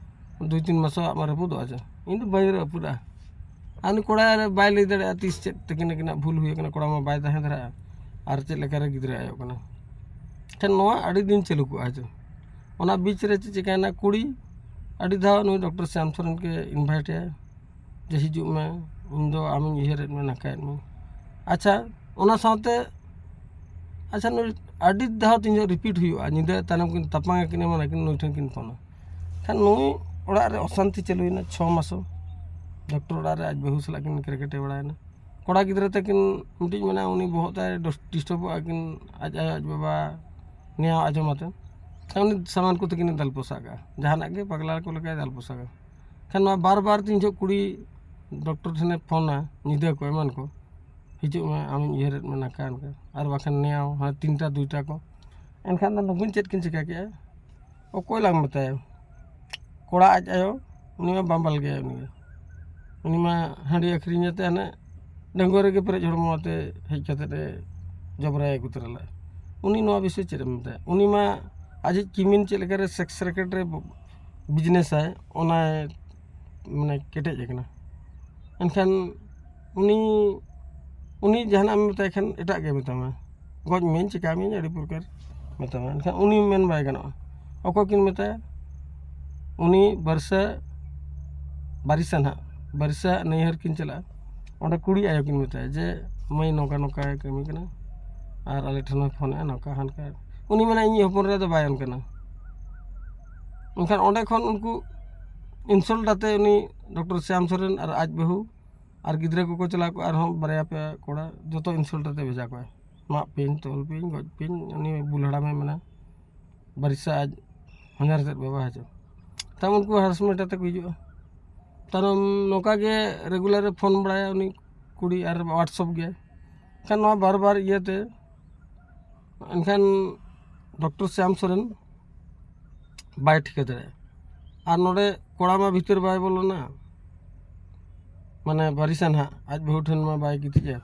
ᱫᱩᱭ ᱛᱤᱱ ᱢᱟᱥᱚ ᱟᱜ ᱢᱟ ᱨᱟᱹᱯᱩᱫᱚᱜᱼᱟ ᱪᱮ, ᱤᱧ ᱫᱚ ᱵᱟᱹᱧ ᱨᱟᱹᱯᱩᱫᱟ᱾ ᱟᱨ ᱩᱱᱤ ᱠᱚᱲᱟ ᱵᱟᱭ ᱞᱟᱹᱭ ᱫᱟᱲᱮᱭᱟᱜᱼᱟ ᱛᱤᱥ ᱪᱮᱫ ᱛᱟᱹᱠᱤᱱ ᱟᱹᱠᱤᱱᱟᱜ ᱵᱷᱩᱞ ᱦᱩᱭ ᱟᱠᱟᱱᱟ, ᱠᱚᱲᱟ ᱢᱟ ᱵᱟᱭ ᱛᱟᱦᱮᱸ ᱫᱷᱟᱨᱟᱜᱼᱟ, ᱟᱨ ᱪᱮᱫ ᱞᱮᱠᱟᱨᱮ ᱜᱤᱫᱽᱨᱟᱹ ᱟᱭᱚᱜ ᱠᱟᱱᱟ᱾ ᱮᱱᱠᱷᱟᱱ ᱱᱚᱣᱟ ᱟᱹᱰᱤ ᱫᱤᱱ ᱪᱟᱹᱞᱩ ᱠᱚᱜᱼᱟ ᱪᱚ᱾ ᱚᱱᱟ ᱵᱤᱪ ᱨᱮ ᱪᱮᱫ ᱪᱤᱠᱟᱹᱭᱮᱱᱟ, ᱠᱩᱲᱤ ᱟᱹᱰᱤ ᱫᱷᱟᱣ ᱱᱩᱭ ᱰᱚᱠᱴᱚᱨ ᱥᱭᱟᱢ ᱥᱚᱨᱮᱱ ᱠᱚ ᱤᱱᱵᱷᱟᱭᱤᱴ ᱮᱭᱟ ᱡᱮ, "ᱦᱤᱡᱩᱜ ᱢᱮ, ᱤᱧ ᱫᱚ ᱟᱢᱤᱧ ᱩᱭᱦᱟᱹᱨᱮᱫ ᱢᱮ, ᱱᱟᱝᱠᱟᱭᱮᱫ ᱢᱮ᱾" ᱟᱪᱪᱷᱟ, ᱚᱱᱟ ᱥᱟᱶᱛᱮ, ᱟᱪᱪᱷᱟ, ᱱᱩᱭ ᱟᱹᱰᱤ ᱫᱷᱟᱣ ᱛᱤᱧ ᱨᱤᱯᱤᱴ ᱦᱩᱭᱩᱜᱼᱟ, ᱧᱤᱫᱟᱹ ᱛᱟᱭᱱᱚᱢ ᱠᱤᱱ ᱛᱟᱯᱟᱢ ᱟᱹᱠᱤᱱ, ᱮᱢᱟᱱ ᱟᱹᱠᱤᱱ, ᱱᱩᱭ ᱴᱷᱮᱱ ᱠᱤᱱ ᱯᱷᱳᱱᱟ᱾ ᱠᱷᱟᱱ ᱱᱩᱭ ᱚᱲᱟᱜ ᱨᱮ ᱚᱥᱟᱱᱛᱤ ᱪᱟᱹᱞᱩᱭᱮᱱᱟ ᱪᱷᱚ ᱢᱟᱥᱚ᱾ ᱰᱚᱠᱴᱚᱨ ᱚᱲᱟᱜ ᱨᱮ ᱟᱡ ᱵᱟᱹᱦᱩ ᱥᱟᱞᱟᱜ ᱠᱤᱱ ᱠᱨᱮᱠᱮᱴᱮ ᱵᱟᱲᱟᱭᱮᱱᱟ᱾ ᱠᱚᱲᱟ ᱜᱤᱫᱽᱨᱟᱹ ᱛᱟᱹᱠᱤᱱ ᱢᱤᱫᱴᱤᱡ ᱢᱮᱱᱟᱜᱼᱟ, ᱩᱱᱤ ᱵᱚᱦᱚᱜ ᱛᱟᱭ ᱰᱤᱥᱴᱟᱵᱚᱜᱼᱟ, ᱠᱤᱱ ᱟᱡ ᱟᱭᱳ ᱟᱡ ᱵᱟᱵᱟ ᱱᱮᱭᱟᱣ ᱟᱸᱡᱚᱢ ᱟᱛᱮ, ᱩᱱᱤ ᱥᱟᱢᱟᱱ ᱠᱚᱛᱮ ᱠᱤᱱ ᱫᱟᱞ ᱯᱚᱥᱟᱜ ᱠᱟᱜᱼᱟ, ᱡᱟᱦᱟᱱᱟᱜ ᱜᱮ ᱯᱟᱜᱽᱞᱟ ᱠᱚ ᱞᱮᱠᱟᱭ ᱫᱟᱞ ᱯᱚᱥᱟᱜᱟ᱾ ᱠᱷᱟᱱ ᱱᱚᱣᱟ ᱵᱟᱨ ᱵᱟᱨ ᱛᱤᱱ ᱡᱚᱦᱚᱜ ᱠᱩᱲᱤ ᱰᱚᱠᱴᱚᱨ ᱴᱷᱮᱱᱮ ᱯᱷᱳᱱᱟ, ᱧᱤᱫᱟᱹ ᱠᱚ ᱮᱢᱟᱱ ᱠᱚ, "ᱦᱤᱡᱩᱜ ᱢᱮ, ᱟᱢᱤᱧ ᱩᱭᱦᱟᱹᱨᱮᱫ ᱢᱮ", ᱱᱟᱝᱠᱟ ᱚᱱᱠᱟ, ᱟᱨ ᱵᱟᱠᱷᱟᱱ ᱱᱮᱭᱟᱣ ᱦᱟᱱᱮ ᱛᱤᱱᱴᱟ ᱫᱩᱭᱴᱟ ᱠᱚ᱾ ᱮᱱᱠᱷᱟᱱ ᱫᱚ ᱱᱩᱠᱤᱱ ᱪᱮᱫ ᱠᱤᱱ ᱪᱤᱠᱟᱹ ᱠᱮᱜᱼᱟ? ᱚᱠᱚᱭ ᱞᱟᱝ ᱢᱮᱛᱟᱭᱟ? ᱠᱚᱲᱟ ᱟᱡ ᱟᱭᱳ, ᱩᱱᱤ ᱢᱟ ᱵᱟᱢᱵᱟᱞ ᱜᱮᱭᱟᱭ᱾ ᱩᱱᱤ ᱩᱱᱤ ᱢᱟ ᱦᱟᱺᱰᱤ ᱟᱹᱠᱷᱨᱤᱧ ᱟᱛᱮ ᱦᱟᱱᱮ ᱰᱟᱺᱜᱩᱣᱟᱹ ᱨᱮᱜᱮ ᱯᱮᱨᱮᱡ ᱦᱚᱲᱢᱚ ᱟᱛᱮ ᱦᱮᱡ ᱠᱟᱛᱮ ᱮ ᱡᱚᱵᱽᱨᱟᱭ ᱟᱹᱜᱩ ᱛᱚᱨᱟ ᱞᱮᱫᱼᱟ᱾ ᱩᱱᱤ ᱱᱚᱣᱟ ᱵᱤᱥᱚᱭ ᱪᱮᱫ ᱮᱢ ᱢᱮᱛᱟᱭᱟ? ᱩᱱᱤ ᱢᱟ ᱟᱡᱤᱡ ᱠᱤᱢᱤᱱ ᱪᱮᱫ ᱞᱮᱠᱟᱨᱮ ᱥᱮᱠᱥ ᱨᱮᱠᱮᱴ ᱨᱮ ᱵᱤᱡᱽᱱᱮᱥᱟᱭ, ᱚᱱᱟᱭ ᱢᱟᱱᱮ ᱠᱮᱴᱮᱡ ᱟᱠᱟᱱᱟ᱾ ᱮᱱᱠᱷᱟᱱ ᱩᱱᱤ, ᱩᱱᱤ ᱡᱟᱦᱟᱱᱟᱜ ᱮᱢ ᱢᱮᱛᱟᱭ ᱠᱷᱟᱱ ᱮᱴᱟᱜ ᱜᱮ ᱢᱮᱛᱟᱢᱟ, "ᱜᱚᱡ ᱢᱮᱧ, ᱪᱤᱠᱟᱹ ᱢᱮᱧ", ᱟᱹᱰᱤ ᱯᱨᱚᱠᱟᱨ ᱢᱮᱛᱟᱢᱟ᱾ ᱮᱱᱠᱷᱟᱱ ᱩᱱᱤ ᱢᱮᱱ ᱵᱟᱭ ᱜᱟᱱᱚᱜᱼᱟ᱾ ᱚᱠᱚᱭ ᱠᱤᱱ ᱢᱮᱛᱟᱭᱟ? ᱩᱱᱤ ᱵᱟᱨᱥᱟ, ᱵᱟᱨᱤᱥᱟ ᱱᱟᱦᱟᱜ, ᱵᱟᱨᱤᱥᱟ ᱱᱟᱹᱭᱦᱟᱹᱨ ᱠᱤᱱ ᱪᱟᱞᱟᱜᱼᱟ᱾ ᱚᱸᱰᱮ ᱠᱩᱲᱤ ᱟᱭᱳ ᱠᱤᱱ ᱢᱮᱛᱟᱭᱟ ᱡᱮ, "ᱢᱟᱹᱭ ᱱᱚᱝᱠᱟ ᱱᱚᱝᱠᱟᱭ ᱠᱟᱹᱢᱤ ᱠᱟᱱᱟ ᱟᱨ ᱟᱞᱮ ᱴᱷᱮᱱ ᱦᱚᱸᱭ ᱯᱷᱳᱱᱮᱜᱼᱟ ᱱᱚᱝᱠᱟ ᱦᱟᱱᱠᱟ᱾" ᱩᱱᱤ ᱢᱮᱱᱟ, "ᱤᱧᱤᱡ ᱦᱚᱯᱚᱱ ᱮᱨᱟ ᱫᱚ ᱵᱟᱭ ᱚᱱᱠᱟᱱᱟ᱾" ᱮᱱᱠᱷᱟᱱ ᱚᱸᱰᱮ ᱠᱷᱚᱱ ᱩᱱᱠᱩ ᱤᱱᱥᱚᱞᱴ ᱟᱛᱮ ᱩᱱᱤ ᱰᱚᱠᱴᱚᱨ ᱥᱭᱟᱢ ᱥᱚᱨᱮᱱ ᱟᱨ ᱟᱡ ᱵᱟᱹᱦᱩ ᱟᱨ ᱜᱤᱫᱽᱨᱟᱹ ᱠᱚᱠᱚ ᱪᱟᱞᱟᱣ ᱠᱚᱜᱼᱟ, ᱟᱨᱦᱚᱸ ᱵᱟᱨᱭᱟ ᱯᱮᱭᱟ ᱠᱚᱲᱟ, ᱡᱚᱛᱚ ᱤᱱᱥᱚᱞᱴ ᱟᱛᱮ ᱵᱷᱮᱡᱟ ᱠᱚᱣᱟᱭ, "ᱢᱟᱜ ᱯᱮᱧ, ᱛᱚᱞ ᱯᱮᱧ, ᱜᱚᱡ ᱯᱮᱧ", ᱩᱱᱤ ᱵᱩᱞ ᱦᱟᱲᱟᱢᱮ ᱢᱮᱱᱟ, ᱵᱟᱨᱤᱥᱟ ᱟᱡ ᱦᱚᱧᱦᱟᱨ ᱛᱮᱫ ᱵᱟᱵᱟ ᱦᱤᱡᱩᱜ᱾ ᱛᱟᱭᱚᱢ ᱩᱱᱠᱩ ᱦᱟᱨᱟᱥᱢᱮᱱᱴ ᱟᱛᱮ ᱠᱚ ᱦᱤᱡᱩᱜᱼᱟ᱾ ᱛᱟᱭᱱᱚᱢ ᱱᱚᱝᱠᱟ ᱜᱮ ᱨᱮᱜᱩᱞᱟᱨ ᱮ ᱯᱷᱳᱱ ᱵᱟᱲᱟᱭᱟ ᱩᱱᱤ ᱠᱩᱲᱤ, ᱟᱨ ᱣᱟᱴᱥᱚᱯ ᱜᱮ᱾ ᱮᱱᱠᱷᱟᱱ ᱱᱚᱣᱟ ᱵᱟᱨ ᱵᱟᱨ ᱤᱭᱟᱹᱛᱮ, ᱮᱱᱠᱷᱟᱱ ᱰᱚᱠᱴᱚᱨ ᱥᱭᱟᱢ ᱥᱚᱨᱮᱱ ᱵᱟᱭ ᱴᱷᱤᱠᱟᱹ ᱫᱟᱲᱮᱭᱟᱜᱼᱟ᱾ ᱟᱨ ᱱᱚᱰᱮ ᱠᱚᱲᱟ ᱢᱟ ᱵᱷᱤᱛᱟᱹᱨ ᱵᱟᱭ ᱵᱚᱞᱚᱱᱟ, ᱢᱟᱱᱮ ᱵᱟᱨᱤᱥᱟ ᱱᱟᱦᱟᱜ ᱟᱡ ᱵᱟᱹᱦᱩ ᱴᱷᱮᱱ ᱢᱟ ᱵᱟᱭ ᱜᱤᱛᱤᱡᱟ᱾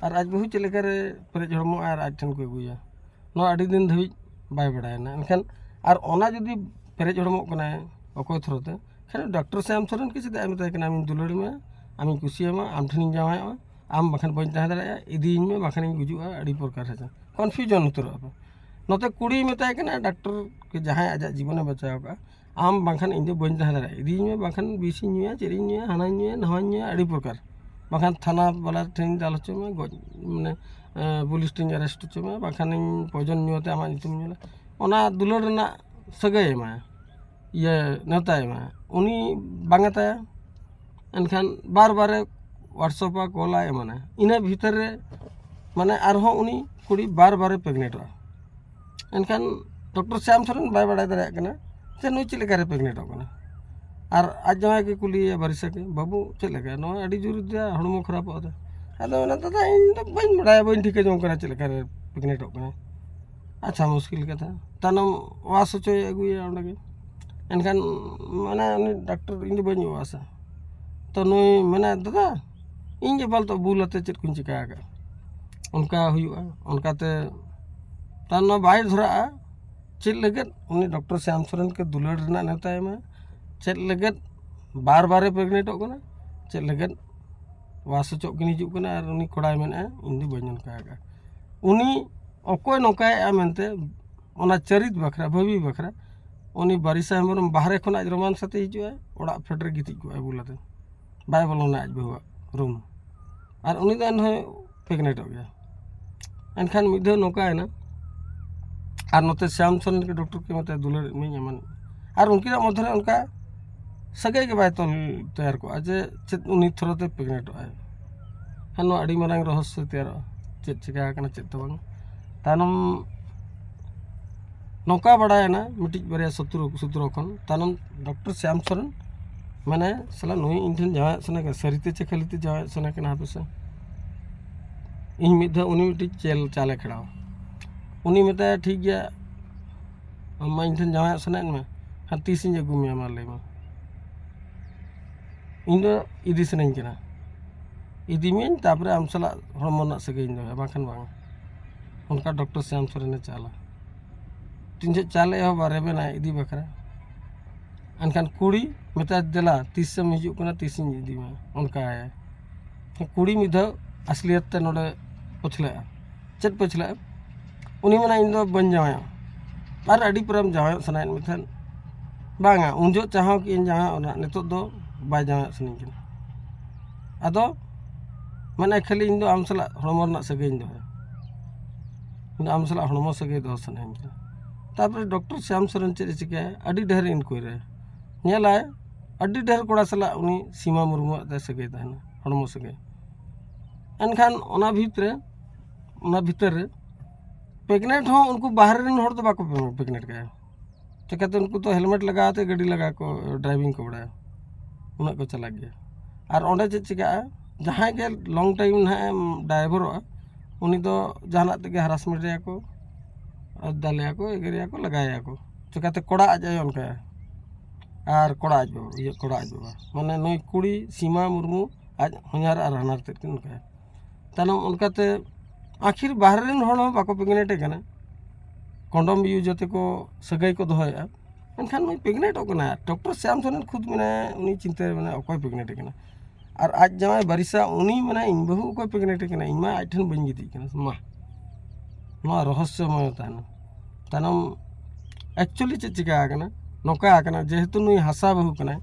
ᱟᱨ ᱟᱡ ᱵᱟᱹᱦᱩ ᱪᱮᱫ ᱞᱮᱠᱟᱨᱮ ᱯᱮᱨᱮᱡ ᱦᱚᱲᱢᱚᱜᱼᱟ ᱟᱨ ᱟᱡ ᱴᱷᱮᱱ ᱠᱚ ᱟᱹᱜᱩᱭᱟ, ᱱᱚᱣᱟ ᱟᱹᱰᱤ ᱫᱤᱱ ᱫᱷᱟᱹᱵᱤᱡ ᱵᱟᱭ ᱵᱟᱲᱟᱭᱟ ᱱᱟᱦᱟᱜ᱾ ᱮᱱᱠᱷᱟᱱ ᱟᱨ ᱚᱱᱟ ᱡᱩᱫᱤ ᱯᱮᱨᱮᱡ ᱦᱚᱲᱢᱚᱜ ᱠᱟᱱᱟᱭ ᱚᱠᱚᱭ ᱛᱷᱨᱳ ᱛᱮ, ᱮᱱᱠᱷᱟᱱ ᱰᱚᱠᱴᱚᱨ ᱥᱭᱟᱢ ᱥᱚᱨᱮᱱ ᱜᱮ ᱪᱮᱫᱟᱜ ᱮ ᱢᱮᱛᱟᱭ ᱠᱟᱱᱟ, "ᱟᱢᱤᱧ ᱫᱩᱞᱟᱹᱲ ᱢᱮᱭᱟ, ᱟᱢᱤᱧ ᱠᱩᱥᱤᱭᱟᱢᱟ, ᱟᱢ ᱴᱷᱮᱱᱤᱧ ᱡᱟᱶᱟᱭᱚᱜᱼᱟ, ᱟᱢ ᱵᱟᱠᱷᱟᱱ ᱵᱟᱹᱧ ᱛᱟᱦᱮᱸ ᱫᱟᱲᱮᱭᱟᱜᱼᱟ, ᱤᱫᱤᱭᱤᱧ ᱢᱮ, ᱵᱟᱠᱷᱟᱱᱤᱧ ᱜᱩᱡᱩᱜᱼᱟ", ᱟᱹᱰᱤ ᱯᱨᱚᱠᱟᱨ ᱦᱮᱸᱥᱮ ᱠᱚᱱᱯᱷᱤᱭᱩᱡᱚᱱ ᱩᱛᱟᱹᱨᱚᱜᱼᱟ ᱠᱚ᱾ ᱱᱚᱛᱮ ᱠᱩᱲᱤᱭ ᱢᱮᱛᱟᱭ ᱠᱟᱱᱟ, ᱰᱟᱠᱛᱚᱨ ᱠᱚ ᱡᱟᱦᱟᱸᱭ ᱟᱡᱟᱜ ᱡᱤᱵᱚᱱᱮ ᱵᱟᱧᱪᱟᱣ ᱠᱟᱜᱼᱟ, ᱟᱢ ᱵᱟᱝᱠᱷᱟᱱ ᱤᱧ ᱫᱚ ᱵᱟᱹᱧ ᱛᱟᱦᱮᱸ ᱫᱟᱲᱮᱭᱟᱜᱼᱟ, ᱤᱫᱤᱭᱤᱧ ᱢᱮ, ᱵᱟᱝᱠᱷᱟᱱ ᱵᱤᱥᱤᱧ ᱧᱩᱭᱟ, ᱪᱮᱫ ᱤᱧ ᱧᱩᱭᱟ, ᱦᱟᱱᱟᱧ ᱧᱩᱭᱟ, ᱱᱟᱣᱟᱧ ᱧᱩᱭᱟ, ᱟᱹᱰᱤ ᱯᱨᱚᱠᱟᱨ, ᱵᱟᱝᱠᱷᱟᱱ ᱛᱷᱟᱱᱟ ᱵᱟᱞᱟ ᱴᱷᱮᱱᱤᱧ ᱫᱟᱞ ᱦᱚᱪᱚ ᱢᱮᱭᱟ, ᱜᱚᱡ, ᱢᱟᱱᱮ ᱯᱩᱞᱤᱥ ᱴᱷᱮᱱᱤᱧ ᱟᱨᱮᱥᱴ ᱦᱚᱪᱚ ᱢᱮᱭᱟ, ᱵᱟᱝᱠᱷᱟᱱᱤᱧ ᱯᱚᱭᱡᱚᱱ ᱧᱩ ᱟᱛᱮ ᱟᱢᱟᱜ ᱧᱩᱛᱩᱢ ᱧᱩᱭᱟ᱾ ᱚᱱᱟ ᱫᱩᱞᱟᱹᱲ ᱨᱮᱱᱟᱜ ᱥᱟᱹᱜᱟᱹᱭ ᱮᱢᱟᱭᱟ, ᱤᱭᱟᱹ ᱱᱮᱣᱛᱟᱭ ᱮᱢᱟᱭᱟ, ᱩᱱᱤ ᱵᱟᱝ ᱮ ᱛᱟᱭᱟ᱾ ᱮᱱᱠᱷᱟᱱ ᱵᱟᱨ ᱵᱟᱨᱮ ᱦᱳᱣᱟᱴᱥᱮᱯᱟ, ᱠᱚᱞᱟᱭ, ᱮᱢᱟᱱᱟ᱾ ᱤᱱᱟᱹ ᱵᱷᱤᱛᱟᱹᱨ ᱨᱮ ᱢᱟᱱᱮ ᱟᱨᱦᱚᱸ ᱩᱱᱤ ᱠᱩᱲᱤ ᱵᱟᱨ ᱵᱟᱨᱮ ᱯᱨᱮᱜᱱᱮᱱᱴᱚᱜᱼᱟ᱾ ᱮᱱᱠᱷᱟᱱ ᱰᱚᱠᱴᱚᱨ ᱥᱭᱟᱢ ᱥᱚᱨᱮᱱ ᱵᱟᱭ ᱵᱟᱲᱟᱭ ᱫᱟᱲᱮᱭᱟᱜ ᱠᱟᱱᱟ ᱡᱮ ᱱᱩᱭ ᱪᱮᱫ ᱞᱮᱠᱟᱨᱮ ᱯᱨᱮᱜᱱᱮᱱᱴᱚᱜ ᱠᱟᱱᱟ᱾ ᱟᱨ ᱟᱡ ᱡᱟᱶᱟᱭ ᱜᱮ ᱠᱩᱞᱤᱭᱮᱭᱟ ᱵᱟᱨᱤᱥᱟ ᱜᱮ, "ᱵᱟᱹᱵᱩ, ᱪᱮᱫ ᱞᱮᱠᱟ? ᱱᱚᱣᱟ ᱟᱹᱰᱤ ᱡᱳᱨ ᱫᱮᱭᱟ ᱦᱚᱲᱢᱚ ᱠᱷᱟᱨᱟᱯᱚᱜ ᱛᱟᱭ?" ᱟᱫᱚ ᱚᱱᱟ, "ᱫᱟᱫᱟ, ᱤᱧ ᱫᱚ ᱵᱟᱹᱧ ᱵᱟᱲᱟᱭᱟ, ᱵᱟᱹᱧ ᱴᱷᱤᱠᱟᱹ ᱡᱚᱝ ᱠᱟᱱᱟ ᱪᱮᱫ ᱞᱮᱠᱟᱨᱮ ᱯᱨᱮᱜᱱᱮᱱᱴᱚᱜ ᱠᱟᱱᱟ᱾" ᱟᱪᱪᱷᱟ, ᱢᱩᱥᱠᱤᱞ ᱠᱟᱛᱷᱟ᱾ ᱛᱟᱭᱱᱚᱢ ᱣᱟᱥ ᱦᱚᱪᱚᱭ ᱟᱹᱜᱩᱭᱟ ᱚᱸᱰᱮ ᱜᱮ᱾ ᱮᱱᱠᱷᱟᱱ ᱢᱟᱱᱮ ᱩᱱᱤ ᱰᱟᱠᱛᱚᱨ, "ᱤᱧ ᱫᱚ ᱵᱟᱹᱧ ᱣᱟᱥᱟ᱾" ᱛᱚ ᱱᱩᱭ ᱢᱮᱱᱟ, "ᱫᱟᱫᱟ, ᱤᱧ ᱜᱮ ᱯᱟᱞᱛᱚ ᱵᱷᱩᱞ ᱟᱛᱮ ᱪᱮᱫ ᱠᱚᱧ ᱪᱤᱠᱟ ᱟᱠᱟᱫᱼᱟ?" ᱚᱱᱠᱟ ᱦᱩᱭᱩᱜᱼᱟ᱾ ᱚᱱᱠᱟᱛᱮ ᱛᱟᱨ ᱱᱚᱣᱟ ᱵᱟᱭ ᱫᱷᱚᱨᱟᱜᱼᱟ᱾ ᱪᱮᱫ ᱞᱟᱹᱜᱤᱫ ᱩᱱᱤ ᱰᱚᱠᱴᱚᱨ ᱥᱭᱟᱢ ᱥᱚᱨᱮᱱ ᱠᱮ ᱫᱩᱞᱟᱹᱲ ᱨᱮᱱᱟᱜ ᱱᱮᱣᱛᱟᱭ ᱮᱢᱟ? ᱪᱮᱫ ᱞᱟᱹᱜᱤᱫ ᱵᱟᱨ ᱵᱟᱨᱮ ᱯᱨᱮᱜᱱᱮᱱᱴᱚᱜ ᱠᱟᱱᱟ? ᱪᱮᱫ ᱞᱟᱹᱜᱤᱫ ᱣᱟᱥ ᱦᱚᱪᱚᱜ ᱠᱤᱱ ᱦᱤᱡᱩᱜ ᱠᱟᱱᱟ ᱟᱨ ᱩᱱᱤ ᱠᱚᱲᱟᱭ ᱢᱮᱱᱮᱫᱼᱟ, "ᱤᱧ ᱫᱚ ᱵᱟᱹᱧ ᱚᱱᱠᱟ ᱟᱠᱟᱫᱼᱟ"? ᱩᱱᱤ ᱚᱠᱚᱭ ᱱᱚᱝᱠᱟᱭᱮᱫᱼᱟ ᱢᱮᱱᱛᱮ ᱚᱱᱟ ᱪᱟᱹᱨᱤᱛ ᱵᱟᱠᱷᱨᱟ, ᱵᱷᱟᱹᱵᱤ ᱵᱟᱠᱷᱨᱟ, ᱩᱱᱤ ᱵᱟᱨᱤᱥᱟ ᱦᱮᱢᱵᱨᱚᱢ ᱵᱟᱦᱨᱮ ᱠᱷᱚᱱ ᱟᱡ ᱨᱳᱢᱟᱱᱥ ᱟᱛᱮ ᱦᱤᱡᱩᱜᱼᱟᱭ, ᱚᱲᱟᱜ ᱯᱷᱮᱰ ᱨᱮ ᱜᱤᱛᱤᱡ ᱠᱚᱜᱼᱟᱭ ᱵᱩᱞ ᱟᱛᱮ, ᱵᱟᱭ ᱵᱚᱞᱚᱱᱟ ᱟᱡ ᱵᱟᱹᱦᱩᱣᱟᱜ ᱨᱩᱢ᱾ ᱟᱨ ᱩᱱᱤ ᱫᱚ ᱮᱱᱦᱚᱸ ᱯᱨᱮᱜᱱᱮᱱᱴᱚᱜ ᱜᱮᱭᱟ᱾ ᱮᱱᱠᱷᱟᱱ ᱢᱤᱫ ᱫᱷᱟᱣ ᱱᱚᱝᱠᱟᱭᱮᱱᱟ, ᱟᱨ ᱱᱚᱛᱮ ᱥᱭᱟᱢ ᱥᱚᱨᱮᱱ ᱜᱮ ᱰᱚᱠᱴᱚᱨ ᱠᱮ ᱢᱮᱛᱟᱭᱟ, "ᱫᱩᱞᱟᱹᱲ ᱤᱢᱟᱹᱧ ᱮᱢᱟᱱ", ᱟᱨ ᱩᱱᱠᱤᱱᱟᱜ ᱢᱚᱫᱽᱫᱷᱮ ᱨᱮ ᱚᱱᱠᱟ ᱥᱟᱹᱜᱟᱹᱭ ᱜᱮ ᱵᱟᱭ ᱛᱚᱞ ᱛᱮᱭᱟᱨ ᱠᱚᱜᱼᱟ ᱡᱮ ᱪᱮᱫ ᱩᱱᱤ ᱛᱷᱚᱨᱚ ᱛᱮ ᱯᱨᱮᱜᱱᱮᱱᱴᱚᱜ ᱟᱭ᱾ ᱠᱷᱟᱱ ᱱᱚᱣᱟ ᱟᱹᱰᱤ ᱢᱟᱨᱟᱝ ᱨᱚᱦᱚᱥᱭᱚ ᱛᱮᱭᱟᱨᱚᱜᱼᱟ, ᱪᱮᱫ ᱪᱤᱠᱟ ᱟᱠᱟᱱᱟ, ᱪᱮᱫ ᱫᱚ ᱵᱟᱝ᱾ ᱛᱟᱭᱱᱚᱢ ᱱᱚᱝᱠᱟ ᱵᱟᱲᱟᱭᱮᱱᱟ ᱢᱤᱫᱴᱤᱡ ᱵᱟᱨᱭᱟ ᱥᱩᱛᱨᱚ, ᱥᱩᱛᱨᱚ ᱠᱷᱚᱱ, ᱛᱟᱭᱱᱚᱢ ᱰᱚᱠᱴᱚᱨ ᱥᱭᱟᱢ ᱥᱚᱨᱮᱱ ᱢᱮᱱᱟᱭ, "ᱥᱟᱞᱟ ᱱᱩᱭ ᱤᱧ ᱴᱷᱮᱱ ᱡᱟᱶᱟᱭᱚᱜ ᱥᱟᱱᱟ ᱠᱟᱱᱟ, ᱥᱟᱹᱨᱤᱛᱮ ᱪᱮ ᱠᱷᱟᱹᱞᱤᱛᱮ ᱡᱟᱶᱟᱭᱚᱜ ᱥᱟᱱᱟ ᱠᱟᱱᱟ, ᱦᱟᱯᱮ ᱥᱮ?" ᱤᱧ ᱢᱤᱫ ᱫᱷᱟᱣ ᱩᱱᱤ ᱢᱤᱫᱴᱤᱡ ᱪᱮᱞ ᱪᱟᱞᱮ ᱠᱷᱟᱲᱟᱣᱟ᱾ ᱩᱱᱤ ᱢᱮᱛᱟᱭᱟ, "ᱴᱷᱤᱠ ᱜᱮᱭᱟ, ᱟᱢ ᱢᱟ ᱤᱧ ᱴᱷᱮᱱ ᱡᱟᱶᱟᱭᱚᱜ ᱥᱟᱱᱟᱭᱮᱫ ᱢᱮ, ᱦᱮᱸ, ᱛᱤᱥᱤᱧ ᱟᱹᱜᱩ ᱢᱮᱭᱟ, ᱢᱟ ᱞᱟᱹᱭ ᱢᱮ? ᱤᱧ ᱫᱚ ᱤᱫᱤ ᱥᱟᱱᱟᱧ ᱠᱟᱱᱟ, ᱤᱫᱤ ᱢᱤᱭᱟᱹᱧ, ᱛᱟᱨᱯᱚᱨᱮ ᱟᱢ ᱥᱟᱞᱟᱜ ᱦᱚᱲᱢᱚ ᱨᱮᱱᱟᱜ ᱥᱟᱹᱜᱟᱹᱭ ᱤᱧ ᱫᱚᱦᱚᱭᱟ, ᱵᱟᱝᱠᱷᱟᱱ ᱵᱟᱝ᱾" ᱚᱱᱠᱟ ᱰᱚᱠᱴᱚᱨ ᱥᱭᱟᱢ ᱥᱚᱨᱮᱱᱮ ᱪᱟᱞᱟ᱾ ᱛᱤᱱ ᱡᱚᱦᱚᱜ ᱪᱟᱞᱮ ᱮᱦᱚᱵᱟ ᱨᱮᱵᱮᱱᱟᱭ ᱤᱫᱤ ᱵᱟᱠᱷᱨᱟ, ᱮᱱᱠᱷᱟᱱ ᱠᱩᱲᱤ ᱢᱮᱛᱟᱭ, "ᱫᱮᱞᱟ, ᱛᱤᱥᱮᱢ ᱦᱤᱡᱩᱜ ᱠᱟᱱᱟ, ᱛᱤᱥᱤᱧ ᱤᱫᱤ ᱢᱮᱭᱟ?" ᱚᱱᱠᱟᱭᱟᱭ᱾ ᱠᱩᱲᱤ ᱢᱤᱫ ᱫᱷᱟᱣ ᱟᱥᱞᱤᱭᱟᱛ ᱛᱮ ᱱᱚᱰᱮ ᱯᱟᱹᱪᱷᱞᱟᱹᱜᱼᱟ᱾ ᱪᱮᱫ ᱯᱟᱹᱪᱷᱞᱟᱹᱜᱼᱟ? ᱩᱱᱤ ᱢᱮᱱᱟ, "ᱤᱧ ᱫᱚ ᱵᱟᱹᱧ ᱡᱟᱶᱟᱭᱚᱜᱼᱟ, ᱟᱨ ᱟᱹᱰᱤ ᱯᱚᱨᱮᱢ ᱡᱟᱶᱟᱭᱚᱜ ᱥᱟᱱᱟᱭᱮᱫ ᱢᱮ ᱛᱟᱦᱮᱸᱫ?" "ᱵᱟᱝᱟ, ᱩᱱ ᱡᱚᱦᱚᱜ ᱪᱟᱦᱟᱣ ᱠᱮᱜ ᱤᱧ ᱡᱟᱶᱟᱭᱚᱜ ᱨᱮᱱᱟᱜ, ᱱᱤᱛᱚᱜ ᱫᱚ ᱵᱟᱭ ᱡᱟᱶᱟᱭᱚᱜ ᱥᱟᱱᱟᱧ ᱠᱟᱱᱟ᱾" ᱟᱫᱚ ᱢᱮᱱᱟᱭ, "ᱠᱷᱟᱹᱞᱤ ᱤᱧ ᱫᱚ ᱟᱢ ᱥᱟᱞᱟᱜ ᱦᱚᱲᱢᱚ ᱨᱮᱱᱟᱜ ᱥᱟᱹᱜᱟᱹᱭᱤᱧ ᱫᱚᱦᱚᱭᱟ, ᱤᱧ ᱫᱚ ᱟᱢ ᱥᱟᱞᱟᱜ ᱦᱚᱲᱢᱚ ᱥᱟᱹᱜᱟᱹᱭ ᱫᱚᱦᱚ ᱥᱟᱱᱟᱧ ᱠᱟᱱᱟ᱾" ᱛᱟᱨᱯᱚᱨᱮ ᱰᱚᱠᱴᱚᱨ ᱥᱭᱟᱢ ᱥᱚᱨᱮᱱ ᱪᱮᱫ ᱮ ᱪᱤᱠᱟᱹᱭᱟ, ᱟᱹᱰᱤ ᱰᱷᱮᱨ ᱤᱱᱠᱩᱭᱨᱤ ᱧᱮᱞᱟᱭ, ᱟᱹᱰᱤ ᱰᱷᱮᱨ ᱠᱚᱲᱟ ᱥᱟᱞᱟᱜ ᱩᱱᱤ ᱥᱤᱢᱟ ᱢᱩᱨᱢᱩᱣᱟᱜ ᱛᱮ ᱥᱟᱹᱜᱟᱹᱭ ᱛᱟᱦᱮᱱᱟ, ᱦᱚᱲᱢᱚ ᱥᱟᱹᱜᱟᱹᱭ᱾ ᱮᱱᱠᱷᱟᱱ ᱚᱱᱟ ᱵᱷᱤᱛ ᱨᱮ, ᱚᱱᱟ ᱵᱷᱤᱛᱟᱹᱨ ᱨᱮ ᱯᱨᱮᱜᱱᱮᱱᱴ ᱦᱚᱸ ᱩᱱᱠᱩ ᱵᱟᱦᱨᱮ ᱨᱮᱱ ᱦᱚᱲ ᱫᱚ ᱵᱟᱠᱚ ᱯᱨᱮᱜᱱᱮᱱᱴ ᱠᱟᱭᱟ᱾ ᱪᱤᱠᱟᱹᱛᱮ? ᱩᱱᱠᱩ ᱫᱚ ᱦᱮᱞᱢᱮᱴ ᱞᱟᱜᱟᱣ ᱛᱮ ᱜᱟᱹᱰᱤ ᱞᱟᱜᱟ ᱠᱚ, ᱰᱨᱟᱭᱵᱷᱤᱝ ᱠᱚ ᱵᱟᱲᱟᱭᱟ, ᱩᱱᱟᱹᱜ ᱠᱚ ᱪᱟᱞᱟᱠ ᱜᱮᱭᱟ᱾ ᱟᱨ ᱚᱸᱰᱮ ᱪᱮᱫ ᱪᱤᱠᱟᱹᱜᱼᱟ, ᱡᱟᱦᱟᱸᱭ ᱜᱮ ᱞᱚᱝ ᱴᱟᱭᱤᱢ ᱱᱟᱦᱟᱜ ᱮᱢ ᱰᱨᱟᱭᱵᱷᱟᱨᱚᱜᱼᱟ, ᱩᱱᱤ ᱫᱚ ᱡᱟᱦᱟᱱᱟᱜ ᱛᱮᱜᱮ ᱦᱟᱨᱟᱥᱢᱮᱱᱴ ᱮᱭᱟ ᱠᱚ, ᱫᱟᱞᱮᱭᱟ ᱠᱚ, ᱮᱜᱮᱨᱮᱭᱟ ᱠᱚ, ᱞᱟᱜᱟᱭᱮᱭᱟ ᱠᱚ᱾ ᱪᱤᱠᱟᱹᱛᱮ? ᱠᱚᱲᱟ ᱟᱡ ᱟᱭᱳ ᱚᱱᱠᱟᱭᱟ, ᱟᱨ ᱠᱚᱲᱟ ᱟᱡ ᱵᱟᱵᱟ, ᱤᱭᱟᱹ, ᱠᱚᱲᱟ ᱟᱡ ᱵᱟᱵᱟ, ᱢᱟᱱᱮ ᱱᱩᱭ ᱠᱩᱲᱤ ᱥᱤᱢᱟ ᱢᱩᱨᱢᱩ ᱟᱡ ᱦᱚᱧᱦᱟᱨ ᱟᱨ ᱦᱟᱱᱦᱟᱨ ᱛᱮᱫ ᱠᱤᱱ ᱚᱱᱠᱟᱭᱟ᱾ ᱛᱟᱭᱱᱚᱢ ᱚᱱᱠᱟᱛᱮ ᱟᱹᱠᱷᱤᱨ ᱵᱟᱦᱨᱮ ᱨᱮᱱ ᱦᱚᱲ ᱦᱚᱸ ᱵᱟᱠᱚ ᱯᱨᱮᱜᱱᱮᱱᱴ ᱠᱟᱱᱟ, ᱠᱚᱱᱰᱚᱢ ᱤᱭᱩᱡᱽ ᱟᱛᱮ ᱠᱚ ᱥᱟᱹᱜᱟᱹᱭ ᱠᱚ ᱫᱚᱦᱚᱭᱮᱫᱼᱟ᱾ ᱢᱮᱱᱠᱷᱟᱱ ᱱᱩᱭ ᱯᱨᱮᱜᱱᱮᱱᱴᱚᱜ ᱠᱟᱱᱟ᱾ ᱰᱚᱠᱴᱚᱨ ᱥᱭᱟᱢ ᱥᱚᱨᱮᱱ ᱠᱷᱩᱫ ᱢᱮᱱᱟᱭᱟ, ᱩᱱᱤ ᱪᱤᱱᱛᱟᱹ ᱨᱮ ᱢᱮᱱᱟᱭᱟ, ᱚᱠᱚᱭ ᱯᱨᱮᱜᱱᱮᱱᱴ ᱠᱟᱱᱟ? ᱟᱨ ᱟᱡ ᱡᱟᱶᱟᱭ ᱵᱟᱨᱤᱥᱟ, ᱩᱱᱤ ᱢᱮᱱᱟᱭ, "ᱤᱧ ᱵᱟᱹᱦᱩ ᱚᱠᱚᱭ ᱯᱨᱮᱜᱱᱮᱱᱴ ᱠᱟᱱᱟ? ᱤᱧ ᱢᱟ ᱟᱡ ᱴᱷᱮᱱ ᱵᱟᱹᱧ ᱜᱤᱛᱤᱡ ᱠᱟᱱᱟ᱾" ᱢᱟ, ᱱᱚᱣᱟ ᱨᱚᱦᱚᱥᱭᱚᱢᱚᱭ ᱛᱟᱦᱮᱱᱟ᱾ ᱛᱟᱭᱱᱚᱢ ᱮᱠᱪᱩᱭᱮᱞᱤ ᱪᱮᱫ ᱪᱤᱠᱟ ᱟᱠᱟᱱᱟ, ᱱᱚᱝᱠᱟ ᱟᱠᱟᱱᱟ, ᱡᱮᱦᱮᱛᱩ ᱱᱩᱭ ᱦᱟᱥᱟ ᱵᱟᱹᱦᱩ ᱠᱟᱱᱟᱭ,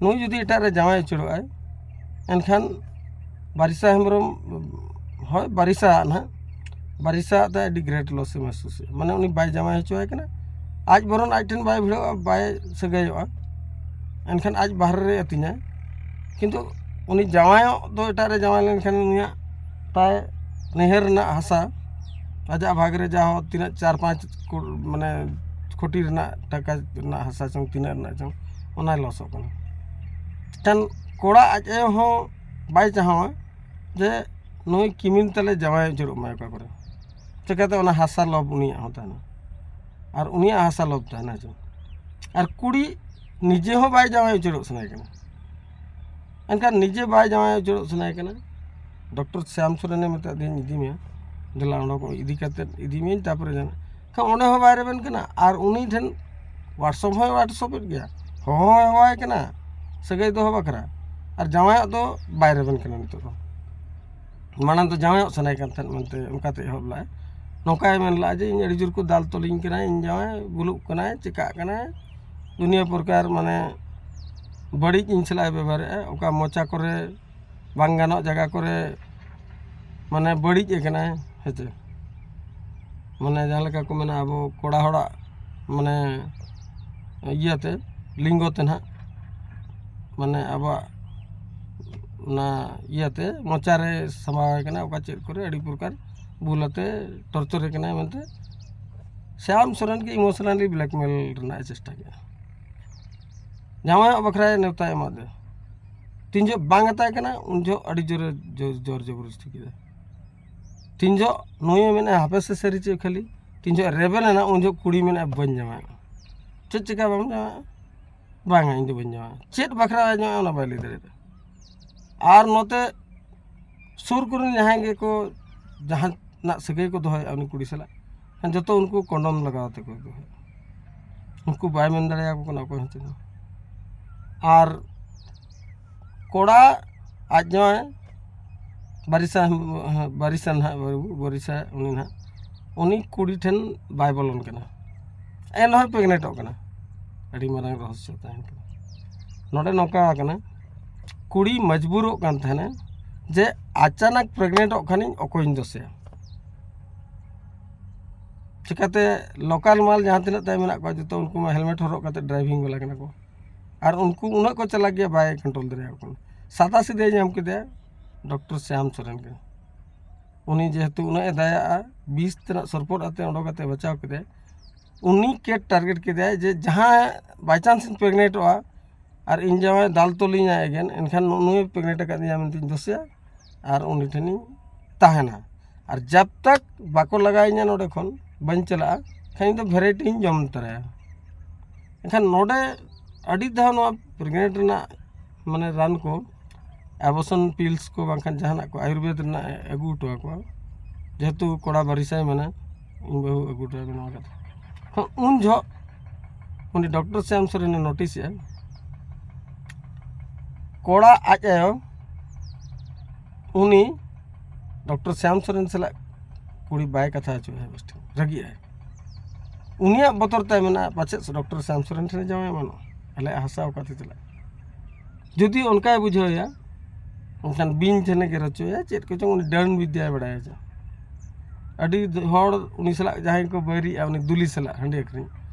ᱱᱩᱭ ᱡᱩᱫᱤ ᱮᱴᱟᱜ ᱨᱮ ᱡᱟᱶᱟᱭ ᱩᱪᱟᱹᱲᱚᱜᱼᱟᱭ, ᱮᱱᱠᱷᱟᱱ ᱵᱟᱨᱤᱥᱟ ᱦᱮᱢᱵᱨᱚᱢ, ᱦᱳᱭ, ᱵᱟᱨᱤᱥᱟ ᱱᱟᱦᱟᱜ, ᱵᱟᱨᱤᱥᱟ ᱫᱚ ᱟᱹᱰᱤ ᱜᱨᱮᱴ ᱞᱚᱥ ᱮ ᱢᱮᱦᱥᱩᱥᱮᱫᱼᱟ᱾ ᱢᱟᱱᱮ ᱩᱱᱤ ᱵᱟᱭ ᱡᱟᱶᱟᱭ ᱦᱚᱪᱚᱣᱟᱭ ᱠᱟᱱᱟ, ᱟᱡ ᱵᱚᱨᱚᱱ ᱟᱡ ᱴᱷᱮᱱ ᱵᱟᱭ ᱵᱷᱤᱲᱟᱹᱜᱼᱟ, ᱵᱟᱭ ᱥᱟᱹᱜᱟᱹᱭᱚᱜᱼᱟ, ᱮᱱᱠᱷᱟᱱ ᱟᱡ ᱵᱟᱦᱨᱮ ᱨᱮᱭ ᱟᱹᱛᱤᱧᱟ᱾ ᱠᱤᱱᱛᱩ ᱩᱱᱤ ᱡᱟᱶᱟᱭᱚᱜ ᱫᱚ ᱮᱴᱟᱜ ᱨᱮ ᱡᱟᱶᱟᱭ ᱞᱮᱱᱠᱷᱟᱱ ᱩᱱᱤᱭᱟᱜ ᱛᱟᱭ ᱱᱟᱹᱭᱦᱟᱹᱨ ᱨᱮᱱᱟᱜ ᱦᱟᱥᱟ, ᱟᱡᱟᱜ ᱵᱷᱟᱜᱽ ᱨᱮ ᱡᱟᱦᱟᱸ ᱛᱤᱱᱟᱹᱜ ᱪᱟᱨ ᱯᱟᱸᱪ ᱠᱳ-, ᱢᱟᱱᱮ ᱠᱳᱴᱤ ᱨᱮᱱᱟᱜ ᱴᱟᱠᱟ ᱨᱮᱱᱟᱜ ᱦᱟᱥᱟ ᱪᱚᱝ, ᱛᱤᱱᱟᱹᱜ ᱨᱮᱱᱟᱜ ᱪᱚᱝ, ᱚᱱᱟᱭ ᱞᱚᱥᱚᱜ ᱠᱟᱱᱟ᱾ ᱢᱤᱫᱴᱟᱝ ᱠᱚᱲᱟ ᱟᱡ ᱟᱭᱳ ᱦᱚᱸ ᱵᱟᱭ ᱪᱟᱦᱟᱣᱟ ᱡᱮ ᱱᱩᱭ ᱠᱤᱢᱤᱱ ᱛᱟᱞᱮ ᱡᱟᱶᱟᱭ ᱩᱪᱟᱹᱲᱚᱜ ᱢᱟᱭ ᱚᱠᱟ ᱠᱚᱨᱮ᱾ ᱪᱤᱠᱟᱹᱛᱮ? ᱚᱱᱟ ᱦᱟᱥᱟ ᱞᱚᱵᱽ ᱩᱱᱤᱭᱟᱜ ᱦᱚᱸ ᱛᱟᱦᱮᱱᱟ, ᱟᱨ ᱩᱱᱤᱭᱟᱜ ᱦᱟᱥᱟ ᱞᱚᱵᱽ ᱛᱟᱦᱮᱱᱟ ᱪᱚᱝ᱾ ᱟᱨ ᱠᱩᱲᱤ ᱱᱤᱡᱮ ᱦᱚᱸ ᱵᱟᱭ ᱡᱟᱶᱟᱭ ᱩᱪᱟᱹᱲᱚᱜ ᱥᱟᱱᱟᱭᱮ ᱠᱟᱱᱟ᱾ ᱮᱱᱠᱷᱟᱱ ᱱᱤᱡᱮ ᱵᱟᱭ ᱡᱟᱶᱟᱭ ᱩᱪᱟᱹᱲᱚᱜ ᱥᱟᱱᱟᱭᱮ ᱠᱟᱱᱟ, ᱰᱚᱠᱴᱚᱨ ᱥᱭᱟᱢ ᱥᱚᱨᱮᱱᱮ ᱢᱮᱛᱟ ᱫᱤᱧ, "ᱤᱫᱤ ᱢᱮᱭᱟ, ᱫᱮᱞᱟ ᱚᱸᱰᱮ ᱠᱚ ᱤᱫᱤ ᱠᱟᱛᱮᱫ ᱤᱫᱤ ᱢᱤᱭᱟᱹᱧ, ᱛᱟᱨᱯᱚᱨᱮ ᱡᱟᱦᱟᱱᱟᱜ", ᱠᱷᱟᱱ ᱚᱸᱰᱮ ᱦᱚᱸ ᱵᱟᱭ ᱨᱮᱵᱮᱱ ᱠᱟᱱᱟ᱾ ᱟᱨ ᱩᱱᱤ ᱴᱷᱮᱱ WhatsApp ᱦᱚᱸᱭ WhatsApp ᱮᱫ ᱜᱮᱭᱟ, ᱦᱚᱦᱚ ᱦᱚᱸᱭ ᱦᱚᱦᱚᱣᱟᱭ ᱠᱟᱱᱟ ᱥᱟᱹᱜᱟᱹᱭ ᱫᱚᱦᱚ ᱵᱟᱠᱷᱨᱟ, ᱟᱨ ᱡᱟᱶᱟᱭᱚᱜ ᱫᱚ ᱵᱟᱭ ᱨᱮᱵᱮᱱ ᱠᱟᱱᱟ ᱱᱤᱛᱚᱜ ᱫᱚ᱾ ᱢᱟᱲᱟᱝ ᱫᱚ ᱡᱟᱶᱟᱭᱚᱜ ᱥᱟᱱᱟᱭᱮ ᱠᱟᱱ ᱛᱟᱦᱮᱸᱫ ᱢᱮᱱᱛᱮ ᱚᱱᱠᱟᱛᱮ ᱮᱦᱚᱵ ᱞᱮᱫᱟᱭ᱾ ᱱᱚᱝᱠᱟᱭ ᱢᱮᱱ ᱞᱮᱫᱼᱟ ᱡᱮ ᱤᱧ ᱟᱹᱰᱤ ᱡᱳᱨ ᱠᱚ ᱫᱟᱞ ᱛᱚᱞᱤᱧ ᱠᱟᱱᱟ, ᱤᱧ ᱡᱟᱶᱟᱭ ᱵᱩᱞᱩᱜ ᱠᱟᱱᱟᱭ, ᱪᱮᱠᱟᱜ ᱠᱟᱱᱟᱭ, ᱫᱩᱱᱤᱭᱟᱹ ᱯᱨᱚᱠᱟᱨ ᱢᱟᱱᱮ ᱵᱟᱹᱲᱤᱡ ᱤᱧ ᱥᱟᱞᱟᱜ ᱮ ᱵᱮᱵᱚᱦᱟᱨᱮᱫᱼᱟ᱾ ᱚᱠᱟ ᱢᱚᱪᱟ ᱠᱚᱨᱮ ᱵᱟᱝ ᱜᱟᱱᱚᱜ ᱡᱟᱭᱜᱟ ᱠᱚᱨᱮ ᱢᱟᱱᱮ ᱵᱟᱹᱲᱤᱡ ᱟᱠᱟᱱᱟᱭ, ᱦᱮᱸ ᱪᱮ? ᱢᱟᱱᱮ ᱡᱟᱦᱟᱸ ᱞᱮᱠᱟ ᱠᱚ ᱢᱮᱱᱟ ᱟᱵᱚ ᱠᱚᱲᱟ ᱦᱚᱲᱟᱜ ᱢᱟᱱᱮ ᱤᱭᱟᱹᱛᱮ, ᱞᱤᱝᱜᱚ ᱛᱮ ᱱᱟᱦᱟᱜ, ᱢᱟᱱᱮ ᱟᱵᱚᱣᱟᱜ ᱚᱱᱟ ᱤᱭᱟᱹᱛᱮ ᱢᱚᱪᱟᱨᱮ ᱥᱟᱢᱵᱟᱣ ᱟᱭ ᱠᱟᱱᱟ, ᱚᱠᱟ ᱪᱮᱫ ᱠᱚᱨᱮ ᱟᱹᱰᱤ ᱯᱨᱚᱠᱟᱨ ᱵᱩᱞ ᱟᱛᱮ ᱴᱚᱨᱪᱚᱨᱮ ᱠᱟᱱᱟᱭ ᱢᱮᱱᱛᱮ ᱥᱭᱟᱢ ᱥᱚᱨᱮᱱ ᱜᱮ ᱤᱢᱳᱥᱚᱱᱟᱞᱤ ᱵᱞᱮᱠᱢᱮᱞ ᱨᱮᱱᱟᱜ ᱮ ᱪᱮᱥᱴᱟ ᱠᱮᱫᱟ᱾ ᱡᱟᱶᱟᱭᱚᱜ ᱵᱟᱠᱷᱨᱟᱭ ᱱᱮᱣᱛᱟᱭ ᱮᱢᱟᱫᱮ᱾ ᱛᱤᱱ ᱡᱚᱦᱚᱜ ᱵᱟᱝ ᱟᱛᱟᱭ ᱠᱟᱱᱟ, ᱩᱱ ᱡᱚᱦᱚᱜ ᱟᱹᱰᱤ ᱡᱳᱨᱮ ᱡᱳᱨ, ᱡᱳᱨ ᱡᱚᱵᱚᱨᱫᱚᱥᱛᱤ ᱠᱮᱫᱟ᱾ ᱛᱤᱱ ᱡᱚᱦᱚᱜ ᱱᱩᱭᱮ ᱢᱮᱱᱟ ᱦᱟᱯᱮ ᱥᱮ ᱥᱟᱹᱨᱤ ᱪᱮᱫ ᱠᱷᱟᱹᱞᱤ, ᱛᱤᱱ ᱡᱚᱦᱚᱜ ᱨᱮᱵᱮᱱ ᱮᱱᱟ, ᱩᱱ ᱡᱚᱦᱚᱜ ᱠᱩᱲᱤ ᱢᱮᱱᱟ ᱵᱟᱹᱧ ᱡᱟᱶᱟᱭᱚᱜᱼᱟ᱾ ᱪᱮᱫ ᱪᱤᱠᱟ ᱵᱟᱢ ᱡᱟᱶᱟᱭᱚᱜᱼᱟ? ᱵᱟᱝᱟ, ᱤᱧ ᱫᱚ ᱵᱟᱹᱧ ᱡᱟᱶᱟᱭᱚᱜᱼᱟ᱾ ᱪᱮᱫ ᱵᱟᱠᱷᱨᱟ ᱵᱟᱭ ᱡᱟᱶᱟᱭᱚᱜᱼᱟ ᱚᱱᱟ ᱵᱟᱭ ᱞᱟᱹᱭ ᱫᱟᱲᱮᱭᱟᱫᱟ᱾ ᱟᱨ ᱱᱚᱛᱮ ᱥᱩᱨ ᱠᱚᱨᱮᱱ ᱡᱟᱦᱟᱸᱭ ᱜᱮᱠᱚ ᱡᱟᱦᱟᱱᱟᱜ ᱥᱟᱹᱜᱟᱹᱭ ᱠᱚ ᱫᱚᱦᱚᱭᱮᱫᱼᱟ ᱩᱱᱤ ᱠᱩᱲᱤ ᱥᱟᱞᱟᱜ, ᱡᱚᱛᱚ ᱩᱱᱠᱩ ᱠᱚᱱᱰᱚᱢ ᱞᱟᱜᱟᱣ ᱛᱮᱠᱚ ᱫᱚᱦᱚᱭᱮᱫᱼᱟ᱾ ᱩᱱᱠᱩ ᱵᱟᱭ ᱢᱮᱱ ᱫᱟᱲᱮᱭᱟᱠᱚ ᱠᱟᱱᱟ ᱚᱠᱚᱭ ᱦᱚᱸ ᱪᱮᱫ ᱦᱚᱸ᱾ ᱟᱨ ᱠᱚᱲᱟ ᱟᱡ ᱡᱟᱶᱟᱭ ᱵᱟᱨᱤᱥᱟ, ᱵᱟᱨᱤᱥᱟ ᱱᱟᱦᱟᱜ ᱵᱟᱹᱵᱩ, ᱵᱟᱨᱤᱥᱟ ᱩᱱᱤ ᱱᱟᱦᱟᱜ, ᱩᱱᱤ ᱠᱩᱲᱤ ᱴᱷᱮᱱ ᱵᱟᱭ ᱵᱚᱞᱚᱱ ᱠᱟᱱᱟ, ᱮᱱ ᱨᱮᱦᱚᱸᱭ ᱯᱨᱮᱜᱱᱮᱴᱚᱜ ᱠᱟᱱᱟ᱾ ᱟᱹᱰᱤ ᱢᱟᱨᱟᱝ ᱨᱚᱦᱚᱥᱭᱚ ᱛᱟᱦᱮᱱ ᱠᱟᱱᱟ᱾ ᱱᱚᱰᱮ ᱱᱚᱝᱠᱟ ᱠᱟᱱᱟ, ᱠᱩᱲᱤ ᱢᱚᱡᱽᱵᱩᱨᱚᱜ ᱠᱟᱱ ᱛᱟᱦᱮᱱᱟ ᱡᱮ ᱟᱪᱟᱱᱟᱠ ᱯᱨᱮᱜᱱᱮᱴᱚᱜ ᱠᱷᱟᱱᱤᱧ ᱚᱠᱚᱭᱤᱧ ᱫᱳᱥᱮᱭᱟ᱾ ᱪᱤᱠᱟᱹᱛᱮ ᱞᱳᱠᱟᱞ ᱢᱟᱞ ᱡᱟᱦᱟᱸ ᱛᱤᱱᱟᱹᱜ ᱛᱟᱭ ᱢᱮᱱᱟᱜ ᱠᱚᱣᱟ ᱡᱚᱛᱚ ᱩᱱᱠᱩ ᱢᱟ ᱦᱮᱞᱢᱮᱴ ᱦᱚᱨᱚᱜ ᱠᱟᱛᱮ ᱰᱨᱟᱭᱵᱷᱤᱝ ᱵᱟᱞᱟ ᱠᱟᱱᱟ ᱠᱚ, ᱟᱨ ᱩᱱᱠᱩ ᱩᱱᱟᱹᱜ ᱠᱚ ᱪᱟᱞᱟᱠ ᱜᱮᱭᱟ ᱵᱟᱭ ᱠᱚᱱᱴᱨᱳᱞ ᱫᱟᱲᱮᱭᱟᱠᱚ ᱠᱟᱱᱟ᱾ ᱥᱟᱫᱟ ᱥᱤᱫᱟᱹᱭ ᱧᱟᱢ ᱠᱮᱫᱮᱭᱟ ᱰᱚᱠᱴᱚᱨ ᱥᱭᱟᱢ ᱥᱚᱨᱮᱱ ᱜᱮ᱾ ᱩᱱᱤ ᱡᱮᱦᱮᱛᱩ ᱩᱱᱟᱹᱜ ᱮ ᱫᱟᱭᱟᱜᱼᱟ, ᱵᱤᱥ ᱛᱮᱱᱟᱜ ᱥᱚᱨᱯᱚᱴ ᱟᱛᱮ ᱚᱰᱚᱠ ᱠᱟᱛᱮ ᱵᱟᱪᱟᱣ ᱠᱮᱫᱟᱭ᱾ ᱩᱱᱤ ᱠᱮ ᱴᱟᱨᱜᱮᱴ ᱠᱮᱫᱟᱭ ᱡᱮ ᱡᱟᱦᱟᱸ ᱵᱟᱭᱪᱟᱱᱥ ᱤᱧ ᱯᱨᱮᱜᱱᱮᱴᱚᱜᱼᱟ ᱟᱨ ᱤᱧ ᱡᱟᱶᱟᱭ ᱫᱟᱞ ᱛᱚᱞᱤᱧᱟ ᱮᱜᱮᱱ, ᱮᱱᱠᱷᱟᱱ ᱱᱩᱭ ᱯᱨᱮᱜᱱᱮᱴ ᱟᱠᱟᱫᱤᱧᱟ ᱢᱮᱱᱛᱮᱧ ᱫᱳᱥᱮᱭᱟ ᱟᱨ ᱩᱱᱤ ᱴᱷᱮᱱᱤᱧ ᱛᱟᱦᱮᱱᱟ᱾ ᱟᱨ ᱡᱟᱵ ᱛᱟᱠ ᱵᱟᱠᱚ ᱞᱟᱜᱟᱣᱤᱧᱟ ᱱᱚᱰᱮ ᱠᱷᱚᱱ, ᱵᱟᱹᱧ ᱪᱟᱞᱟᱜᱼᱟ, ᱮᱱᱠᱷᱟᱱ ᱤᱧ ᱫᱚ ᱵᱷᱮᱨᱟᱭᱴᱤᱧ ᱡᱚᱢ ᱛᱚᱨᱟᱭᱟ᱾ ᱮᱱᱠᱷᱟᱱ ᱱᱚᱰᱮ ᱟᱹᱰᱤ ᱫᱷᱟᱣ ᱱᱚᱣᱟ ᱯᱨᱮᱜᱱᱮᱴ ᱨᱮᱱᱟᱜ ᱢᱟᱱᱮ ᱨᱟᱱ ᱠᱚ, ᱟᱵᱚᱥᱚᱱ ᱯᱤᱞᱥ ᱠᱚ ᱵᱟᱝᱠᱷᱟᱱ ᱡᱟᱦᱟᱱᱟᱜ ᱠᱚ ᱟᱭᱩᱨᱵᱮᱫ ᱨᱮᱱᱟᱜ ᱮ ᱟᱹᱜᱩ ᱦᱚᱴᱚ ᱟᱠᱚᱣᱟ᱾ ᱡᱮᱦᱮᱛᱩ ᱠᱚᱲᱟ ᱵᱟᱨᱤᱥᱟᱭ ᱢᱮᱱᱟ, ᱤᱧ ᱵᱟᱹᱦᱩ ᱟᱹᱜᱩ ᱦᱚᱴᱚ ᱟᱭ ᱢᱮ ᱱᱚᱣᱟ ᱠᱟᱛᱷᱟ᱾ ᱦᱚᱸ, ᱩᱱ ᱡᱚᱦᱚᱜ ᱩᱱᱤ ᱰᱚᱠᱴᱚᱨ ᱥᱭᱟᱢ ᱥᱚᱨᱮᱱᱮ ᱱᱳᱴᱤᱥᱮᱜᱼᱟ, ᱠᱚᱲᱟ ᱟᱡ ᱟᱭᱳ ᱩᱱᱤ ᱰᱚᱠᱴᱚᱨ ᱥᱭᱟᱢ ᱥᱚᱨᱮᱱ ᱥᱟᱞᱟᱜ ᱠᱩᱲᱤ ᱵᱟᱭ ᱠᱟᱛᱷᱟ ᱦᱚᱪᱚᱭᱟ ᱵᱮᱥ ᱴᱷᱤᱠ, ᱨᱟᱹᱜᱤᱜ ᱟᱭ᱾ ᱩᱱᱤᱭᱟᱜ ᱵᱚᱛᱚᱨ ᱛᱟᱭ ᱢᱮᱱᱟᱜᱼᱟ, ᱯᱟᱪᱮᱫ ᱰᱚᱠᱴᱚᱨ ᱥᱟᱢ ᱥᱚᱨᱮᱱ ᱴᱷᱮᱱ ᱡᱟᱶᱟᱭ ᱮᱢᱟᱱᱚᱜᱼᱟ, ᱟᱞᱮᱭᱟᱜ ᱦᱟᱥᱟ ᱚᱠᱟᱛᱮ ᱪᱟᱞᱟᱜᱼᱟ? ᱡᱩᱫᱤ ᱚᱱᱠᱟᱭ ᱵᱩᱡᱷᱟᱹᱣᱮᱭᱟ, ᱮᱱᱠᱷᱟᱱ ᱵᱤᱧ ᱴᱷᱮᱱᱮ ᱜᱮᱨ ᱦᱚᱪᱚᱭᱟ, ᱪᱮᱫ ᱠᱚᱪᱚᱝ ᱩᱱᱤ ᱰᱟᱹᱱ ᱵᱤᱫᱽᱭᱟᱭ ᱵᱟᱲᱟᱭᱟ᱾ ᱪᱮ ᱟᱹᱰᱤ ᱦᱚᱲ ᱩᱱᱤ ᱥᱟᱞᱟᱜ ᱡᱟᱦᱟᱸᱭ ᱠᱚ ᱵᱟᱹᱭᱨᱤᱜᱼᱟ, ᱩᱱᱤ ᱫᱩᱞᱤ ᱥᱟᱞᱟᱜ ᱦᱟᱺᱰᱤ ᱟᱹᱠᱷᱨᱤᱧ,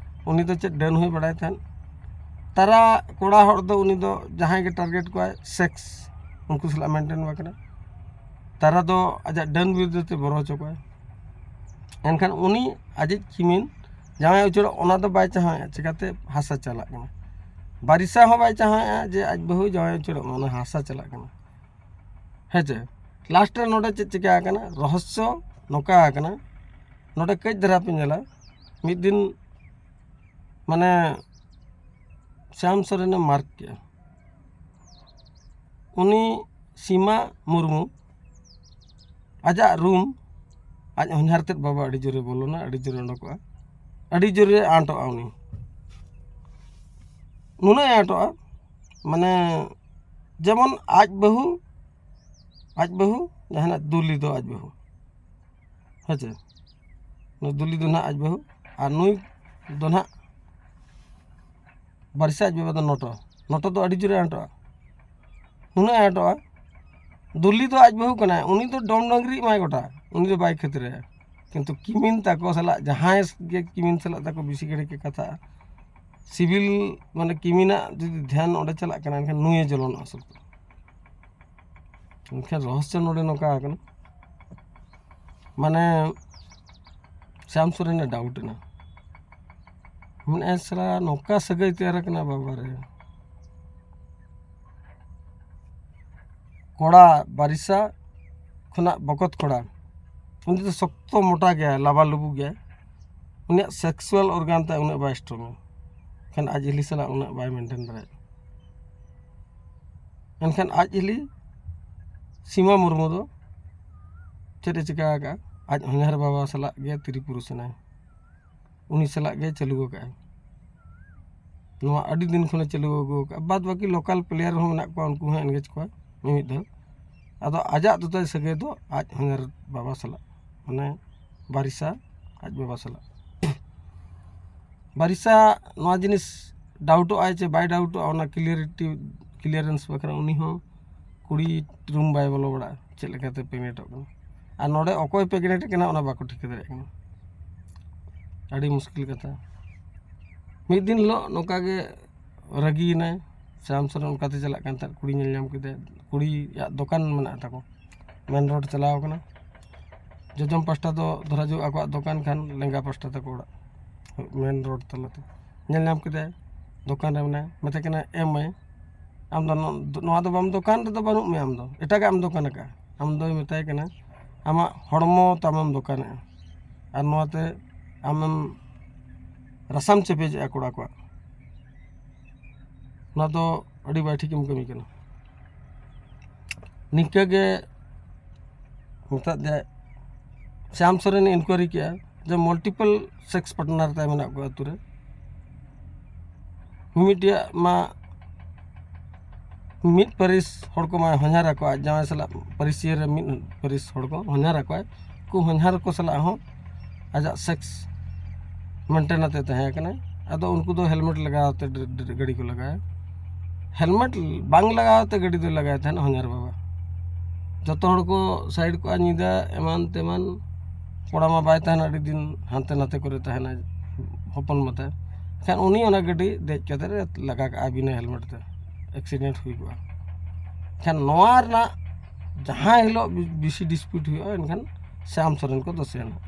ᱩᱱᱤ ᱫᱚ ᱪᱮᱫ ᱰᱟᱹᱱ ᱦᱩᱭ ᱵᱟᱲᱟᱭ ᱛᱟᱦᱮᱸᱫ? ᱛᱟᱨᱟ ᱠᱚᱲᱟ ᱦᱚᱲ ᱫᱚ ᱩᱱᱤ ᱫᱚ ᱡᱟᱦᱟᱸᱭ ᱜᱮ ᱴᱟᱨᱜᱮᱴ ᱠᱚᱣᱟᱭ, ᱥᱮᱠᱥ, ᱩᱱᱠᱩ ᱥᱟᱞᱟᱜ ᱢᱮᱱᱴᱮᱱ ᱵᱟᱠᱷᱨᱟ᱾ ᱛᱟᱨᱟ ᱫᱚ ᱟᱡᱟᱜ ᱰᱟᱹᱱ ᱵᱤᱨᱩᱫᱷ ᱛᱮ ᱵᱚᱨᱚ ᱦᱚᱪᱚ ᱠᱚᱣᱟᱭ᱾ ᱮᱱᱠᱷᱟᱱ ᱩᱱᱤ ᱟᱡᱤᱡ ᱠᱤᱢᱤᱱ ᱡᱟᱶᱟᱭ ᱩᱪᱟᱹᱲᱚᱜ, ᱚᱱᱟ ᱫᱚ ᱵᱟᱭ ᱪᱟᱦᱟᱣᱮᱫᱼᱟ, ᱪᱤᱠᱟᱹᱛᱮ ᱦᱟᱥᱟ ᱪᱟᱞᱟᱜ ᱠᱟᱱᱟ᱾ ᱵᱟᱨᱤᱥᱟ ᱦᱚᱸ ᱵᱟᱭ ᱪᱟᱦᱟᱣᱮᱫᱼᱟ ᱡᱮ ᱟᱡ ᱵᱟᱹᱦᱩ ᱡᱟᱶᱟᱭ ᱩᱪᱟᱹᱲᱚᱜ ᱢᱟ, ᱚᱱᱟ ᱦᱟᱥᱟ ᱪᱟᱞᱟᱜ ᱠᱟᱱᱟ᱾ ᱦᱮᱸ ᱪᱮ? ᱞᱟᱥᱴ ᱨᱮ ᱱᱚᱰᱮ ᱪᱮᱫ ᱪᱤᱠᱟ ᱟᱠᱟᱱᱟ? ᱨᱚᱦᱚᱥᱥᱚ ᱱᱚᱝᱠᱟ ᱟᱠᱟᱱᱟ, ᱱᱚᱰᱮ ᱠᱟᱹᱡ ᱫᱷᱟᱨᱟ ᱯᱮ ᱧᱮᱞᱟ, ᱢᱤᱫ ᱫᱤᱱ ᱢᱟᱱᱮ ᱥᱭᱟᱢ ᱥᱚᱨᱮᱱᱮ ᱢᱟᱨᱠ ᱠᱮᱜᱼᱟ᱾ ᱩᱱᱤ ᱥᱤᱢᱟ ᱢᱩᱨᱢᱩ ᱟᱡᱟᱜ ᱨᱩᱢ, ᱟᱡ ᱦᱚᱧᱦᱟᱨ ᱛᱮᱫ ᱵᱟᱵᱟ ᱟᱹᱰᱤ ᱡᱳᱨᱮ ᱵᱚᱞᱚᱱᱟ, ᱟᱹᱰᱤ ᱡᱳᱨᱮ ᱚᱰᱚᱠᱚᱜᱼᱟ, ᱟᱹᱰᱤ ᱡᱳᱨᱮ ᱟᱸᱴᱚᱜᱼᱟ᱾ ᱩᱱᱤ ᱱᱩᱱᱟᱹᱜ ᱮ ᱟᱸᱴᱚᱜᱼᱟ, ᱢᱟᱱᱮ ᱡᱮᱢᱚᱱ ᱟᱡ ᱵᱟᱹᱦᱩ, ᱟᱡ ᱵᱟᱹᱦᱩ ᱡᱟᱦᱟᱱᱟᱜ ᱫᱩᱞᱤ ᱫᱚ ᱟᱡ ᱵᱟᱹᱦᱩ, ᱦᱮᱸ ᱪᱮ? ᱱᱩᱭ ᱫᱩᱞᱤ ᱫᱚ ᱱᱟᱦᱟᱜ ᱟᱡ ᱵᱟᱹᱦᱩ, ᱟᱨ ᱱᱩᱭ ᱫᱚ ᱱᱟᱦᱟᱜ ᱵᱟᱨᱤᱥᱟ ᱟᱡ ᱵᱟᱵᱟ ᱫᱚ ᱱᱚᱴᱚ᱾ ᱱᱚᱴᱚ ᱫᱚ ᱟᱹᱰᱤ ᱡᱳᱨᱮ ᱟᱸᱴᱚᱜᱼᱟ, ᱱᱩᱱᱟᱹᱜ ᱮ ᱟᱸᱴᱚᱜᱼᱟ᱾ ᱫᱩᱞᱤ ᱫᱚ ᱟᱡ ᱵᱟᱹᱦᱩ ᱠᱟᱱᱟᱭ, ᱩᱱᱤ ᱫᱚ ᱰᱚᱢ ᱰᱟᱹᱝᱨᱤ ᱮᱢᱟᱭ ᱜᱚᱴᱟ, ᱩᱱᱤ ᱫᱚ ᱵᱟᱭ ᱠᱷᱟᱹᱛᱤᱨᱟᱭᱟ᱾ ᱠᱤᱱᱛᱩ ᱠᱤᱢᱤᱱ ᱛᱟᱠᱚ ᱥᱟᱞᱟᱜ, ᱡᱟᱦᱟᱸᱭ ᱜᱮ ᱠᱤᱢᱤᱱ ᱥᱟᱞᱟᱜ ᱛᱟᱠᱚ ᱵᱮᱥᱤ ᱜᱷᱟᱹᱲᱤᱡ ᱠᱚ ᱠᱟᱛᱷᱟᱜᱼᱟ, ᱥᱤᱵᱤᱞ ᱢᱟᱱᱮ ᱠᱤᱢᱤᱱᱟᱜ ᱡᱩᱫᱤ ᱫᱷᱮᱭᱟᱱ ᱚᱸᱰᱮ ᱪᱟᱞᱟᱜ ᱠᱟᱱᱟ, ᱮᱱᱠᱷᱟᱱ ᱱᱩᱭᱮ ᱡᱚᱞᱚᱱᱚᱜᱼᱟ ᱥᱚᱠᱛᱚ᱾ ᱮᱱᱠᱷᱟᱱ ᱨᱚᱦᱚᱥᱭᱚ ᱱᱚᱰᱮ ᱱᱚᱝᱠᱟ ᱟᱠᱟᱱᱟ, ᱢᱟᱱᱮ ᱥᱭᱟᱢ ᱥᱚᱨᱮᱱᱮ ᱰᱟᱣᱩᱴ ᱮᱱᱟ, ᱢᱮᱱᱮᱫᱼᱟᱭ, "ᱥᱟᱞᱟ ᱱᱚᱝᱠᱟ ᱥᱟᱹᱜᱟᱹᱭ ᱛᱮᱭᱟᱨ ᱟᱠᱟᱱᱟ ᱵᱟᱵᱟ ᱨᱮ, ᱠᱚᱲᱟ ᱵᱟᱨᱤᱥᱟ ᱠᱷᱚᱱᱟᱜ ᱵᱚᱠᱚᱛ ᱠᱚᱲᱟ, ᱩᱱᱤ ᱫᱚ ᱥᱚᱠᱛᱚ ᱢᱚᱴᱟ ᱜᱮᱭᱟᱭ, ᱞᱟᱵᱟ ᱞᱩᱵᱩ ᱜᱮᱭᱟᱭ, ᱩᱱᱤᱭᱟᱜ ᱥᱮᱠᱥᱩᱣᱟᱞ ᱚᱨᱜᱟᱱ ᱛᱟᱭ ᱩᱱᱟᱹᱜ ᱵᱟᱭ ᱥᱴᱨᱚᱝᱟ, ᱮᱱᱠᱷᱟᱱ ᱟᱡ ᱦᱤᱞᱤ ᱥᱟᱞᱟᱜ ᱩᱱᱟᱹᱜ ᱵᱟᱭ ᱢᱮᱱᱴᱮᱱ ᱫᱟᱲᱮᱭᱟᱜᱼᱟ᱾ ᱮᱱᱠᱷᱟᱱ ᱟᱡ ᱦᱤᱞᱤ ᱥᱤᱢᱟ ᱢᱩᱨᱢᱩ ᱫᱚ ᱪᱮᱫ ᱮ ᱪᱤᱠᱟ ᱟᱠᱟᱫᱼᱟ? ᱟᱡ ᱦᱚᱧᱦᱟᱨ ᱵᱟᱵᱟ ᱥᱟᱞᱟᱜ ᱜᱮ ᱛᱤᱨᱤ ᱯᱩᱨᱩᱥ ᱮᱱᱟᱭ, ᱩᱱᱤ ᱥᱟᱞᱟᱜ ᱜᱮ ᱪᱟᱹᱞᱩ ᱟᱠᱟᱫᱼᱟᱭ᱾ ᱱᱚᱣᱟ ᱟᱹᱰᱤ ᱫᱤᱱ ᱠᱷᱚᱱᱮ ᱪᱟᱹᱞᱩ ᱟᱹᱜᱩ ᱟᱠᱟᱫᱼᱟ᱾ ᱵᱟᱫ ᱵᱟᱹᱠᱤ ᱞᱳᱠᱟᱞ ᱯᱞᱮᱭᱟᱨ ᱦᱚᱸ ᱢᱮᱱᱟᱜ ᱠᱚᱣᱟ, ᱩᱱᱠᱩ ᱦᱚᱸ ᱮᱱᱜᱮᱡᱽ ᱠᱚᱣᱟ ᱢᱤᱢᱤᱫ ᱫᱷᱟᱣ᱾ ᱟᱫᱚ ᱟᱡᱟᱜ ᱫᱚ ᱛᱟᱭ ᱥᱟᱹᱜᱟᱹᱭ ᱫᱚ ᱟᱡ ᱦᱚᱧᱦᱟᱨ ᱵᱟᱵᱟ ᱥᱟᱞᱟᱜ᱾ ᱢᱟᱱᱮ ᱵᱟᱨᱤᱥᱟ ᱟᱡ ᱵᱟᱵᱟ ᱥᱟᱞᱟᱜ᱾ ᱵᱟᱨᱤᱥᱟ ᱱᱚᱣᱟ ᱡᱤᱱᱤᱥ ᱰᱟᱣᱩᱴᱚᱜ ᱟᱭ ᱪᱮ ᱵᱟᱭ ᱰᱟᱣᱩᱴᱚᱜᱼᱟ, ᱚᱱᱟ clarity, clearance ᱵᱟᱠᱷᱨᱟ ᱩᱱᱤ ᱦᱚᱸ ᱠᱩᱲᱤ ᱨᱩᱢ ᱵᱟᱭ ᱵᱚᱞᱚ ᱵᱟᱲᱟᱜᱼᱟ, ᱪᱮᱫ ᱞᱮᱠᱟᱛᱮ ᱯᱨᱮᱜᱱᱮᱴᱚᱜ ᱠᱟᱱᱟ᱾ ᱟᱨ ᱱᱚᱰᱮ ᱚᱠᱚᱭ ᱯᱨᱮᱜᱱᱮᱴ ᱠᱟᱱᱟ ᱚᱱᱟ ᱵᱟᱠᱚ ᱴᱷᱤᱠᱟᱹ ᱫᱟᱲᱮᱭᱟᱜ ᱠᱟᱱᱟ᱾ ᱟᱹᱰᱤ ᱢᱩᱥᱠᱤᱞ ᱠᱟᱛᱷᱟ᱾ ᱢᱤᱫ ᱫᱤᱱ ᱦᱤᱞᱳᱜ ᱱᱚᱝᱠᱟ ᱜᱮ ᱨᱟᱹᱜᱤᱭᱮᱱᱟᱭ ᱥᱟᱢ ᱥᱚᱨᱮᱱ, ᱚᱱᱠᱟᱛᱮ ᱪᱟᱞᱟᱜ ᱠᱟᱱ ᱛᱟᱦᱮᱸᱫ, ᱠᱩᱲᱤ ᱧᱮᱞ ᱧᱟᱢ ᱠᱮᱫᱮ, ᱠᱩᱲᱤᱭᱟᱜ ᱫᱚᱠᱟᱱ ᱢᱮᱱᱟᱜ ᱛᱟᱠᱚ, ᱢᱮᱱ ᱨᱳᱰ ᱪᱟᱞᱟᱣ ᱠᱟᱱᱟ᱾ ᱡᱚᱡᱚᱢ ᱯᱟᱥᱴᱟ ᱫᱚ ᱫᱷᱚᱨᱟ ᱡᱩᱜ ᱟᱠᱚᱣᱟᱜ ᱫᱚᱠᱟᱱ ᱠᱷᱟᱱ, ᱞᱮᱸᱜᱟ ᱯᱟᱥᱴᱟ ᱛᱟᱠᱚ ᱚᱲᱟᱜ, ᱢᱮᱱ ᱨᱳᱰ ᱛᱟᱞᱟᱛᱮ᱾ ᱧᱮᱞ ᱧᱟᱢ ᱠᱮᱫᱟᱭ ᱫᱚᱠᱟᱱ ᱨᱮ ᱢᱮᱱᱟᱭᱟ, ᱢᱮᱛᱟᱭ ᱠᱟᱱᱟ, "ᱮᱢ ᱢᱟᱹᱭ, ᱟᱢ ᱫᱚ ᱱᱚ-, ᱱᱚᱣᱟ ᱫᱚ ᱵᱟᱢ ᱫᱚᱠᱟᱱ ᱨᱮᱫᱚ ᱵᱟᱹᱱᱩᱜ ᱢᱮᱭᱟ, ᱟᱢ ᱫᱚ ᱮᱴᱟᱜᱟᱜ ᱮᱢ ᱫᱚᱠᱟᱱ ᱟᱠᱟᱫᱼᱟ?" ᱟᱢ ᱫᱚᱭ ᱢᱮᱛᱟᱭ ᱠᱟᱱᱟ, "ᱟᱢᱟᱜ ᱦᱚᱲᱢᱚ ᱛᱟᱢᱮᱢ ᱫᱚᱠᱟᱱᱮᱜᱼᱟ, ᱟᱨ ᱱᱚᱣᱟᱛᱮ ᱟᱢᱮᱢ ᱨᱟᱥᱟᱢ ᱪᱮᱯᱮᱡᱮᱜᱼᱟ ᱠᱚᱲᱟ ᱠᱚᱣᱟᱜ, ᱱᱚᱣᱟ ᱫᱚ ᱟᱹᱰᱤ ᱵᱟᱭ ᱴᱷᱤᱠᱮᱢ ᱠᱟᱹᱢᱤ ᱠᱟᱱᱟ᱾" ᱱᱤᱝᱠᱟᱹ ᱜᱮ ᱢᱮᱛᱟᱫ ᱫᱮᱭᱟᱭ᱾ ᱥᱟᱢ ᱥᱚᱨᱮᱱ ᱤᱱᱠᱩᱭᱟᱨᱤ ᱠᱮᱜᱼᱟ ᱡᱮ multiple sex partner ᱛᱟᱭ ᱢᱮᱱᱟᱜ ᱠᱚᱣᱟ ᱟᱹᱛᱩ ᱨᱮ᱾ ᱢᱤᱢᱤᱫᱴᱤᱡ ᱢᱟ ᱢᱤᱫ ᱯᱟᱹᱨᱤᱥ ᱦᱚᱲ ᱠᱚ ᱢᱟ ᱦᱚᱧᱦᱟᱨ ᱟᱠᱚ, ᱟᱡ ᱡᱟᱶᱟᱭ ᱥᱟᱞᱟᱜ ᱯᱟᱹᱨᱤᱥᱤᱭᱟᱹ ᱨᱮ ᱢᱤᱫ ᱯᱟᱹᱨᱤᱥ ᱦᱚᱲ ᱠᱚ ᱦᱚᱧᱦᱟᱨ ᱟᱠᱚᱣᱟᱭ, ᱩᱱᱠᱩ ᱦᱚᱧᱦᱟᱨ ᱠᱚ ᱥᱟᱞᱟᱜ ᱦᱚᱸ ᱟᱡᱟᱜ ᱥᱮᱠᱥ ᱢᱮᱱᱴᱮᱱ ᱟᱛᱮ ᱛᱟᱦᱮᱸ ᱠᱟᱱᱟᱭ᱾ ᱟᱫᱚ ᱩᱱᱠᱩ ᱫᱚ ᱦᱮᱞᱢᱮᱴ ᱞᱟᱜᱟᱣ ᱟᱛᱮ ᱰ-, ᱰ-, ᱜᱟᱹᱰᱤ ᱠᱚ ᱞᱟᱜᱟᱭᱟ᱾ ᱦᱮᱞᱢᱮᱴ ᱵᱟᱝ ᱞᱟᱜᱟᱣ ᱟᱛᱮ ᱜᱟᱹᱰᱤ ᱫᱚᱭ ᱞᱟᱜᱟᱭ ᱛᱟᱦᱮᱸᱫ ᱦᱚᱧᱦᱟᱨ ᱵᱟᱵᱟ᱾ ᱡᱚᱛᱚ ᱦᱚᱲ ᱠᱚ ᱥᱟᱭᱤᱰ ᱠᱚᱜᱼᱟ, ᱧᱤᱫᱟᱹ ᱮᱢᱟᱱ ᱛᱮᱢᱟᱱ, ᱠᱚᱲᱟ ᱢᱟ ᱵᱟᱭ ᱛᱟᱦᱮᱱᱟ ᱟᱹᱰᱤ ᱫᱤᱱ, ᱦᱟᱱᱛᱮ ᱱᱟᱛᱮ ᱠᱚᱨᱮ ᱛᱟᱦᱮᱱᱟ ᱦᱚᱯᱚᱱ ᱢᱟᱛᱟᱭ᱾ ᱮᱱᱠᱷᱟᱱ ᱩᱱᱤ ᱚᱱᱟ ᱜᱟᱹᱰᱤ ᱫᱮᱡ ᱠᱟᱛᱮ ᱞᱟᱜᱟ ᱠᱟᱜᱼᱟ ᱵᱤᱱᱟᱹ ᱦᱮᱞᱢᱮᱴ ᱛᱮ, ᱮᱠᱥᱤᱰᱮᱱᱴ ᱦᱩᱭ ᱠᱚᱜᱼᱟ᱾ ᱮᱱᱠᱷᱟᱱ ᱱᱚᱣᱟ ᱨᱮᱱᱟᱜ ᱡᱟᱦᱟᱸ ᱦᱤᱞᱳᱜ ᱵᱤ-, ᱵᱮᱥᱤ ᱰᱤᱥᱯᱤᱭᱩᱴ ᱦᱩᱭᱩᱜᱼᱟ, ᱮᱱᱠᱷᱟᱱ ᱥᱟᱢ ᱥᱚᱨᱮᱱ ᱠᱚ ᱫᱳᱥᱮᱭᱟ ᱱᱟᱜ᱾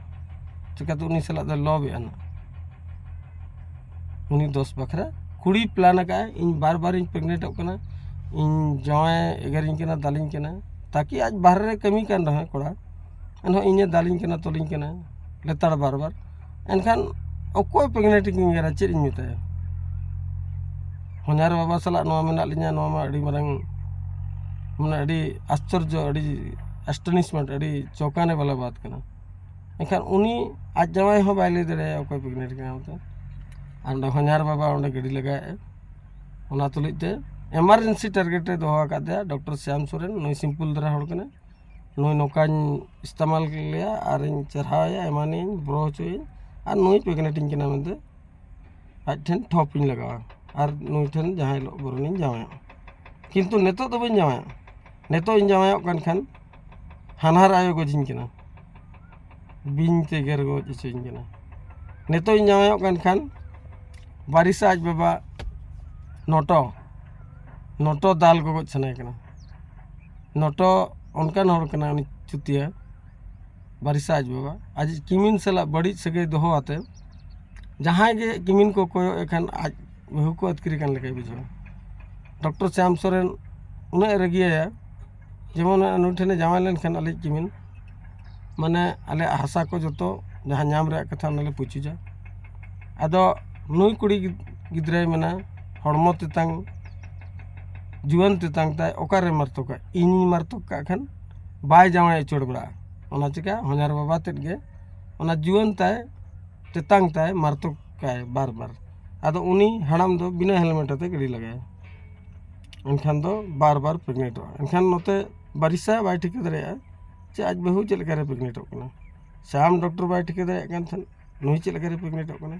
ᱪᱤᱠᱟᱹᱛᱮ ᱩᱱᱤ ᱥᱟᱞᱟᱜ ᱫᱚ ᱞᱚᱵ ᱮᱜᱼᱟ ᱱᱟᱜ᱾ ᱩᱱᱤ ᱫᱳᱥ ᱵᱟᱠᱷᱨᱟ ᱠᱩᱲᱤ ᱯᱞᱟᱱ ᱟᱠᱟᱫᱼᱟᱭ, "ᱤᱧ ᱵᱟᱨ ᱵᱟᱨᱤᱧ ᱯᱨᱮᱜᱱᱮᱴᱚᱜ ᱠᱟᱱᱟ, ᱤᱧ ᱡᱟᱶᱟᱭ ᱮᱜᱮᱨᱤᱧ ᱠᱟᱱᱟ, ᱫᱟᱞᱤᱧ ᱠᱟᱱᱟ", ᱛᱟᱠᱤ ᱟᱡ ᱵᱟᱦᱨᱮ ᱨᱮ ᱠᱟᱹᱢᱤ ᱠᱟᱱ ᱨᱮᱦᱚᱸ ᱠᱚᱲᱟ, ᱮᱱᱦᱚᱸ ᱤᱧᱮ ᱫᱟᱞᱤᱧ ᱠᱟᱱᱟ, ᱛᱚᱞᱤᱧ ᱠᱟᱱᱟ ᱞᱮᱛᱟᱲ ᱵᱟᱨ ᱵᱟᱨ᱾ ᱮᱱᱠᱷᱟᱱ ᱚᱠᱚᱭ ᱯᱨᱮᱜᱱᱮᱴ ᱠᱤᱱ ᱮᱜᱮᱨᱟ, ᱪᱮᱫ ᱤᱧ ᱢᱮᱛᱟᱭᱟ? ᱦᱚᱧᱦᱟᱨ ᱵᱟᱵᱟ ᱥᱟᱞᱟᱜ ᱱᱚᱣᱟ ᱢᱮᱱᱟᱜ ᱞᱤᱧᱟ, ᱱᱚᱣᱟ ᱢᱟ ᱟᱹᱰᱤ ᱢᱟᱨᱟᱝ, ᱢᱟᱱᱮ ᱟᱹᱰᱤ ᱟᱥᱪᱚᱨᱡᱚ, ᱟᱹᱰᱤ astonishment, ᱟᱹᱰᱤ ᱪᱚᱸᱠᱟᱱᱮ ᱵᱟᱞᱟ ᱵᱟᱛ ᱠᱟᱱᱟ᱾ ᱮᱱᱠᱷᱟᱱ ᱩᱱᱤ ᱟᱡ ᱡᱟᱶᱟᱭ ᱦᱚᱸ ᱵᱟᱭ ᱞᱟᱹᱭ ᱫᱟᱲᱮᱭᱟᱭᱟ ᱚᱠᱚᱭ ᱯᱨᱮᱜᱱᱮᱴ ᱠᱟᱱᱟ ᱢᱮᱱᱛᱮ᱾ ᱟᱨ ᱚᱸᱰᱮ ᱦᱚᱧᱦᱟᱨ ᱵᱟᱵᱟ ᱚᱸᱰᱮ ᱜᱟᱹᱰᱤ ᱞᱟᱜᱟᱭᱮᱫᱼᱟ, ᱚᱱᱟ ᱛᱩᱞᱩᱡ ᱛᱮ ᱮᱢᱟᱨᱡᱮᱱᱥᱤ ᱴᱟᱨᱜᱮᱴ ᱨᱮ ᱫᱚᱦᱚ ᱟᱠᱟᱫᱮᱭᱟ ᱰᱚᱠᱴᱚᱨ ᱥᱭᱟᱢ ᱥᱚᱨᱮᱱ᱾ ᱱᱩᱭ ᱥᱤᱢᱯᱩᱞ ᱫᱷᱟᱨᱟ ᱦᱚᱲ ᱠᱟᱱᱟᱭ, ᱱᱩᱭ ᱱᱚᱝᱠᱟᱧ ᱤᱥᱛᱮᱢᱟᱞ ᱞᱮᱭᱟ ᱟᱨᱤᱧ ᱪᱟᱨᱦᱟᱣᱮᱭᱟ, ᱮᱢᱟᱱᱤᱧ, ᱵᱨᱳ ᱦᱚᱪᱚᱭᱟᱹᱧ, ᱟᱨ ᱱᱩᱭ ᱯᱨᱮᱜᱱᱮᱱᱴᱤᱧ ᱠᱟᱱᱟ ᱢᱮᱱᱛᱮ ᱟᱡ ᱴᱷᱮᱱ ᱴᱷᱚᱯ ᱤᱧ ᱞᱟᱜᱟᱣᱟ ᱟᱨ ᱱᱩᱭ ᱴᱷᱮᱱ ᱡᱟᱦᱟᱸ ᱦᱤᱞᱳᱜ ᱵᱚᱨᱚᱱᱤᱧ ᱡᱟᱶᱟᱭᱚᱜ᱾ ᱠᱤᱱᱛᱩ ᱱᱤᱛᱚᱜ ᱫᱚ ᱵᱟᱹᱧ ᱡᱟᱶᱟᱭᱚᱜ᱾ ᱱᱤᱛᱚᱜ ᱤᱧ ᱡᱟᱶᱟᱭᱚᱜ ᱠᱟᱱ ᱠᱷᱟᱱ ᱦᱟᱱᱦᱟᱨ ᱟᱭᱳ ᱜᱚᱡᱤᱧ ᱠᱟᱱᱟ, ᱵᱤᱧ ᱛᱮ ᱜᱮᱨ ᱜᱚᱡ ᱦᱚᱪᱚᱧ ᱠᱟᱱᱟ᱾ ᱱᱤᱛᱚᱜ ᱤᱧ ᱡᱟᱶᱟᱭᱚᱜ ᱠᱟᱱ ᱠᱷᱟᱱ ᱵᱟᱨᱤᱥᱟ ᱟᱡ ᱵᱟᱵᱟ ᱱᱚᱴᱚ, ᱱᱚᱴᱚ ᱫᱟᱞ ᱜᱚᱜᱚᱡ ᱥᱟᱱᱟᱭᱮ ᱠᱟᱱᱟ᱾ ᱱᱚᱴᱚ ᱚᱱᱠᱟᱱ ᱦᱚᱲ ᱠᱟᱱᱟ ᱩᱱᱤ ᱪᱩᱛᱤᱭᱟ, ᱵᱟᱨᱤᱥᱟ ᱟᱡ ᱵᱟᱵᱟ᱾ ᱟᱡ ᱠᱤᱢᱤᱱ ᱥᱟᱞᱟᱜ ᱵᱟᱹᱲᱤᱡ ᱥᱟᱹᱜᱟᱹᱭ ᱫᱚᱦᱚ ᱟᱛᱮ ᱡᱟᱦᱟᱸᱭ ᱜᱮ ᱠᱤᱢᱤᱱ ᱠᱚ ᱠᱚᱭᱚᱜ ᱮ ᱠᱷᱟᱱ ᱟᱡ ᱵᱟᱹᱦᱩ ᱠᱚ ᱟᱹᱛᱠᱤᱨᱮ ᱠᱟᱱ ᱞᱮᱠᱟᱭ ᱵᱩᱡᱷᱟᱹᱣᱟ᱾ ᱰᱚᱠᱴᱚᱨ ᱥᱭᱟᱢ ᱥᱚᱨᱮᱱ ᱩᱱᱟᱹᱜ ᱮ ᱨᱟᱹᱜᱤᱭᱟᱭᱟ, ᱡᱮᱢᱚᱱ ᱱᱩᱭ ᱴᱷᱮᱱᱮ ᱡᱟᱶᱟᱭ ᱞᱮᱱᱠᱷᱟᱱ ᱟᱞᱮᱭᱤᱡ ᱠᱤᱢᱤᱱ, ᱢᱟᱱᱮ ᱟᱞᱮᱭᱟᱜ ᱦᱟᱥᱟ ᱠᱚ ᱡᱚᱛᱚ ᱡᱟᱦᱟᱸ ᱧᱟᱢ ᱨᱮᱭᱟᱜ ᱠᱟᱛᱷᱟ ᱚᱱᱟᱞᱮ ᱯᱩᱪᱩᱡᱟ᱾ ᱟᱫᱚ ᱱᱩᱭ ᱠᱩᱲᱤ ᱜᱤᱫᱽᱨᱟᱹᱭ ᱢᱮᱱᱟ, ᱦᱚᱲᱢᱚ ᱛᱮᱛᱟᱝ, ᱡᱩᱣᱟᱹᱱ ᱛᱮᱛᱟᱝ ᱛᱟᱭ, ᱚᱠᱟᱨᱮ ᱢᱟᱨᱛᱚᱠᱟ? ᱤᱧᱤᱧ ᱢᱟᱨᱛᱚᱠ ᱠᱟᱜ ᱠᱷᱟᱱ ᱵᱟᱭ ᱡᱟᱶᱟᱭ ᱩᱪᱟᱹᱲ ᱵᱟᱲᱟᱜᱼᱟ᱾ ᱚᱱᱟ ᱪᱤᱠᱟ ᱦᱚᱧᱟᱨ ᱵᱟᱵᱟ ᱛᱮᱫ ᱜᱮ ᱚᱱᱟ ᱡᱩᱣᱟᱹᱱ ᱛᱟᱭ, ᱛᱮᱛᱟᱝ ᱛᱟᱭ, ᱢᱟᱨᱛᱚᱠ ᱠᱟᱭ ᱵᱟᱨ ᱵᱟᱨ᱾ ᱟᱫᱚ ᱩᱱᱤ ᱦᱟᱲᱟᱢ ᱫᱚ ᱵᱤᱱᱟᱹ ᱦᱮᱞᱢᱮᱴ ᱟᱛᱮ ᱜᱟᱹᱰᱤ ᱞᱟᱜᱟᱭᱟ᱾ ᱮᱱᱠᱷᱟᱱ ᱫᱚ ᱵᱟᱨ ᱵᱟᱨ ᱯᱨᱮᱜᱱᱮᱱᱴᱚᱜᱼᱟ᱾ ᱮᱱᱠᱷᱟᱱ ᱱᱚᱛᱮ ᱵᱟᱨᱤᱥᱟ ᱵᱟᱭ ᱴᱷᱤᱠᱟᱹ ᱫᱟᱲᱮᱭᱟᱜᱼᱟ ᱡᱮ ᱟᱡ ᱵᱟᱹᱦᱩ ᱪᱮᱫ ᱞᱮᱠᱟᱨᱮ ᱯᱨᱮᱜᱱᱮᱱᱴᱚᱜ ᱠᱟᱱᱟ᱾ ᱥᱟᱢ ᱰᱚᱠᱴᱚᱨ ᱵᱟᱭ ᱴᱷᱤᱠᱟᱹ ᱫᱟᱲᱮᱭᱟᱜ ᱠᱟᱱ ᱛᱟᱦᱮᱸᱫ ᱱᱩᱭ ᱪᱮᱫ ᱞᱮᱠᱟᱨᱮ ᱯᱨᱮᱜᱱᱮᱱᱴᱚᱜ ᱠᱟᱱᱟ᱾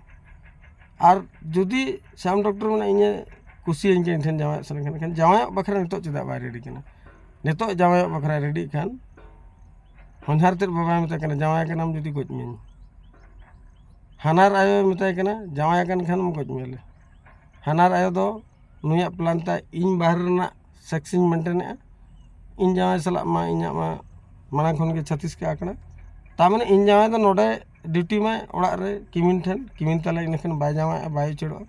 ᱟᱨ ᱡᱩᱫᱤ ᱥᱟᱢ ᱰᱚᱠᱴᱚᱨ ᱢᱮᱱᱟ ᱤᱧᱮ ᱠᱩᱥᱤᱭᱟᱹᱧ ᱠᱟᱱᱟ, ᱤᱧ ᱴᱷᱮᱱ ᱡᱟᱶᱟᱭᱚᱜ ᱥᱟᱱᱟᱧ ᱠᱟᱱᱟ, ᱮᱱᱠᱷᱟᱱ ᱡᱟᱶᱟᱭᱚᱜ ᱵᱟᱠᱷᱨᱟ ᱱᱤᱛᱚᱜ ᱪᱮᱫᱟᱜ ᱵᱟᱭ ᱨᱮᱰᱤ ᱠᱟᱱᱟ? ᱱᱤᱛᱚᱜ ᱡᱟᱶᱟᱭᱚᱜ ᱵᱟᱠᱷᱨᱟ ᱨᱮᱰᱤᱜ ᱠᱷᱟᱱ ᱦᱚᱧᱦᱟᱨ ᱛᱮᱫ ᱵᱟᱵᱟᱭ ᱢᱮᱛᱟᱭ ᱠᱟᱱᱟ, ᱡᱟᱶᱟᱭ ᱠᱟᱱᱟᱢ ᱡᱩᱫᱤ ᱜᱚᱡ ᱢᱤᱭᱟᱹᱧ᱾ ᱦᱟᱱᱟᱨ ᱟᱭᱳᱭ ᱢᱮᱛᱟᱭ ᱠᱟᱱᱟ, ᱡᱟᱶᱟᱭ ᱟᱠᱟᱱ ᱠᱷᱟᱱᱮᱢ ᱜᱚᱡ ᱢᱮᱭᱟᱞᱮ᱾ ᱦᱟᱱᱟᱨ ᱟᱭᱳ ᱫᱚ ᱱᱩᱭᱟᱜ ᱯᱞᱟᱱ ᱛᱟᱭ, ᱤᱧ ᱵᱟᱦᱨᱮ ᱨᱮᱱᱟᱜ ᱥᱮᱠᱥ ᱤᱧ ᱢᱮᱱᱴᱮᱱᱮᱜᱼᱟ, ᱤᱧ ᱡᱟᱶᱟᱭ ᱥᱟᱞᱟᱜ ᱢᱟ ᱤᱧᱟᱹᱜ ᱢᱟ ᱢᱟᱲᱟᱝ ᱠᱷᱚᱱ ᱜᱮ ᱪᱷᱟᱹᱛᱤᱥ ᱠᱟᱜ ᱠᱟᱱᱟ᱾ ᱛᱟᱨ ᱢᱟᱱᱮ ᱤᱧ ᱡᱟᱶᱟᱭ ᱫᱚ ᱱᱚᱰᱮ ᱰᱤᱭᱩᱴᱤ ᱢᱟᱭ ᱚᱲᱟᱜ ᱨᱮ ᱠᱤᱢᱤᱱ ᱴᱷᱮᱱ, ᱠᱤᱢᱤᱱ ᱛᱟᱞᱮ ᱤᱱᱟᱹᱠᱷᱟᱱ ᱵᱟᱭ ᱡᱟᱶᱟᱭᱚᱜᱼᱟ, ᱵᱟᱭ ᱩᱪᱟᱹᱲᱚᱜᱼᱟ᱾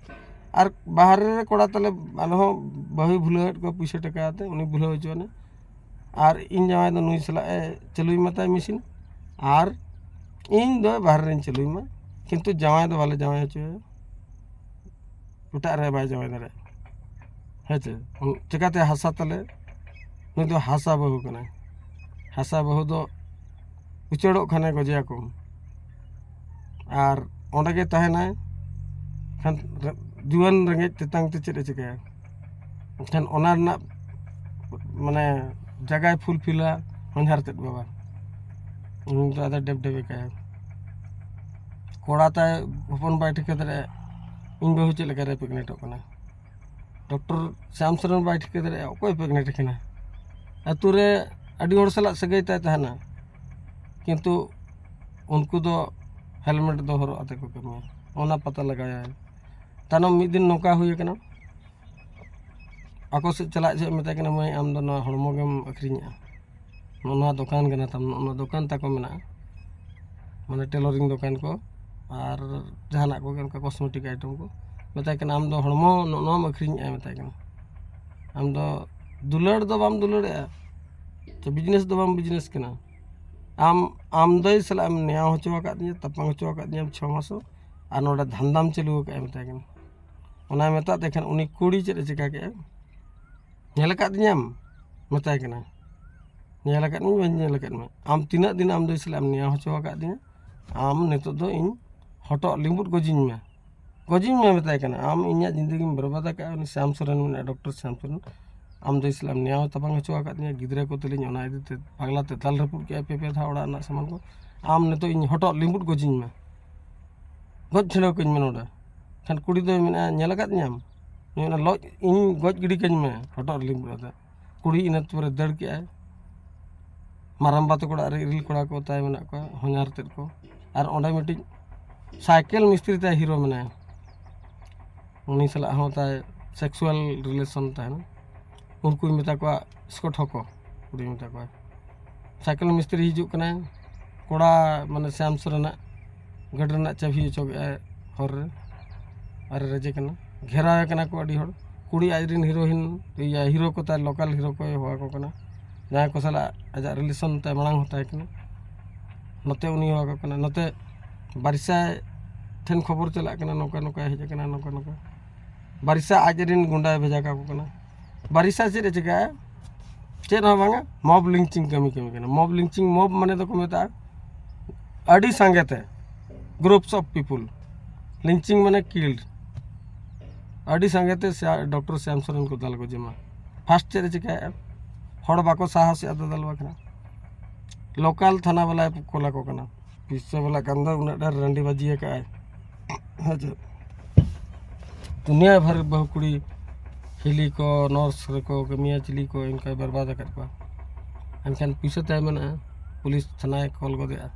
ᱟᱨ ᱵᱟᱦᱨᱮ ᱨᱮ ᱠᱚᱲᱟ ᱛᱟᱞᱮ ᱟᱨᱦᱚᱸ ᱵᱟᱹᱦᱩᱭ ᱵᱷᱩᱞᱟᱹᱣᱮᱫ ᱠᱚᱣᱟ ᱯᱩᱭᱥᱟᱹ ᱴᱟᱠᱟ ᱟᱛᱮ, ᱩᱱᱤ ᱵᱷᱩᱞᱟᱹᱣ ᱦᱚᱪᱚᱣᱟᱱᱟ᱾ ᱟᱨ ᱤᱧ ᱡᱟᱶᱟᱭ ᱫᱚ ᱱᱩᱭ ᱥᱟᱞᱟᱜ ᱮ ᱪᱟᱹᱞᱩᱭ ᱢᱟ ᱛᱟᱭ ᱢᱮᱥᱤᱱ, ᱟᱨ ᱤᱧ ᱫᱚ ᱵᱟᱦᱨᱮ ᱨᱤᱧ ᱪᱟᱹᱞᱩᱭ ᱢᱟ, ᱠᱤᱱᱛᱩ ᱡᱟᱶᱟᱭ ᱫᱚ ᱵᱟᱞᱮ ᱡᱟᱶᱟᱭ ᱦᱚᱪᱚᱭᱟ, ᱮᱴᱟᱜ ᱨᱮ ᱵᱟᱭ ᱡᱟᱶᱟᱭ ᱫᱟᱲᱮᱭᱟᱜᱼᱟ᱾ ᱦᱮᱸ ᱪᱮ? ᱪᱤᱠᱟᱹᱛᱮ ᱦᱟᱥᱟ ᱛᱟᱞᱮ? ᱱᱩᱭ ᱫᱚ ᱦᱟᱥᱟ ᱵᱟᱹᱦᱩ ᱠᱟᱱᱟᱭ᱾ ᱦᱟᱥᱟ ᱵᱟᱹᱦᱩ ᱫᱚ ᱩᱪᱟᱹᱲᱚᱜ ᱠᱷᱟᱱᱮ ᱜᱚᱡᱮᱭᱟᱠᱚ᱾ ᱟᱨ ᱚᱸᱰᱮ ᱜᱮ ᱛᱟᱦᱮᱱᱟᱭ᱾ ᱠᱷᱟᱱ ᱨᱮ-, ᱡᱩᱣᱟᱹᱱ ᱨᱮᱸᱜᱮᱡ ᱛᱮᱛᱟᱝ ᱛᱮ ᱪᱮᱫ ᱮ ᱪᱤᱠᱟᱹᱭᱟ? ᱮᱱᱠᱷᱟᱱ ᱚᱱᱟ ᱨᱮᱱᱟᱜ ᱢᱟᱱᱮ ᱡᱟᱭᱜᱟᱭ ᱯᱷᱩᱞᱯᱷᱤᱞᱟ, ᱦᱚᱧᱦᱟᱨ ᱛᱮᱫ ᱵᱟᱵᱟ᱾ ᱩᱱᱤ ᱫᱚ ᱟᱫᱚ ᱰᱮᱵ ᱰᱮᱵ ᱮ ᱠᱟᱭᱟ᱾ ᱠᱚᱲᱟ ᱛᱟᱭ ᱦᱚᱯᱚᱱ ᱵᱟᱭ ᱴᱷᱤᱠᱟᱹ ᱫᱟᱲᱮᱭᱟᱜᱼᱟ, ᱤᱧ ᱵᱟᱹᱦᱩ ᱪᱮᱫ ᱞᱮᱠᱟᱨᱮ ᱯᱨᱮᱜᱱᱮᱴᱚᱜ ᱠᱟᱱᱟ᱾ ᱰᱚᱠᱴᱚᱨ ᱥᱭᱟᱢ ᱥᱚᱨᱮᱱ ᱵᱟᱭ ᱴᱷᱤᱠᱟᱹ ᱫᱟᱲᱮᱭᱟᱜᱼᱟ ᱚᱠᱚᱭ ᱯᱨᱮᱜᱱᱮᱴ ᱠᱟᱱᱟ᱾ ᱟᱹᱛᱩ ᱨᱮ ᱟᱹᱰᱤ ᱦᱚᱲ ᱥᱟᱞᱟᱜ ᱥᱟᱹᱜᱟᱹᱭ ᱛᱟᱭ ᱛᱟᱦᱮᱱᱟ, ᱠᱤᱱᱛᱩ ᱩᱱᱠᱩ ᱫᱚ ᱦᱮᱞᱢᱮᱴ ᱫᱚ ᱦᱚᱨᱚᱜ ᱟᱛᱮ ᱠᱚ ᱠᱟᱹᱢᱤᱭᱟ, ᱚᱱᱟ ᱯᱟᱛᱟ ᱞᱟᱜᱟᱣᱟᱭ᱾ ᱛᱟᱭᱱᱚᱢ ᱢᱤᱫ ᱫᱤᱱ ᱱᱚᱝᱠᱟ ᱦᱩᱭ ᱟᱠᱟᱱᱟ, ᱟᱠᱚ ᱥᱮᱫ ᱪᱟᱞᱟᱜ ᱡᱚᱦᱚᱜ ᱢᱮᱛᱟᱭ ᱠᱟᱱᱟ, "ᱢᱟᱹᱭ, ᱟᱢ ᱫᱚ ᱱᱚᱣᱟ ᱦᱚᱲᱢᱚ ᱜᱮᱢ ᱟᱹᱠᱷᱨᱤᱧᱮᱜᱼᱟ, ᱱᱚᱜᱼᱚ ᱱᱚᱣᱟ ᱫᱚᱠᱟᱱ ᱠᱟᱱᱟ ᱛᱟᱢ, ᱱᱚᱜᱼᱚ ᱱᱚᱣᱟ ᱫᱚᱠᱟᱱ ᱛᱟᱠᱚ ᱢᱮᱱᱟᱜᱼᱟ, ᱢᱟᱱᱮ ᱴᱮᱞᱚᱨᱤᱝ ᱫᱚᱠᱟᱱ ᱠᱚ ᱟᱨ ᱡᱟᱦᱟᱱᱟᱜ ᱠᱚᱜᱮ ᱚᱱᱠᱟ ᱠᱚᱥᱢᱮᱴᱤᱠ ᱟᱭᱴᱮᱢ ᱠᱚ", ᱢᱮᱛᱟᱭ ᱠᱟᱱᱟ, "ᱟᱢ ᱫᱚ ᱦᱚᱲᱢᱚ ᱱᱚᱜᱼᱚ ᱱᱚᱣᱟᱢ ᱟᱹᱠᱷᱨᱤᱧᱮᱜᱼᱟ", ᱢᱮᱛᱟᱭ ᱠᱟᱱᱟ᱾ "ᱟᱢ ᱫᱚ ᱫᱩᱞᱟᱹᱲ ᱫᱚ ᱵᱟᱢ ᱫᱩᱞᱟᱹᱲᱮᱜᱼᱟ, ᱛᱚ ᱵᱤᱡᱽᱱᱮᱥ ᱫᱚ ᱵᱟᱢ ᱵᱤᱡᱽᱱᱮᱥ ᱠᱟᱱᱟ᱾ ᱟᱢ, ᱟᱢ ᱫᱟᱹᱭ ᱥᱟᱞᱟᱜ ᱮᱢ ᱱᱮᱭᱟᱣ ᱦᱚᱪᱚ ᱟᱠᱟᱫ ᱛᱤᱧᱟᱹ, ᱛᱟᱯᱟᱢ ᱦᱚᱪᱚ ᱟᱠᱟᱫ ᱛᱤᱧᱟᱹ ᱪᱷᱚ ᱢᱟᱥ ᱦᱚᱸ, ᱟᱨ ᱱᱚᱰᱮ ᱫᱷᱟᱱᱫᱟᱢ ᱪᱟᱹᱞᱩ ᱟᱠᱟᱫᱼᱟ", ᱢᱮᱛᱟᱭ ᱠᱟᱱᱟ᱾ ᱚᱱᱟᱭ ᱢᱮᱛᱟᱫ ᱛᱮ ᱠᱷᱟᱱ ᱩᱱᱤ ᱠᱩᱲᱤ ᱪᱮᱫ ᱮ ᱪᱤᱠᱟ ᱠᱮᱜᱼᱟ? "ᱧᱮᱞ ᱟᱠᱟᱫ ᱛᱤᱧᱟᱹᱢ?" ᱢᱮᱛᱟᱭ ᱠᱟᱱᱟ᱾ "ᱧᱮᱞ ᱟᱠᱟᱫ ᱢᱤᱭᱟᱹᱧ, ᱵᱟᱹᱧ ᱧᱮᱞ ᱟᱠᱟᱫ ᱢᱮᱭᱟ᱾ ᱟᱢ ᱛᱤᱱᱟᱹᱜ ᱫᱤᱱ ᱟᱢ ᱫᱟᱹᱭ ᱥᱟᱞᱟᱜ ᱮᱢ ᱱᱮᱭᱟᱣ ᱦᱚᱪᱚ ᱟᱠᱟᱫ ᱫᱤᱧᱟ? ᱟᱢ ᱱᱤᱛᱚᱜ ᱫᱚ ᱤᱧ ᱦᱚᱴᱚᱜ ᱞᱤᱸᱵᱩᱫ ᱜᱚᱡᱤᱧ ᱢᱮ, ᱜᱚᱡᱤᱧ ᱢᱮ", ᱢᱮᱛᱟᱭ ᱠᱟᱱᱟ᱾ "ᱟᱢ ᱤᱧᱟᱹᱜ ᱡᱤᱱᱫᱮᱜᱤᱢ ᱵᱚᱨᱵᱟᱫ ᱟᱠᱟᱫᱼᱟ, ᱩᱱᱤ ᱥᱭᱟᱢ ᱥᱚᱨᱮᱱ ᱢᱮᱱᱟᱭᱟ, ᱰᱚᱠᱴᱚᱨ ᱥᱭᱟᱢ ᱥᱚᱨᱮᱱ, ᱟᱢ ᱫᱟᱹᱭ ᱥᱟᱞᱟᱜ ᱮᱢ ᱱᱮᱭᱟᱣ ᱛᱟᱯᱟᱢ ᱦᱚᱪᱚ ᱟᱠᱟᱫ ᱫᱤᱧᱟ, ᱜᱤᱫᱽᱨᱟᱹ ᱠᱚ ᱛᱟᱹᱞᱤᱧ ᱚᱱᱟ ᱤᱫᱤ ᱛᱮ ᱯᱟᱜᱽᱞᱟ ᱛᱮ ᱫᱟᱞ ᱨᱟᱹᱯᱩᱫ ᱠᱮᱜᱼᱟ ᱯᱮ ᱯᱮ ᱫᱷᱟᱣ ᱚᱲᱟᱜ ᱨᱮᱱᱟᱜ ᱥᱟᱢᱟᱱ ᱠᱚ, ᱟᱢ ᱱᱤᱛᱚᱜ ᱤᱧ ᱦᱚᱴᱚᱜ ᱞᱤᱸᱵᱩᱫ ᱜᱚᱡᱤᱧ ᱢᱮ, ᱜᱚᱡ ᱪᱷᱤᱰᱟᱹᱣ ᱠᱟᱹᱧ ᱢᱮ ᱱᱚᱰᱮ᱾" ᱠᱷᱟᱱ ᱠᱩᱲᱤ ᱫᱚᱭ ᱢᱮᱱᱟ, "ᱧᱮᱞ ᱟᱠᱟᱫ ᱛᱤᱧᱟᱢ?" ᱱᱩᱭ ᱢᱮᱱᱟ, "ᱞᱚᱡ ᱤᱧ ᱜᱚᱡ ᱜᱤᱰᱤ ᱠᱟᱹᱧ ᱢᱮ ᱦᱚᱴᱚᱜ ᱨᱮ ᱞᱤᱸᱵᱩᱫ ᱟᱛᱮ᱾" ᱠᱩᱲᱤ ᱤᱱᱟᱹ ᱯᱚᱨᱮ ᱫᱟᱹᱲ ᱠᱮᱜᱼᱟᱭ᱾ ᱢᱟᱨᱟᱢᱵᱟ ᱛᱟᱠᱚ ᱚᱲᱟᱜ ᱨᱮ ᱤᱨᱤᱞ ᱠᱚᱲᱟ ᱠᱚ ᱛᱟᱭ ᱢᱮᱱᱟᱜ ᱠᱚᱣᱟ, ᱦᱚᱧᱦᱟᱨ ᱛᱮᱫ ᱠᱚ᱾ ᱟᱨ ᱚᱸᱰᱮ ᱢᱤᱫᱴᱤᱡ ᱥᱟᱭᱠᱮᱞ ᱢᱤᱥᱛᱨᱤ ᱛᱟᱭ ᱦᱤᱨᱳ ᱢᱮᱱᱟᱭᱟ, ᱩᱱᱤ ᱥᱟᱞᱟᱜ ᱦᱚᱸ ᱛᱟᱭ ᱥᱮᱠᱥᱩᱣᱟᱞ ᱨᱤᱞᱮᱥᱚᱱ ᱛᱟᱦᱮᱱᱟ᱾ ᱩᱱᱠᱩᱧ ᱢᱮᱛᱟ ᱠᱚᱣᱟ ᱥᱠᱚᱴ ᱦᱚᱠᱚ, ᱠᱩᱲᱤᱧ ᱢᱮᱛᱟ ᱠᱚᱣᱟ᱾ ᱥᱟᱭᱠᱮᱞ ᱢᱤᱥᱛᱨᱤ ᱦᱤᱡᱩᱜ ᱠᱟᱱᱟᱭ, ᱠᱚᱲᱟ ᱢᱟᱱᱮ ᱥᱭᱟᱢ ᱥᱚᱨᱮᱱᱟᱜ ᱜᱟᱹᱰᱤ ᱨᱮᱱᱟᱜ ᱪᱟᱹᱵᱤ ᱚᱪᱚᱜᱮᱜᱼᱟᱭ ᱦᱚᱨ ᱨᱮ, ᱟᱨ ᱨᱮᱡᱮ ᱠᱟᱱᱟ᱾ ᱜᱷᱮᱨᱟᱣᱮ ᱠᱟᱱᱟ ᱠᱚ ᱟᱹᱰᱤ ᱦᱚᱲ᱾ ᱠᱩᱲᱤ ᱟᱡ ᱨᱮᱱ ᱦᱤᱨᱳᱭᱤᱱ, ᱤᱭᱟᱹ, ᱦᱤᱨᱳ ᱠᱚ ᱛᱟᱭ ᱞᱳᱠᱟᱞ ᱦᱤᱨᱳ ᱠᱚᱭ ᱦᱚᱦᱚ ᱟᱠᱚ ᱠᱟᱱᱟ, ᱡᱟᱦᱟᱸᱭ ᱠᱚ ᱥᱟᱞᱟᱜ ᱟᱡᱟᱜ ᱨᱤᱞᱮᱥᱚᱱ ᱛᱟᱭ ᱢᱟᱲᱟᱝ ᱦᱚᱸ ᱛᱟᱦᱮᱸ ᱠᱟᱱᱟ᱾ ᱱᱚᱛᱮ ᱩᱱᱤ ᱦᱚᱦᱚ ᱟᱠᱚ ᱠᱟᱱᱟ, ᱱᱚᱛᱮ ᱵᱟᱨᱤᱥᱟ ᱴᱷᱮᱱ ᱠᱷᱚᱵᱚᱨ ᱪᱟᱞᱟᱜ ᱠᱟᱱᱟ, ᱱᱚᱝᱠᱟ ᱱᱚᱝᱠᱟ ᱦᱮᱡ ᱟᱠᱟᱱᱟ, ᱱᱚᱝᱠᱟ ᱱᱚᱝᱠᱟ᱾ ᱵᱟᱨᱤᱥᱟ ᱟᱡ ᱨᱮᱱ ᱜᱩᱱᱰᱟᱭ ᱵᱷᱮᱡᱟ ᱠᱟᱠᱚ ᱠᱟᱱᱟ᱾ ᱵᱟᱨᱤᱥᱟ ᱪᱮᱫ ᱮ ᱪᱤᱠᱟᱹᱭᱟ? ᱪᱮᱫ ᱦᱚᱸ ᱵᱟᱝᱟ, ᱢᱚᱵ ᱞᱤᱧᱪᱤᱝ ᱠᱟᱹᱢᱤ ᱠᱟᱹᱢᱤ ᱠᱟᱱᱟ᱾ ᱢᱚᱵ ᱞᱤᱧᱪᱤᱝ, ᱢᱚᱵ ᱢᱟᱱᱮ ᱫᱚᱠᱚ ᱢᱮᱛᱟᱜᱼᱟ ᱟᱹᱰᱤ ᱥᱟᱸᱜᱮ ᱛᱮ, groups of people᱾ ᱞᱤᱧᱪᱤᱝ ᱢᱟᱱᱮ ᱠᱤᱞᱰ᱾ ᱟᱹᱰᱤ ᱥᱟᱸᱜᱮ ᱛᱮ ᱥᱮ-, ᱰᱚᱠᱴᱚᱨ ᱥᱭᱟᱢ ᱥᱚᱨᱮᱱ ᱠᱚ ᱫᱟᱞ ᱜᱚᱡᱮ ᱢᱟ᱾ ᱯᱷᱟᱥᱴ ᱪᱮᱫ ᱮ ᱪᱤᱠᱟᱹᱭᱮᱫᱼᱟ? ᱦᱚᱲ ᱵᱟᱠᱚ ᱥᱟᱦᱟᱣ ᱥᱮᱫ ᱫᱟᱫᱟᱞ ᱵᱟᱠᱷᱨᱟ᱾ ᱞᱳᱠᱟᱞ ᱛᱷᱟᱱᱟ ᱵᱟᱞᱟᱭ ᱠᱚᱞ ᱟᱠᱚ ᱠᱟᱱᱟ᱾ ᱯᱩᱭᱥᱟᱹ ᱵᱟᱞᱟ ᱠᱟᱱ ᱫᱚ ᱩᱱᱟᱹᱜ ᱰᱷᱮᱨ ᱨᱟᱺᱰᱤ ᱵᱟᱹᱡᱤ ᱟᱠᱟᱫᱼᱟᱭ᱾ ᱦᱮᱸ ᱪᱮ? ᱫᱩᱱᱤᱭᱟᱹ ᱵᱷᱟᱨ ᱵᱟᱹᱦᱩ ᱠᱩᱲᱤ ᱦᱤᱞᱤ ᱠᱚ, ᱱᱟᱨᱥ ᱨᱮᱠᱚ ᱠᱟᱹᱢᱤᱭᱟ, ᱪᱤᱞᱤ ᱠᱚ, ᱚᱱᱠᱟᱭ ᱵᱮᱨᱵᱟᱫ ᱟᱠᱟᱫ ᱠᱚᱣᱟ᱾ ᱮᱱᱠᱷᱟᱱ ᱯᱩᱭᱥᱟᱹ ᱛᱟᱭ ᱢᱮᱱᱟᱜᱼᱟ, ᱯᱩᱞᱤᱥ ᱛᱷᱟᱱᱟᱭ ᱠᱚᱞ ᱜᱚᱫᱮᱜᱼᱟ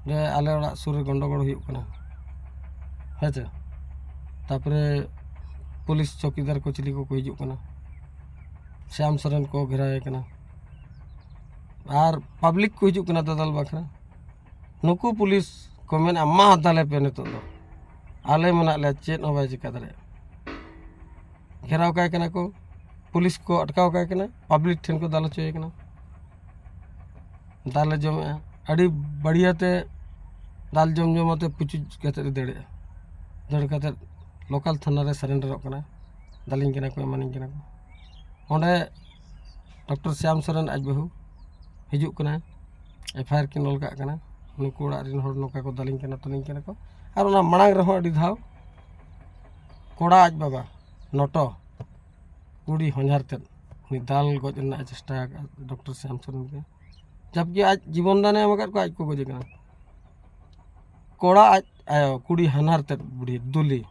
ᱡᱮ ᱟᱞᱮ ᱚᱲᱟᱜ ᱥᱩᱨ ᱨᱮ ᱜᱚᱱᱰᱚᱜᱳᱲ ᱦᱩᱭᱩᱜ ᱠᱟᱱᱟ᱾ ᱦᱮᱸ ᱪᱮ? ᱛᱟᱨᱯᱚᱨᱮ ᱯᱩᱞᱤᱥ ᱪᱚᱠᱤᱫᱟᱨ ᱠᱚ ᱪᱤᱞᱤ ᱠᱚᱠᱚ ᱦᱤᱡᱩᱜ ᱠᱟᱱᱟ, ᱥᱭᱟᱢ ᱥᱚᱨᱮᱱ ᱠᱚ ᱜᱷᱮᱨᱟᱣᱮ ᱠᱟᱱᱟ᱾ ᱟᱨ ᱯᱟᱵᱽᱞᱤᱠ ᱠᱚ ᱦᱤᱡᱩᱜ ᱠᱟᱱᱟ ᱫᱟᱫᱟᱞ ᱵᱟᱠᱷᱨᱟ᱾ ᱱᱩᱠᱩ ᱯᱩᱞᱤᱥ ᱠᱚ ᱢᱮᱱᱟ, "ᱢᱟ ᱫᱟᱞᱮ ᱯᱮ, ᱱᱤᱛᱚᱜ ᱫᱚ ᱟᱞᱮ ᱢᱮᱱᱟᱜ ᱞᱮᱭᱟ, ᱪᱮᱫ ᱦᱚᱸ ᱵᱟᱭ ᱪᱤᱠᱟ ᱫᱟᱲᱮᱭᱟᱜᱼᱟ᱾" ᱜᱷᱮᱨᱟᱣ ᱠᱟᱭ ᱠᱟᱱᱟ ᱠᱚ, ᱯᱩᱞᱤᱥ ᱠᱚ ᱟᱴᱠᱟᱣ ᱠᱟᱭ ᱠᱟᱱᱟ, ᱯᱟᱵᱽᱞᱤᱠ ᱴᱷᱮᱱ ᱠᱚ ᱫᱟᱞ ᱦᱚᱪᱚᱭᱮ ᱠᱟᱱᱟ᱾ ᱫᱟᱞᱮ ᱡᱚᱢᱮᱜᱼᱟ, ᱟᱹᱰᱤ ᱵᱟᱹᱲᱤᱭᱟᱹᱛᱮ ᱫᱟᱞ ᱡᱚᱢ ᱡᱚᱢ ᱟᱛᱮ ᱯᱩᱪᱩᱡ ᱠᱟᱛᱮ ᱮ ᱫᱟᱹᱲᱮᱜᱼᱟ᱾ ᱫᱟᱹᱲ ᱠᱟᱛᱮ ᱞᱳᱠᱟᱞ ᱛᱷᱟᱱᱟ ᱨᱮ ᱥᱟᱨᱮᱱᱰᱟᱨᱚᱜ ᱠᱟᱱᱟ, ᱫᱟᱞᱤᱧ ᱠᱟᱱᱟ ᱠᱚ, ᱮᱢᱟᱱᱤᱧ ᱠᱟᱱᱟ ᱠᱚ᱾ ᱚᱸᱰᱮ ᱰᱚᱠᱴᱚᱨ ᱥᱭᱟᱢ ᱥᱚᱨᱮᱱ ᱟᱡ ᱵᱟᱹᱦᱩ ᱦᱤᱡᱩᱜ ᱠᱟᱱᱟᱭ, ᱮᱯᱷ ᱟᱭ ᱟᱨ ᱠᱤᱱ ᱚᱞ ᱠᱟᱜ ᱠᱟᱱᱟ, ᱱᱩᱠᱩ ᱚᱲᱟᱜ ᱨᱮᱱ ᱦᱚᱲ ᱱᱚᱝᱠᱟ ᱠᱚ ᱫᱟᱞᱤᱧ ᱠᱟᱱᱟ, ᱛᱚᱞᱤᱧ ᱠᱟᱱᱟ ᱠᱚ᱾ ᱟᱨ ᱚᱱᱟ ᱢᱟᱲᱟᱝ ᱨᱮᱦᱚᱸ ᱟᱹᱰᱤ ᱫᱷᱟᱣ ᱠᱚᱲᱟ ᱟᱡ ᱵᱟᱵᱟ ᱱᱚᱴᱚ ᱠᱩᱲᱤ ᱦᱚᱧᱦᱟᱨ ᱛᱮᱫ ᱩᱱᱤ ᱫᱟᱞ ᱜᱚᱡ ᱨᱮᱱᱟᱜ ᱮ ᱪᱮᱥᱴᱟ ᱟᱠᱟᱫᱼᱟ ᱰᱚᱠᱴᱚᱨ ᱥᱭᱟᱢ ᱥᱚᱨᱮᱱ ᱜᱮ, ᱡᱟᱵᱠᱤ ᱟᱡ ᱡᱤᱵᱚᱱ ᱫᱟᱱᱮ ᱮᱢ ᱟᱠᱟᱫ ᱠᱚᱣᱟ, ᱟᱡ ᱠᱚ ᱜᱚᱡᱮ ᱠᱟᱱᱟ᱾ ᱠᱚᱲᱟ ᱟᱡ ᱟᱭᱳ, ᱠᱩᱲᱤ ᱦᱟᱱᱦᱟᱨ ᱛᱮᱫ ᱵᱩᱲᱦᱤ ᱫᱩᱞᱤ,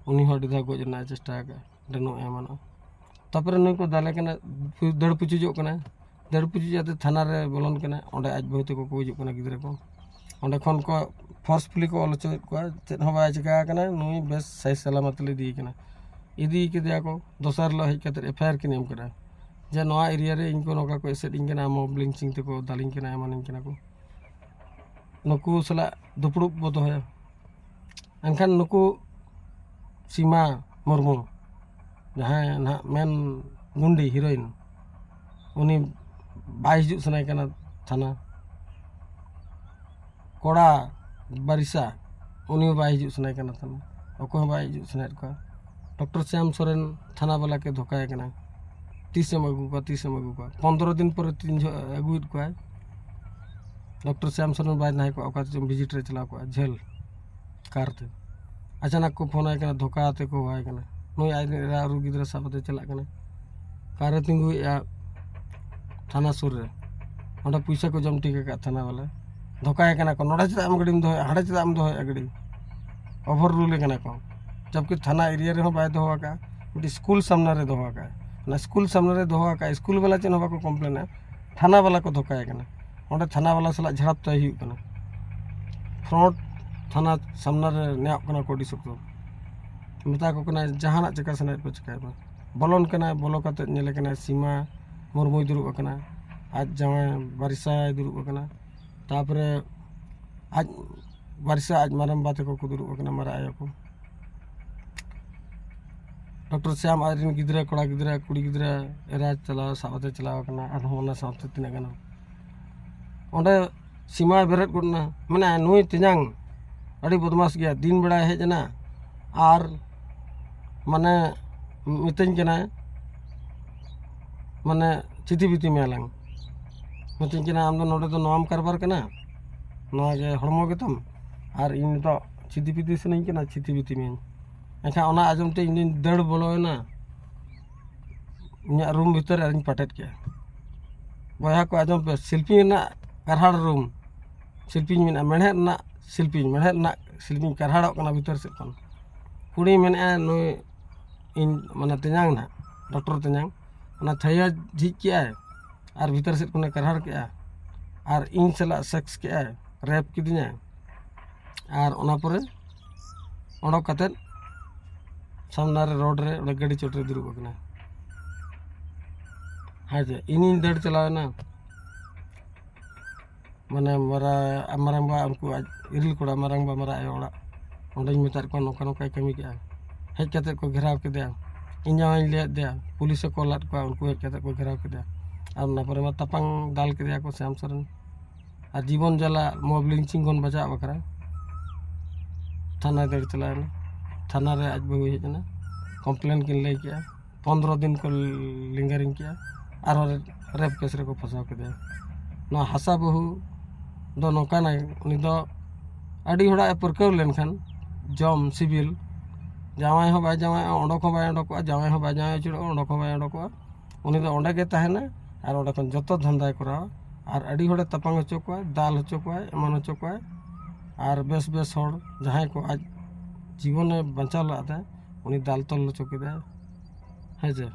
ᱩᱱᱤ ᱦᱚᱸ ᱟᱹᱰᱤ ᱫᱷᱟᱣ ᱜᱚᱡ ᱨᱮᱱᱟᱜ ᱮ ᱪᱮᱥᱴᱟ ᱟᱠᱟᱫᱼᱟ, ᱰᱟᱹᱱᱩᱜ ᱮ ᱮᱢᱟᱱᱚᱜᱼᱟ᱾ ᱛᱟᱨᱯᱚᱨᱮ ᱱᱩᱭ ᱠᱚ ᱫᱟᱞᱮ ᱠᱟᱱᱟ, ᱫᱟᱹᱲ ᱯᱩᱪᱩᱡᱚᱜ ᱠᱟᱱᱟ᱾ ᱫᱟᱹᱲ ᱯᱩᱪᱩᱡ ᱠᱟᱛᱮ ᱛᱷᱟᱱᱟ ᱨᱮ ᱵᱚᱞᱚᱱ ᱠᱟᱱᱟ, ᱚᱸᱰᱮ ᱟᱡ ᱵᱟᱹᱦᱩ ᱛᱟᱠᱚ ᱠᱚ ᱦᱤᱡᱩᱜ ᱠᱟᱱᱟ, ᱜᱤᱫᱽᱨᱟᱹ ᱠᱚ᱾ ᱚᱸᱰᱮ ᱠᱷᱚᱱ ᱠᱚ ᱯᱷᱳᱨᱥᱯᱷᱩᱞᱤ ᱠᱚ ᱚᱞ ᱦᱚᱪᱚᱭᱮᱫ ᱠᱚᱣᱟ, ᱪᱮᱫ ᱦᱚᱸ ᱵᱟᱭ ᱪᱤᱠᱟ ᱟᱠᱟᱱᱟ, ᱱᱩᱭ ᱵᱮᱥ ᱥᱟᱹᱦᱤ ᱥᱟᱞᱟᱢᱟᱛ ᱞᱮ ᱤᱫᱤᱭᱮ ᱠᱟᱱᱟ᱾ ᱤᱫᱤ ᱠᱮᱫᱮᱭᱟ ᱠᱚ, ᱫᱚᱥᱟᱨ ᱦᱤᱞᱳᱜ ᱦᱮᱡ ᱠᱟᱛᱮ ᱮᱯᱷ ᱟᱭ ᱟᱨ ᱠᱤᱱ ᱮᱢ ᱠᱮᱫᱟ ᱡᱮ ᱱᱚᱣᱟ ᱮᱨᱤᱭᱟ ᱨᱮ ᱤᱧ ᱠᱚ ᱱᱚᱝᱠᱟ ᱠᱚ ᱮᱥᱮᱫ ᱤᱧ ᱠᱟᱱᱟ, ᱢᱚᱵᱽ ᱞᱤᱧᱪᱤᱝ ᱛᱮᱠᱚ ᱫᱟᱞᱤᱧ ᱠᱟᱱᱟ, ᱮᱢᱟᱱᱤᱧ ᱠᱟᱱᱟ ᱠᱚ᱾ ᱱᱩᱠᱩ ᱥᱟᱞᱟᱜ ᱫᱩᱯᱲᱩᱵ ᱵᱚ ᱫᱚᱦᱚᱭᱟ᱾ ᱮᱱᱠᱷᱟᱱ ᱱᱩᱠᱩ ᱥᱤᱢᱟ ᱢᱩᱨᱢᱩ, ᱡᱟᱦᱟᱸᱭ ᱱᱟᱦᱟᱜ ᱢᱮᱱ ᱜᱩᱱᱰᱤ ᱦᱤᱨᱳᱭᱤᱱ, ᱩᱱᱤ ᱵᱟᱭ ᱦᱤᱡᱩᱜ ᱥᱟᱱᱟᱭ ᱠᱟᱱᱟ ᱛᱷᱟᱱᱟ᱾ ᱠᱚᱲᱟ ᱵᱟᱨᱤᱥᱟ, ᱩᱱᱤ ᱦᱚᱸ ᱵᱟᱭ ᱦᱤᱡᱩᱜ ᱥᱟᱱᱟᱭ ᱠᱟᱱᱟ ᱛᱷᱟᱱᱟ, ᱚᱠᱚᱭ ᱦᱚᱸ ᱵᱟᱭ ᱦᱤᱡᱩᱜ ᱥᱟᱱᱟᱭᱮᱫ ᱠᱚᱣᱟ᱾ ᱰᱚᱠᱴᱚᱨ ᱥᱭᱟᱢ ᱥᱚᱨᱮᱱ ᱛᱷᱟᱱᱟ ᱵᱟᱞᱟ ᱠᱮ ᱫᱷᱳᱠᱟᱭᱮ ᱠᱟᱱᱟ, "ᱛᱤᱥᱮᱢ ᱟᱹᱜᱩ ᱠᱚᱣᱟ, ᱛᱤᱥᱮᱢ ᱟᱹᱜᱩ ᱠᱚᱣᱟ?" ᱯᱚᱱᱫᱽᱨᱚ ᱫᱤᱱ ᱯᱚᱨᱮ ᱛᱤᱱ ᱡᱚᱦᱚᱜ ᱟᱹᱜᱩᱭᱮᱫ ᱠᱚᱣᱟᱭ᱾ ᱰᱚᱠᱴᱚᱨ ᱥᱭᱟᱢ ᱥᱚᱨᱮᱱ ᱵᱟᱭ ᱛᱟᱦᱮᱸ ᱠᱚᱜᱼᱟ, ᱚᱠᱟ ᱪᱚᱝ ᱵᱷᱤᱡᱤᱴ ᱨᱮ ᱪᱟᱞᱟᱣ ᱠᱚᱜᱼᱟ, ᱡᱷᱟᱹᱞ ᱠᱟᱨ ᱛᱮ᱾ ᱟᱪᱟᱱᱟᱠ ᱠᱚ ᱯᱷᱳᱱ ᱟᱭ ᱠᱟᱱᱟ, ᱫᱷᱳᱠᱟ ᱟᱛᱮ ᱠᱚ ᱦᱚᱦᱚᱣᱟᱭ ᱠᱟᱱᱟ᱾ ᱱᱩᱭ ᱟᱡ ᱨᱮᱱ ᱮᱨᱟ ᱩᱨᱩ ᱜᱤᱫᱽᱨᱟᱹ ᱥᱟᱵ ᱠᱟᱛᱮ ᱪᱟᱞᱟᱜ ᱠᱟᱱᱟ, ᱠᱟᱨ ᱨᱮ ᱛᱤᱸᱜᱩᱭᱮᱫᱼᱟ ᱛᱷᱟᱱᱟ ᱥᱩᱨ ᱨᱮ᱾ ᱚᱸᱰᱮ ᱯᱩᱭᱥᱟᱹ ᱠᱚ ᱡᱚᱢ ᱴᱷᱤᱠ ᱟᱠᱟᱫ ᱛᱷᱟᱱᱟ ᱵᱟᱞᱟ, ᱫᱷᱳᱠᱟᱭᱮ ᱠᱟᱱᱟ ᱠᱚ, ᱱᱚᱰᱮ ᱪᱮᱫᱟᱜ ᱮᱢ ᱜᱟᱹᱰᱤᱢ ᱫᱚᱦᱚᱭᱟ, ᱦᱟᱸᱰᱮ ᱪᱮᱫᱟᱜ ᱮᱢ ᱫᱚᱦᱚᱭᱟ ᱜᱟᱹᱰᱤ, ᱳᱵᱷᱟᱨ ᱨᱩᱞᱮ ᱠᱟᱱᱟ ᱠᱚ᱾ ᱡᱚᱵᱠᱤ ᱛᱷᱟᱱᱟ ᱮᱨᱤᱭᱟ ᱨᱮᱦᱚᱸ ᱵᱟᱭ ᱫᱚᱦᱚ ᱟᱠᱟᱫᱼᱟ, ᱢᱤᱫᱴᱤᱡ ᱥᱠᱩᱞ ᱥᱟᱢᱱᱟ ᱨᱮ ᱫᱚᱦᱚ ᱟᱠᱟᱫᱼᱟ᱾ ᱚᱱᱟ ᱥᱠᱩᱞ ᱥᱟᱢᱱᱟ ᱨᱮ ᱫᱚᱦᱚ ᱟᱠᱟᱫᱼᱟ, ᱥᱠᱩᱞ ᱵᱟᱞᱟ ᱪᱮᱫ ᱦᱚᱸ ᱵᱟᱠᱚ ᱠᱚᱢᱯᱞᱮᱱᱟ, ᱛᱷᱟᱱᱟ ᱵᱟᱞᱟ ᱠᱚ ᱫᱷᱳᱠᱟᱭᱮ ᱠᱟᱱᱟ᱾ ᱚᱸᱰᱮ ᱛᱷᱟᱱᱟ ᱵᱟᱞᱟ ᱥᱟᱞᱟᱜ ᱡᱷᱟᱲᱟᱯ ᱛᱟᱭ ᱦᱩᱭᱩᱜ ᱠᱟᱱᱟ, ᱯᱷᱨᱚᱰ ᱛᱷᱟᱱᱟ ᱥᱟᱢᱱᱟ ᱨᱮ ᱱᱮᱭᱟᱜ ᱠᱟᱱᱟ ᱠᱚ ᱟᱹᱰᱤ ᱥᱚᱠᱛᱚ᱾ ᱢᱮᱛᱟ ᱠᱚ ᱠᱟᱱᱟᱭ ᱡᱟᱦᱟᱱᱟᱜ ᱪᱮᱠᱟ ᱥᱟᱱᱟᱭᱮᱫ ᱠᱚ ᱪᱮᱠᱟᱭ ᱢᱮ᱾ ᱵᱚᱞᱚᱱ ᱠᱟᱱᱟᱭ, ᱵᱚᱞᱚ ᱠᱟᱛᱮ ᱧᱮᱞᱮ ᱠᱟᱱᱟᱭ ᱥᱤᱢᱟ ᱢᱩᱨᱢᱩᱭ ᱫᱩᱲᱩᱵ ᱟᱠᱟᱱᱟ, ᱟᱡ ᱡᱟᱶᱟᱭ ᱵᱟᱨᱤᱥᱟᱭ ᱫᱩᱲᱩᱵ ᱟᱠᱟᱱᱟ, ᱛᱟᱯᱚᱨᱮ ᱟᱡ ᱵᱟᱨᱤᱥᱟ ᱟᱡ ᱢᱟᱨᱟᱝᱵᱟ ᱛᱟᱠᱚ ᱠᱚ ᱫᱩᱲᱩᱵ ᱟᱠᱟᱱᱟ, ᱢᱟᱨᱟᱝ ᱟᱭᱳ ᱠᱚ᱾ ᱰᱚᱠᱴᱚᱨ ᱥᱭᱟᱢ ᱟᱡ ᱨᱮᱱ ᱜᱤᱫᱽᱨᱟᱹ, ᱠᱚᱲᱟ ᱜᱤᱫᱽᱨᱟᱹ, ᱠᱩᱲᱤ ᱜᱤᱫᱽᱨᱟᱹ, ᱮᱨᱟ ᱪᱟᱞᱟᱣ, ᱥᱟᱵ ᱠᱟᱛᱮ ᱪᱟᱞᱟᱣ ᱟᱠᱟᱱᱟ, ᱟᱨᱦᱚᱸ ᱚᱱᱟ ᱥᱟᱶᱛᱮ ᱛᱤᱱᱟᱹᱜ ᱜᱟᱱ ᱚᱸᱰᱮ ᱥᱤᱢᱟᱭ ᱵᱮᱨᱮᱫ ᱜᱚᱫ ᱮᱱᱟ, ᱢᱮᱱᱟ, "ᱱᱩᱭ ᱛᱮᱧᱟᱝ ᱟᱹᱰᱤ ᱵᱚᱫᱢᱟᱥ ᱜᱮᱭᱟ, ᱫᱤᱱ ᱵᱮᱲᱟᱭ ᱦᱮᱡ ᱮᱱᱟ ᱟᱨ ᱢᱟᱱᱮ ᱢᱤᱛᱟᱹᱧ ᱠᱟᱱᱟᱭ, ᱢᱟᱱᱮ ᱪᱤᱛᱤ ᱵᱤᱛᱤ ᱢᱮᱭᱟᱞᱟᱝ", ᱢᱤᱛᱟᱹᱧ ᱠᱟᱱᱟ, "ᱟᱢ ᱫᱚ ᱱᱚᱰᱮ ᱫᱚ ᱱᱚᱣᱟᱢ ᱠᱟᱨᱵᱟᱨ ᱠᱟᱱᱟ, ᱱᱚᱣᱟ ᱜᱮ ᱦᱚᱲᱢᱚ ᱜᱮᱛᱟᱢ, ᱟᱨ ᱤᱧ ᱱᱤᱛᱚᱜ ᱪᱤᱛᱤ ᱵᱤᱛᱤ ᱥᱟᱱᱟᱧ ᱠᱟᱱᱟ, ᱪᱤᱛᱤ ᱵᱤᱛᱤ ᱢᱤᱭᱟᱹᱧ᱾" ᱮᱱᱠᱷᱟᱱ ᱚᱱᱟ ᱟᱸᱡᱚᱢ ᱛᱮ ᱤᱧ ᱫᱩᱧ ᱫᱟᱹᱲ ᱵᱚᱞᱚᱭᱮᱱᱟ ᱤᱧᱟᱹᱜ ᱨᱩᱢ ᱵᱷᱤᱛᱟᱹᱨ ᱨᱮ, ᱟᱨᱤᱧ ᱯᱟᱴᱮᱫ ᱠᱮᱜᱼᱟ᱾ ᱵᱚᱭᱦᱟ ᱠᱚ, ᱟᱸᱡᱚᱢ ᱯᱮ, ᱥᱤᱞᱯᱤᱧ ᱨᱮᱱᱟᱜ ᱠᱟᱨᱦᱟᱲ ᱨᱩᱢ, ᱥᱤᱞᱯᱤᱧ ᱢᱮᱱᱟᱜᱼᱟ, ᱢᱮᱬᱦᱮᱫ ᱨᱮᱱᱟᱜ ᱥᱤᱞᱯᱤᱧ, ᱢᱮᱬᱦᱮᱫ ᱨᱮᱱᱟᱜ ᱥᱤᱞᱯᱤᱧ ᱠᱟᱨᱦᱟᱲᱚᱜ ᱠᱟᱱᱟ ᱵᱷᱤᱛᱟᱹᱨ ᱥᱮᱫ ᱠᱷᱚᱱ᱾ ᱠᱩᱲᱤ ᱢᱮᱱᱮᱫᱼᱟ, ᱱᱩᱭ ᱤᱧ ᱢᱟᱱᱮ ᱛᱮᱧᱟᱝ ᱱᱟᱦᱟᱜ, ᱰᱚᱠᱴᱚᱨ ᱛᱮᱧᱟᱝ, ᱚᱱᱟ ᱛᱷᱟᱹᱭᱟᱹ ᱡᱷᱤᱡ ᱠᱮᱜᱼᱟᱭ ᱟᱨ ᱵᱷᱤᱛᱟᱹᱨ ᱥᱮᱫ ᱠᱷᱚᱱᱮ ᱠᱟᱨᱦᱟᱲ ᱠᱮᱜᱼᱟ ᱟᱨ ᱤᱧ ᱥᱟᱞᱟᱜ ᱥᱮᱠᱥ ᱠᱮᱜᱼᱟᱭ, ᱨᱮᱯ ᱠᱤᱫᱤᱧᱟᱭ᱾ ᱟᱨ ᱚᱱᱟ ᱯᱚᱨᱮ ᱚᱰᱚᱠ ᱠᱟᱛᱮᱫ ᱥᱟᱢᱱᱟ ᱨᱮ ᱨᱳᱰ ᱨᱮ ᱚᱸᱰᱮ ᱜᱟᱹᱰᱤ ᱪᱚᱴ ᱨᱮ ᱫᱩᱲᱩᱵ ᱟᱠᱟᱱᱟ᱾ ᱦᱮᱸ ᱪᱮ, ᱤᱧᱤᱧ ᱫᱟᱹᱲ ᱪᱟᱞᱟᱣᱮᱱᱟ, ᱢᱟᱱᱮ ᱢᱟᱨᱟ-, ᱢᱟᱨᱟᱝᱵᱟ, ᱩᱱᱠᱩ ᱟᱡ ᱤᱨᱤᱞ ᱠᱚᱲᱟ, ᱢᱟᱨᱟᱝᱵᱟ ᱢᱟᱨᱟ ᱟᱭᱳ ᱚᱲᱟᱜ, ᱚᱸᱰᱮᱧ ᱢᱮᱛᱟᱫ ᱠᱚᱣᱟ, "ᱱᱚᱝᱠᱟ ᱱᱚᱝᱠᱟᱭ ᱠᱟᱹᱢᱤ ᱠᱮᱜᱼᱟ᱾" ᱦᱮᱡ ᱠᱟᱛᱮᱫ ᱠᱚ ᱜᱷᱮᱨᱟᱣ ᱠᱮᱫᱮᱭᱟ᱾ ᱤᱧ ᱡᱟᱶᱟᱭᱤᱧ ᱞᱟᱹᱭᱟᱫ ᱫᱮᱭᱟ, ᱯᱩᱞᱤᱥ ᱦᱚᱸᱠᱚ ᱞᱟᱫ ᱠᱚᱣᱟ, ᱩᱱᱠᱩ ᱦᱮᱡ ᱠᱟᱛᱮᱫ ᱠᱚ ᱜᱷᱮᱨᱟᱣ ᱠᱮᱫᱮᱭᱟ᱾ ᱟᱨ ᱚᱱᱟ ᱯᱚᱨᱮ ᱢᱟ ᱛᱟᱯᱟᱝ ᱫᱟᱞ ᱠᱮᱫᱮᱭᱟ ᱠᱚ ᱥᱭᱟᱢ ᱥᱚᱨᱮᱱ᱾ ᱟᱨ ᱡᱤᱵᱚᱱ ᱡᱟᱞᱟ ᱢᱚᱵᱽ ᱞᱤᱧᱪᱤᱝ ᱠᱷᱚᱱ ᱵᱟᱡᱟᱜ ᱵᱟᱠᱷᱨᱟ ᱛᱷᱟᱱᱟᱭ ᱫᱟᱹᱲ ᱪᱟᱞᱟᱣᱮᱱᱟ᱾ ᱛᱷᱟᱱᱟ ᱨᱮ ᱟᱡ ᱵᱟᱹᱦᱩᱭ ᱦᱮᱡ ᱮᱱᱟ, ᱠᱚᱢᱯᱞᱮᱱ ᱠᱤᱱ ᱞᱟᱹᱭ ᱠᱮᱜᱼᱟ᱾ ᱯᱚᱱᱫᱽᱨᱚ ᱫᱤᱱ ᱠᱚ ᱞᱤᱝᱜᱟᱨᱤᱝ ᱠᱮᱜᱼᱟ, ᱟᱨᱦᱚᱸ ᱨᱮᱯ ᱠᱮᱥ ᱨᱮᱠᱚ ᱯᱷᱟᱸᱥᱟᱣ ᱠᱮᱫᱮᱭᱟ᱾ ᱱᱚᱣᱟ ᱦᱟᱥᱟ ᱵᱟᱹᱦᱩ ᱫᱚ ᱱᱚᱝᱠᱟᱱᱟᱭ, ᱩᱱᱤ ᱫᱚ ᱟᱹᱰᱤ ᱦᱚᱲᱟᱜ ᱮ ᱯᱟᱹᱨᱠᱟᱹᱣ ᱞᱮᱱᱠᱷᱟᱱ ᱡᱚᱢ ᱥᱤᱵᱤᱞ, ᱡᱟᱶᱟᱭ ᱦᱚᱸ ᱵᱟᱭ ᱡᱟᱶᱟᱭᱚᱜᱼᱟ, ᱚᱰᱚᱠ ᱦᱚᱸ ᱵᱟᱭ ᱚᱰᱚᱠᱚᱜᱼᱟ, ᱡᱟᱶᱟᱭ ᱦᱚᱸ ᱵᱟᱭ ᱡᱟᱶᱟᱭ ᱟᱹᱪᱩᱨᱚᱜᱼᱟ, ᱚᱰᱚᱠ ᱦᱚᱸ ᱵᱟᱭ ᱚᱰᱚᱠᱚᱜᱼᱟ᱾ ᱩᱱᱤ ᱫᱚ ᱚᱸᱰᱮ ᱜᱮ ᱛᱟᱦᱮᱱᱟ ᱟᱨ ᱚᱸᱰᱮ ᱠᱷᱚᱱ ᱡᱚᱛᱚ ᱫᱷᱟᱱᱫᱟᱭ ᱠᱚᱨᱟᱣᱟ᱾ ᱟᱨ ᱟᱹᱰᱤ ᱦᱚᱲᱮ ᱛᱟᱯᱟᱝ ᱦᱚᱪᱚ ᱠᱚᱣᱟ, ᱫᱟᱞ ᱦᱚᱪᱚ ᱠᱚᱣᱟᱭ, ᱮᱢᱟᱱ ᱦᱚᱪᱚ ᱠᱚᱣᱟᱭ᱾ ᱟᱨ ᱵᱮᱥ ᱵᱮᱥ ᱦᱚᱲ, ᱡᱟᱦᱟᱸᱭ ᱠᱚ ᱟᱡ ᱡᱤᱵᱚᱱᱮ ᱵᱟᱧᱪᱟᱣ ᱞᱟᱜ ᱛᱟᱭ, ᱩᱱᱤ ᱫᱟᱞ ᱛᱚᱞ ᱦᱚᱪᱚ ᱠᱮᱫᱟᱭ᱾ ᱦᱮᱸ ᱥᱮ?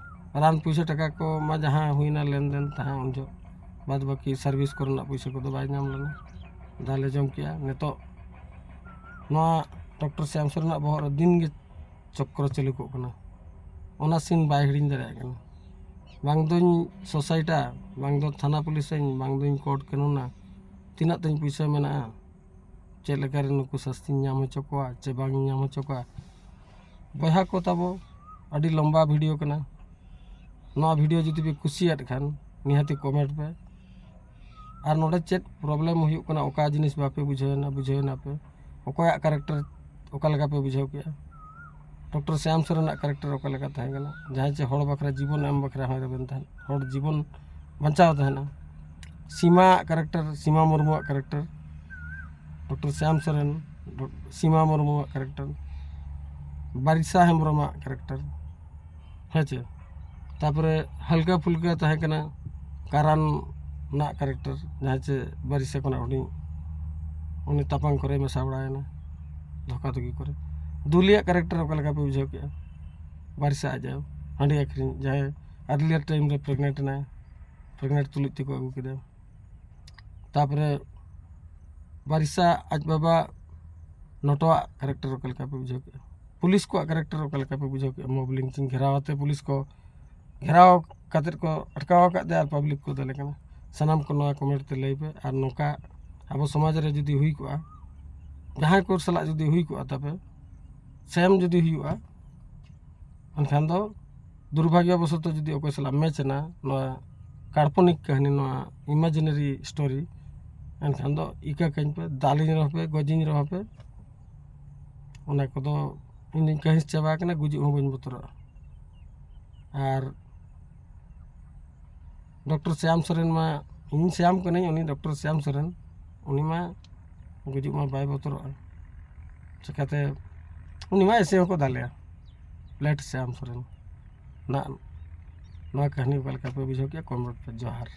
ᱨᱟᱱ ᱯᱩᱭᱥᱟᱹ ᱴᱟᱠᱟ ᱠᱚ ᱢᱟ ᱡᱟᱦᱟᱸ ᱦᱩᱭᱱᱟ ᱞᱮᱱᱫᱮᱱ ᱛᱟᱦᱮᱸ ᱩᱱ ᱡᱚᱦᱚᱜ, ᱵᱟᱫ ᱵᱟᱹᱠᱤ ᱥᱟᱨᱵᱷᱤᱥ ᱠᱚᱨᱮᱱᱟᱜ ᱯᱩᱭᱥᱟᱹ ᱠᱚᱫᱚ ᱵᱟᱭ ᱧᱟᱢ ᱞᱮᱱᱟ, ᱫᱟᱞᱮ ᱡᱚᱢ ᱠᱮᱜᱼᱟ᱾ ᱱᱤᱛᱚᱜ ᱱᱚᱣᱟ ᱰᱚᱠᱴᱚᱨ ᱥᱭᱟᱢ ᱥᱚᱨᱮᱱᱟᱜ ᱵᱚᱦᱚᱜ ᱨᱮ ᱫᱤᱱ ᱜᱮ ᱪᱚᱠᱨᱚ ᱪᱟᱹᱞᱩ ᱠᱚᱜ ᱠᱟᱱᱟ᱾ ᱚᱱᱟ ᱥᱤᱱ ᱵᱟᱭ ᱦᱤᱲᱤᱧ ᱫᱟᱲᱮᱭᱟᱜ ᱠᱟᱱᱟ᱾ ᱵᱟᱝ ᱫᱚᱧ ᱥᱳᱥᱟᱭᱤᱴᱟ, ᱵᱟᱝ ᱫᱚ ᱛᱷᱟᱱᱟ ᱯᱩᱞᱤᱥᱟᱹᱧ, ᱵᱟᱝ ᱫᱚᱧ ᱠᱳᱨᱴ ᱠᱟᱹᱱᱩᱱᱟ, ᱛᱤᱱᱟᱹᱜ ᱛᱟᱹᱧ ᱯᱩᱭᱥᱟᱹ ᱢᱮᱱᱟᱜᱼᱟ, ᱪᱮᱫ ᱞᱮᱠᱟᱨᱮ ᱱᱩᱠᱩ ᱥᱟᱹᱥᱛᱤᱧ ᱧᱟᱢ ᱦᱚᱪᱚ ᱠᱚᱣᱟ ᱪᱮ ᱵᱟᱝ ᱤᱧ ᱧᱟᱢ ᱦᱚᱪᱚ ᱠᱚᱣᱟ᱾ ᱵᱚᱭᱦᱟ ᱠᱚ ᱛᱟᱵᱚ, ᱟᱹᱰᱤ ᱞᱚᱢᱵᱟ ᱵᱷᱤᱰᱤᱭᱳ ᱠᱟᱱᱟ᱾ ᱱᱚᱣᱟ ᱵᱷᱤᱰᱤᱭᱳ ᱡᱩᱫᱤ ᱯᱮ ᱠᱩᱥᱤᱭᱟᱫ ᱠᱷᱟᱱ ᱱᱤᱦᱟᱹᱛᱤ ᱠᱚᱢᱮᱱᱴ ᱯᱮ᱾ ᱟᱨ ᱱᱚᱰᱮ ᱪᱮᱫ ᱯᱨᱚᱵᱞᱮᱢ ᱦᱩᱭᱩᱜ ᱠᱟᱱᱟ, ᱚᱠᱟ ᱡᱤᱱᱤᱥ ᱵᱟᱯᱮ ᱵᱩᱡᱷᱟᱹᱣ ᱮᱱᱟ, ᱵᱩᱡᱷᱟᱹᱣ ᱮᱱᱟ ᱯᱮ, ᱚᱠᱚᱭᱟᱜ ᱠᱮᱨᱮᱠᱴᱟᱨ ᱚᱠᱟ ᱞᱮᱠᱟ ᱯᱮ ᱵᱩᱡᱷᱟᱹᱣ ᱠᱮᱜᱼᱟ, ᱰᱚᱠᱴᱚᱨ ᱥᱭᱟᱢ ᱥᱚᱨᱮᱱᱟᱜ ᱠᱮᱨᱮᱠᱴᱟᱨ ᱚᱠᱟ ᱞᱮᱠᱟ ᱛᱟᱦᱮᱸ ᱠᱟᱱᱟ, ᱡᱟᱦᱟᱸᱭ ᱪᱮ ᱦᱚᱲ ᱵᱟᱠᱷᱨᱟ ᱡᱤᱵᱚᱱ ᱮᱢ ᱵᱟᱠᱷᱨᱟ ᱦᱚᱸᱭ ᱨᱮᱵᱮᱱ ᱛᱟᱦᱮᱸᱫ, ᱦᱚᱲ ᱡᱤᱵᱚᱱ ᱵᱟᱧᱪᱟᱣ ᱛᱟᱦᱮᱱᱟ᱾ ᱥᱤᱢᱟ ᱟᱜ ᱠᱮᱨᱮᱠᱴᱟᱨ, ᱥᱤᱢᱟ ᱢᱩᱨᱢᱩᱣᱟᱜ ᱠᱮᱨᱮᱠᱴᱟᱨ, ᱰᱚᱠᱴᱚᱨ ᱥᱭᱟᱢ ᱥᱚᱨᱮᱱ, ᱰᱚ-, ᱥᱤᱢᱟ ᱢᱩᱨᱢᱩᱣᱟᱜ ᱠᱮᱨᱮᱠᱴᱟᱨ, ᱵᱟᱨᱤᱥᱟ ᱦᱮᱢᱵᱨᱚᱢᱟᱜ ᱠᱮᱨᱮᱠᱴᱟᱨ, ᱦᱮᱸ ᱪᱮ? ᱛᱟᱯᱚᱨᱮ ᱦᱟᱞᱠᱟ ᱯᱷᱩᱞᱠᱟ ᱛᱟᱦᱮᱸ ᱠᱟᱱᱟ ᱠᱟᱨᱟᱱ ᱨᱮᱱᱟᱜ ᱠᱮᱨᱮᱠᱴᱟᱨ, ᱡᱟᱦᱟᱸᱭ ᱪᱮ ᱵᱟᱨᱤᱥᱟ ᱠᱷᱚᱱᱟᱜ ᱦᱩᱰᱤᱧ, ᱩᱱᱤ ᱛᱟᱯᱟᱝ ᱠᱚᱨᱮ ᱢᱮᱥᱟ ᱵᱟᱲᱟᱭᱮᱱᱟ, ᱫᱷᱳᱠᱟ ᱫᱷᱩᱠᱤ ᱠᱚᱨᱮ᱾ ᱫᱩᱞᱤᱭᱟᱜ ᱠᱮᱨᱮᱠᱴᱟᱨ ᱚᱠᱟ ᱞᱮᱠᱟ ᱯᱮ ᱵᱩᱡᱷᱟᱹᱣ ᱠᱮᱜᱼᱟ? ᱵᱟᱨᱤᱥᱟ ᱟᱡ ᱟᱭᱳ ᱦᱟᱺᱰᱤ ᱟᱹᱠᱷᱨᱤᱧ, ᱡᱟᱦᱟᱸᱭ ᱟᱨᱞᱤᱭᱟᱨ ᱴᱟᱭᱤᱢ ᱨᱮ ᱯᱨᱮᱜᱱᱮᱱᱴ ᱮᱱᱟᱭ, ᱯᱨᱮᱜᱱᱮᱱᱴ ᱛᱩᱞᱩᱡ ᱛᱮᱠᱚ ᱟᱹᱜᱩ ᱠᱮᱫᱟ᱾ ᱛᱟᱯᱚᱨᱮ ᱵᱟᱨᱤᱥᱟ ᱟᱡ ᱵᱟᱵᱟ ᱱᱚᱴᱚᱣᱟᱜ ᱠᱮᱨᱮᱠᱴᱟᱨ ᱚᱠᱟ ᱞᱮᱠᱟ ᱯᱮ ᱵᱩᱡᱷᱟᱹᱣ ᱠᱮᱜᱼᱟ? ᱯᱩᱞᱤᱥ ᱠᱚᱣᱟᱜ ᱠᱮᱨᱮᱠᱴᱟᱨ ᱚᱠᱟ ᱞᱮᱠᱟ ᱯᱮ ᱵᱩᱡᱷᱟᱹᱣ ᱠᱮᱜᱼᱟ? ᱢᱚᱵ ᱞᱤᱧᱪᱤᱝ ᱜᱷᱮᱨᱟᱣ ᱟᱛᱮ ᱯᱩᱞᱤᱥ ᱠᱚ ᱜᱷᱮᱨᱟᱣ ᱠᱟᱛᱮᱫ ᱠᱚ ᱟᱴᱠᱟᱣ ᱟᱠᱟᱫ ᱫᱮᱭᱟ ᱟᱨ ᱯᱟᱵᱽᱞᱤᱠ ᱠᱚ ᱫᱟᱞᱮ ᱠᱟᱱᱟ᱾ ᱥᱟᱱᱟᱢ ᱠᱚ ᱱᱚᱣᱟ ᱠᱚᱢᱮᱱᱴ ᱛᱮ ᱞᱟᱹᱭ ᱯᱮ᱾ ᱟᱨ ᱱᱚᱝᱠᱟ ᱟᱵᱚ ᱥᱚᱢᱟᱡᱽ ᱨᱮ ᱡᱩᱫᱤ ᱦᱩᱭ ᱠᱚᱜᱼᱟ, ᱡᱟᱦᱟᱸᱭ ᱠᱚ ᱥᱟᱞᱟᱜ ᱡᱩᱫᱤ ᱦᱩᱭ ᱠᱚᱜᱼᱟ ᱛᱟᱯᱮ, ᱥᱮᱢ ᱡᱩᱫᱤ ᱦᱩᱭᱩᱜᱼᱟ, ᱮᱱᱠᱷᱟᱱ ᱫᱚ ᱫᱩᱨᱵᱷᱟᱜᱽᱭᱚ ᱵᱚᱥᱚᱛᱚ ᱡᱩᱫᱤ ᱚᱠᱚᱭ ᱥᱟᱞᱟᱜ ᱢᱮᱪ ᱮᱱᱟ, ᱱᱚᱣᱟ ᱠᱟᱞᱯᱚᱱᱤᱠ ᱠᱟᱹᱦᱱᱤ, ᱱᱚᱣᱟ ᱤᱢᱟᱡᱤᱱᱟᱨᱤ ᱥᱴᱳᱨᱤ, ᱮᱱᱠᱷᱟᱱ ᱫᱚ ᱤᱠᱟᱹ ᱠᱟᱹᱧ ᱯᱮ, ᱫᱟᱞᱤᱧ ᱨᱮᱦᱚᱸ ᱯᱮ, ᱜᱚᱡᱤᱧ ᱨᱮᱦᱚᱸ ᱯᱮ, ᱚᱱᱟ ᱠᱚᱫᱚ ᱤᱧ ᱫᱚᱧ ᱠᱟᱹᱦᱤᱥ ᱪᱟᱵᱟ ᱟᱠᱟᱱᱟ, ᱜᱩᱡᱩᱜ ᱦᱚᱸ ᱵᱟᱹᱧ ᱵᱚᱛᱚᱨᱚᱜᱼᱟ᱾ ᱟᱨ ᱰᱚᱠᱴᱚᱨ ᱥᱭᱟᱢ ᱥᱚᱨᱮᱱ ᱢᱟ, ᱤᱧ ᱥᱭᱟᱢ ᱠᱟᱹᱱᱟᱹᱧ, ᱩᱱᱤ ᱰᱚᱠᱴᱚᱨ ᱥᱭᱟᱢ ᱥᱚᱨᱮᱱ, ᱩᱱᱤ ᱢᱟ ᱜᱩᱡᱩᱜ ᱢᱟ ᱵᱟᱭ ᱵᱚᱛᱚᱨᱚᱜᱼᱟ᱾ ᱪᱤᱠᱟᱹᱛᱮ ᱩᱱᱤ ᱢᱟ ᱮᱥᱮ ᱦᱚᱸᱠᱚ ᱫᱟᱞᱮᱭᱟ, ᱞᱮᱴ ᱥᱭᱟᱢ ᱥᱚᱨᱮᱱ᱾ ᱱᱟ-, ᱱᱚᱣᱟ ᱠᱟᱹᱦᱱᱤ ᱚᱠᱟ ᱞᱮᱠᱟ ᱯᱮ ᱵᱩᱡᱷᱟᱹᱣ ᱠᱮᱜᱼᱟ? ᱠᱚᱢᱮᱱᱴ ᱯᱮ᱾ ᱡᱚᱦᱟᱨ᱾